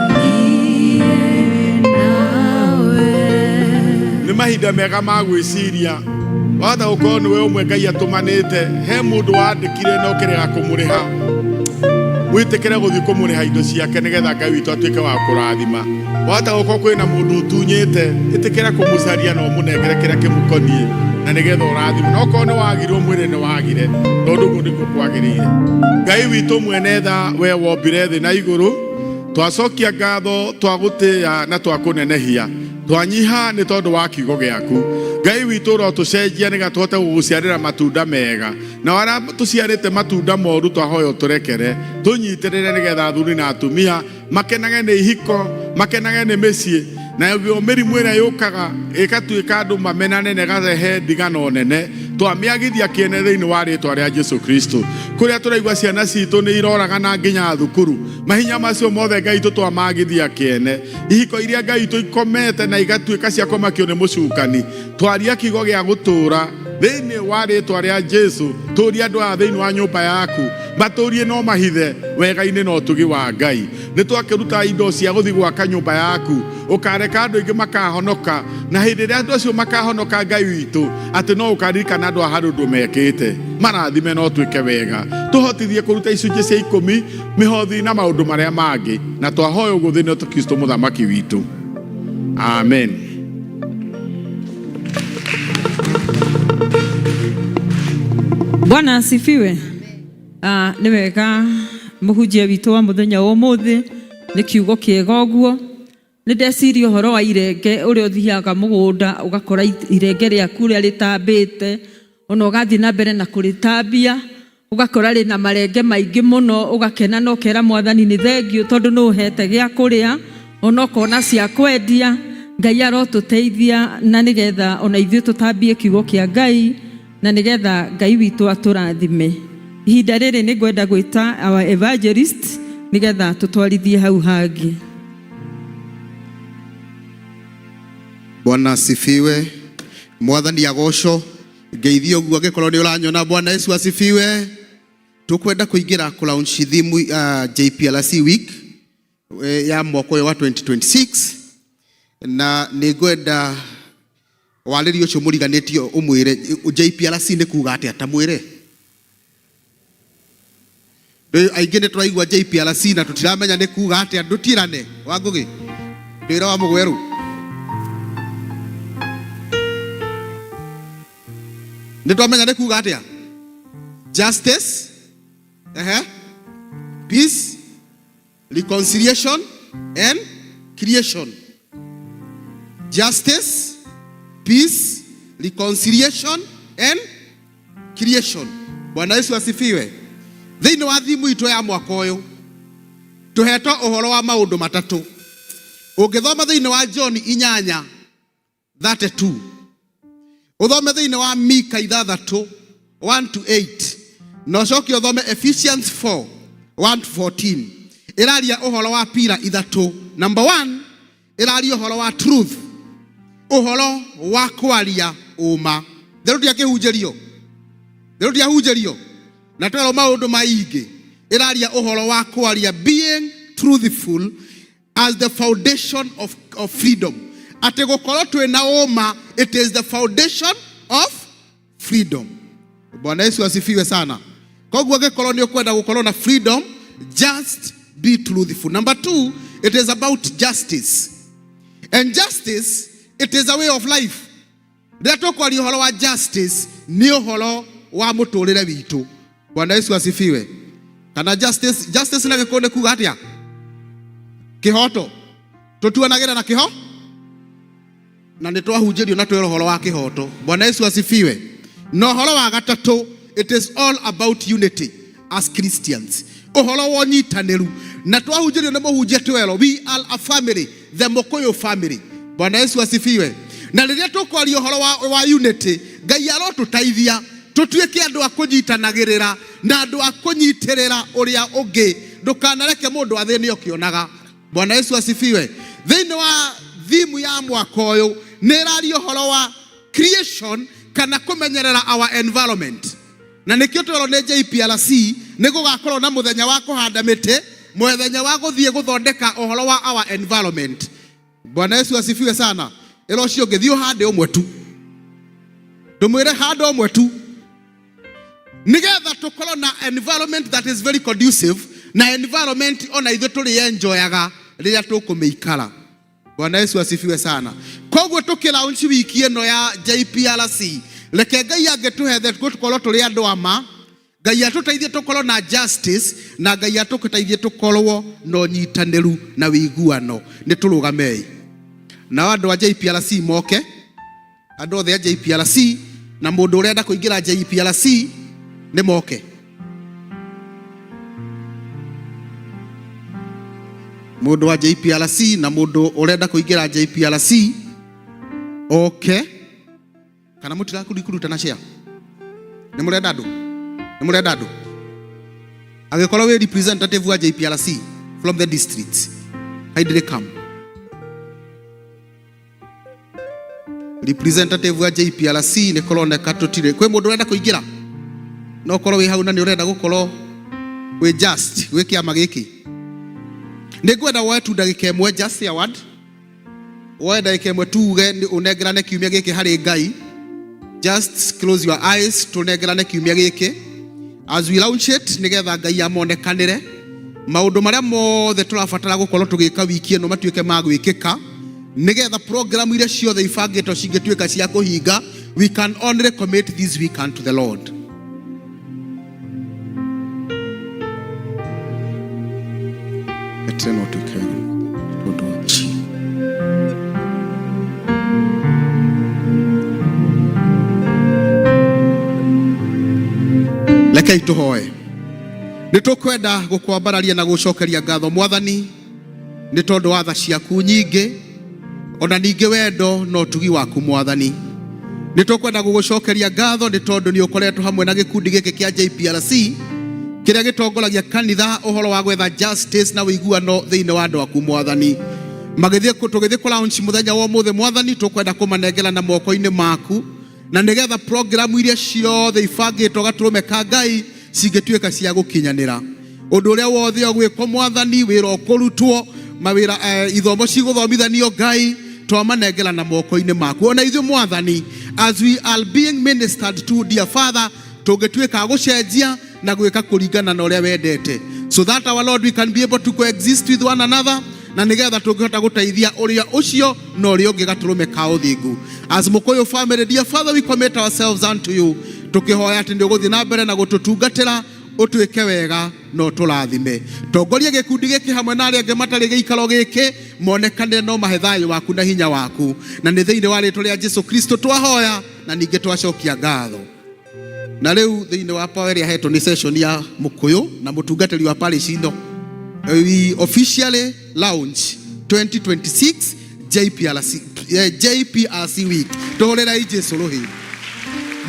S14: niĩ nawe.
S13: Nĩ mahinda mega ma gwĩciria. Wahota gũkorwo nĩwe ũmwe Ngai atũmanĩte he mũndũ wandĩkire na ũkĩrega kũmũrĩha, wĩtĩkĩre gũthiĩ kũmũrĩha indo ciake nĩgetha Ngai witũ atuĩke wa kũrathima. Wahota gũkorwo kwĩna mũndũ ũtunyĩte, ĩtĩkĩra kũmũcaria na ũmũnengere kĩrĩa kĩmũkoniĩ na nĩgetha ũrathimwo. Na okorwo nĩ wagire ũmwĩre nĩ wagire, tondũ ũguo nĩguo kwagĩrĩire. Ngai witũ mwene tha, we wombire thĩ na igũrũ, twacokia ngatho, twagũtĩĩa na twakũnenehia, twanyiha nĩ tondũ wa kiugo gĩaku. Ngai witũ ũrotũcenjia nĩgetha tũhote gũgũciarĩra matunda mega, na arĩa tũciarĩte matunda moru twahoya ũtũrekere, tũnyitĩrĩre nĩgetha athuri na atumia makenage nĩ ihiko, makenage nĩ mĩciĩ, nayo mĩrimũ ĩrĩa yũkaga ĩgatuĩka andũ mamenane na ĩkarehe ndigano nene, twamĩagithia kĩene thĩinĩ wa rĩtwa rĩa Jesu Kristo. Kũrĩa tũraigua ciana citũ nĩ iroragana nginya thukuru, mahinya macio mothe Ngai witũ twamagithia kĩene. Ihiko iria Ngai witũ ikomete na igatuĩka cia kũmakio nĩ mũcukani, twaria kiugo gĩa gũtũra thĩinĩ wa rĩtwa rĩa Jesu. Tũria andũ aya thĩinĩ wa nyũmba yaku, matũrie no mahithe wega-inĩ na ũtugi wa Ngai. Nĩ twakĩruta indo cia gũthiĩ gwaka nyũmba yaku, ũkareka andũ aingĩ makahonoka, na hĩndĩ ĩrĩa andũ acio makahonoka Ngai witũ, atĩ no ũkaririkana andũ a harĩ ũndũ mekĩte, marathime na ũtuĩke wega. Tũhotithie kũruta icunjĩ cia ikũmi, mĩhothi na maũndũ marĩa mangĩ, na twahoya ũguo thĩinĩ wa Kristo mũthamaki witũ. Amen.
S1: Bwana asifiwe. Ah, nĩ wega mũhunjia witũ wa mũthenya wa ũmũthĩ nĩ kiugo kĩega ũguo nĩ ndeciria ũhoro wa irenge ũrĩa ũthiaga mũgũnda ũgakora irenge rĩaku ũrĩa rĩtambĩte ona ũgathiĩ na mbere na kũrĩtambia ũgakora rĩna marenge maingĩ mũno ũgakena na ũkera mwathani nĩ thengiũ tondũ nĩ ũhete gĩa kũrĩa ona ũkona cia kwendia ngai arotũteithia na nĩgetha ona ithuĩ tũtambie kiugo kĩa ngai na nĩgetha ngai witũ atũrathime ihinda rĩrĩ nĩ ngwenda gwĩta our evangelist nĩgetha tũtwarithie hau hangĩ
S11: Bwana asifiwe. Mwathani agocwo. Ngeithio ũguo angĩkorwo nĩ ũranyona. Bwana Yesu asifiwe. Tũkwenda kũingĩra kũ launch theme JPLC week ya mwaka ũyũ wa 2026 na nĩ ngwenda warĩrie ũcio mũriganĩtio ũmwĩre JPLC nĩ kuga atĩa ta mwĩre aingĩ nĩ tũraigua JPRC na tũtiramenya nĩ kuga atĩa ndũtirane wa Ngũgĩ ndwĩra wa mũgwerũ nĩ twamenya nĩ kuga atĩa justice ehe peace reconciliation and creation justice peace reconciliation and creation bwana yesu asifiwe thĩinĩ wa thimu itũ ya mwaka ũyũ tũhetwo ũhoro wa maũndũ matatũ ũngĩthoma thĩinĩ wa john inyanya 32 ũthome thĩinĩ wa mika ithathatũ 1 to 8 na ũcoke ũthome Ephesians 4 1 to 14 ĩraria ũhoro wa pira ithatũ number 1 ĩraria ũhoro wa truth ũhoro wa kwaria ũma therũ tiakĩhunjĩrio therũ tiahunjĩrio na twerwo maũndũ maingĩ ĩraria ũhoro wa kwaria being truthful as the foundation of freedom atĩ gũkorwo twĩ na ũma it is the foundation of freedom bwana yesu asifiwe sana koguo angĩkorwo nĩ ũkwenda gũkorwo na freedom just be truthful number two it is about justice and justice it is a way of life rĩrĩa tũkwaria ũhoro wa justice nĩ ũhoro wa mũtũrĩre witũ bwana yesu asifiwe kana justice justice na gĩkũyũ nĩ kuga atĩa kĩhoto tũtuanagĩra na kĩho na nĩ twahunjĩrio na twĩra ũhoro wa kĩhoto bwana yesu asifiwe na ũhoro wa gatatũ it is all about unity as christians ũhoro wa ũnyitanĩru na twahunjĩrio nĩ mũhunjia twero we are a family the mũkũyũ family bwana yesu asifiwe na rĩrĩa tũkwaria ũhoro wa, wa unity ngai arotũteithia tũtuĩke andũ a kũnyitanagĩrĩra na andũ a kũnyitĩrĩra ũrĩa ũngĩ ndũkanareke mũndũ athĩnĩ ũkĩonaga bwana yesu asifiwe thĩinĩ wa thimu ya mwaka ũyũ nĩ ĩraria ũhoro wa creation kana kũmenyerera our environment na nĩkĩo twerwo nĩ JPRC nĩ gũgakorwo na mũthenya wa kũhanda mĩtĩ mũthenya wa gũthiĩ gũthondeka ũhoro wa our environment bwana yesu asifiwe sana ĩra ũcio ũngĩ thiĩ ũhande ũmwe tu ndũmwĩre handa ũmwe tu nigetha tũkorwo na environment that is very conducive na environment ona ithuĩ tũrĩ enjoyaga rĩrĩa tũkũmĩikara bwana yesu asifiwe sana koguo tũkĩ launch wiki ĩno ya JPRC reke ngai angĩtũhe tũkorwo tũrĩ andũ ama ngai atũteithie tũkorwo na justice na ngai atũteithie tũkorwo na ũnyitanĩru na wĩiguano nĩ tũrũgamei nao andũ a JPRC moke andũ othe a JPRC na mũndũ ũrenda kũingĩra JPRC nĩ moke mũndũ wa JPRC na mũndũ ũrenda kũingĩra JPRC oke kana mũtirakũrutana share nĩ mũrenda andũ nĩ mũrenda andũ angĩkorwo wĩ representative wa JPRC from the district kindly come representative wa JPRC nĩ kũroneka tũtirĩ kwĩ mũndũ ũrenda kũingĩra no ũkorwo wĩ hau na nĩ ũrenda gũkorwo wĩ just gwĩ kĩama gĩkĩ nĩ ngwenda woe tu ndagĩka ĩmwe just a word woe ndagĩka ĩmwe tuge nĩ ũnengerane kiumia gĩkĩ harĩ ngai just close your eyes tũnengerane kiumia gĩkĩ as we launch it nĩgetha ngai amonekanĩre maũndũ marĩa mothe tũrabatara gũkorwo tũgĩka wiki ĩno matuĩke ma gwĩkĩka nĩgetha program iria ciothe ibangĩtwo cingĩtuĩka cia kũhinga we can only commit this week unto the lord. Tũtungatĩre na ũtwĩke wega tondũ wa Rekei tũhoe. Nĩ tũkwenda gũkwambararia na gũcokeria ngatho Mwathani nĩ tondũ wa tha ciaku nyingĩ ona ningĩ wendo na ũtugi waku Mwathani. Nĩ tũkwenda gũgũcokeria ngatho nĩ tondũ nĩ ũkoretwo hamwe na gĩkundi gĩkĩ kĩa JPRC kĩrĩa gĩtongoragia kanitha ũhoro wa gwetha justice na ũiguano thĩinĩ wa andũ aku Mwathani. Magĩthiĩ tũgĩthiĩ kũ launch mũthenya wa ũmũthĩ Mwathani, tũkwenda kũmanengera na moko-inĩ maku na nĩgetha programu iria ciothe ibangĩtwo gatũrũme ka Ngai cingĩtuĩka cia gũkinyanĩra. Ũndũ ũrĩa wothe ũgwĩkwo Mwathani, wĩra ũkũrutwo, mawĩra ithomo cigũthomithanio Ngai, twamanengera na moko-inĩ maku. Ona ithuĩ Mwathani, as we are being ministered to, dear Father, tũngĩtuĩka a gũcenjia na gwĩka kũringana na ũrĩa wendete, so that our Lord we can be able to coexist with one another, na nĩgetha tũngĩhota gũteithia ũrĩa ũcio na ũrĩa ũngĩ gatũrũme ka ũthingu. As Mũkũyũ family, dear Father, we commit ourselves unto you, tũkĩhoya atĩ nĩ ũgũthiĩ na mbere na gũtũtungatĩra, ũtwĩke wega na ũtũrathime. Tongoria gĩkundi gĩkĩ hamwe na arĩa angĩ matarĩ gĩikaro gĩkĩ, monekane no mahe thayũ waku na hinya waku, na nĩ thĩinĩ wa rĩtwa rĩa Jesu Kristo twahoya na ningĩ twacokia ngatho. Na rĩu thĩinĩ wa power ĩrĩa hetwo nĩ session ya Mũkũyũ na mũtungatĩri wa parish ino, we officially launch 2026 JPRC, JPRC week. Tũhũrĩrei Jesu rũhĩ.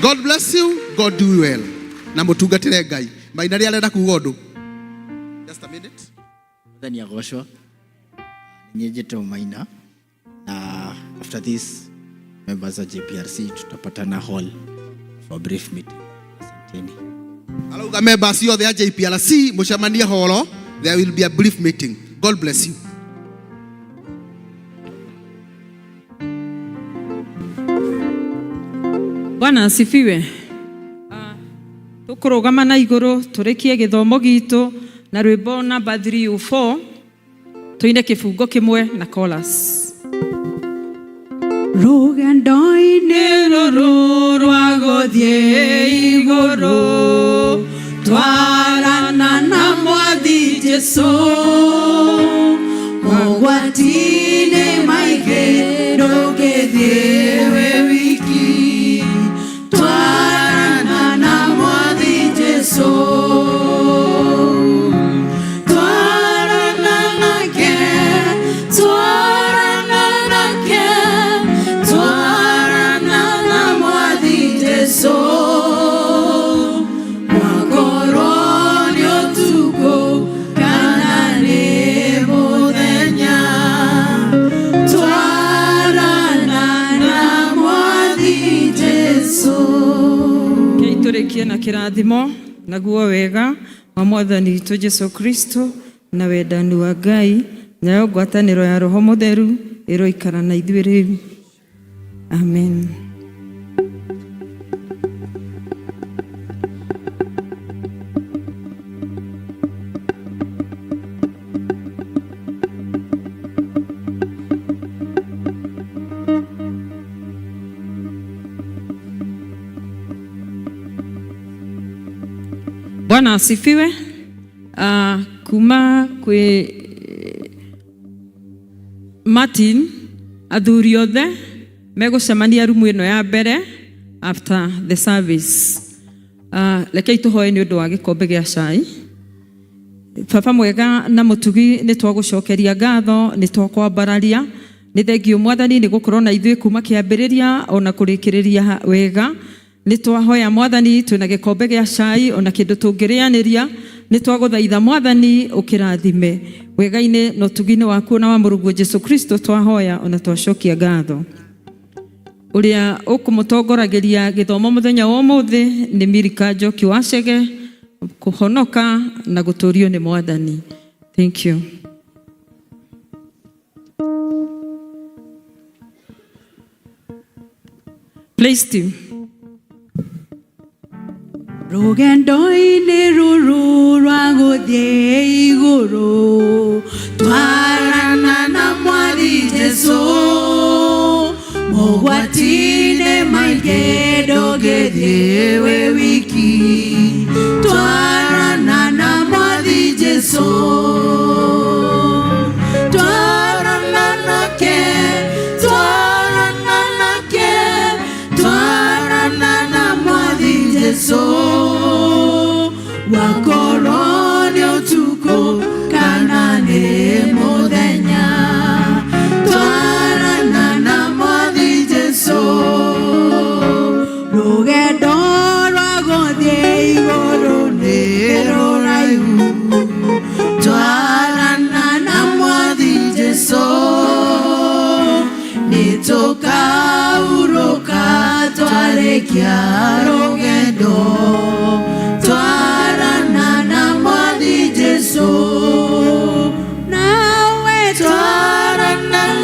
S11: God bless you, God do you well. Na mũtungatĩre Ngai. Maina rĩa arenda kuga ũndũ. Just a minute.
S15: Mwathani agocwo. Niĩ njĩtwo Maina na after this members of JPRC tutapatana hall for a brief meeting. Asanteni.
S11: Arauga members othe a JPRC mũcemanie horo, there will be a brief meeting. God bless you.
S1: Bwana asifiwe. Tũkũrũgama na igũrũ tũrĩkie gĩthomo gitũ na rwĩmbo namba 304, tũine kĩbungo kĩmwe na chorus.
S14: Rũgendo-inĩ rũrũ rwa gũthiĩ igũrũ, twarana na Mwathi Jesũ, mogwati-inĩ maingĩ ndũngĩthiĩ wĩ wiki, twarana na Mwathi Jesũ, twarana nake, twarana nake, twarana na Mwathi Jesũ, mwakorwo nĩ ũtukũ kana nĩ mũthenya, twarana na Mwathi Jesũ.
S1: Rekei tũrĩkie na kĩrathimo, naguo wega wa Mwathani witũ Jesu Kristo na wendani wa Ngai nayo ngwatanĩro ya Roho Mũtheru ĩroikara na ithuĩ rĩu. Amen. Bwana asifiwe. Kuma kwĩ Martin, athuri othe megũcemania rumu ĩno ya mbere after the service. Rekei tũhoe nĩ ũndũ wa gĩkombe gĩa cai. Baba mwega na mũtugi, nĩ twagũcokeria ngatho, nĩ twakwambararia, nĩ thengio Mwathani nĩ gũkorwo na ithuĩ kuma kĩambĩrĩria ona kũrĩkĩrĩria wega. Nĩ twahoya Mwathani, twĩna gĩkombe gĩa cai ona kĩndũ tũngĩrĩanĩria, nĩ twagũthaitha Mwathani ũkĩrathime wega-inĩ na ũtugi-inĩ waku na wa mũrũguo Jesu Kristo, twahoya ona twacokia ngatho. Ũrĩa ũkũmũtongoragĩria gĩthomo mũthenya wa ũmũthĩ nĩ Milika Njoki wa Chege, kũhonoka na gũtũrio nĩ Mwathani. Thank you. Praise team.
S14: Rũgendo-inĩ rũrũ rwa gũthiĩ igũrũ, twarana na Mwathi Jesũ, mogwati-inĩ maingĩ ndũngĩthiĩ wĩ wiki, twarana na Mwathi Jesũ. Kĩa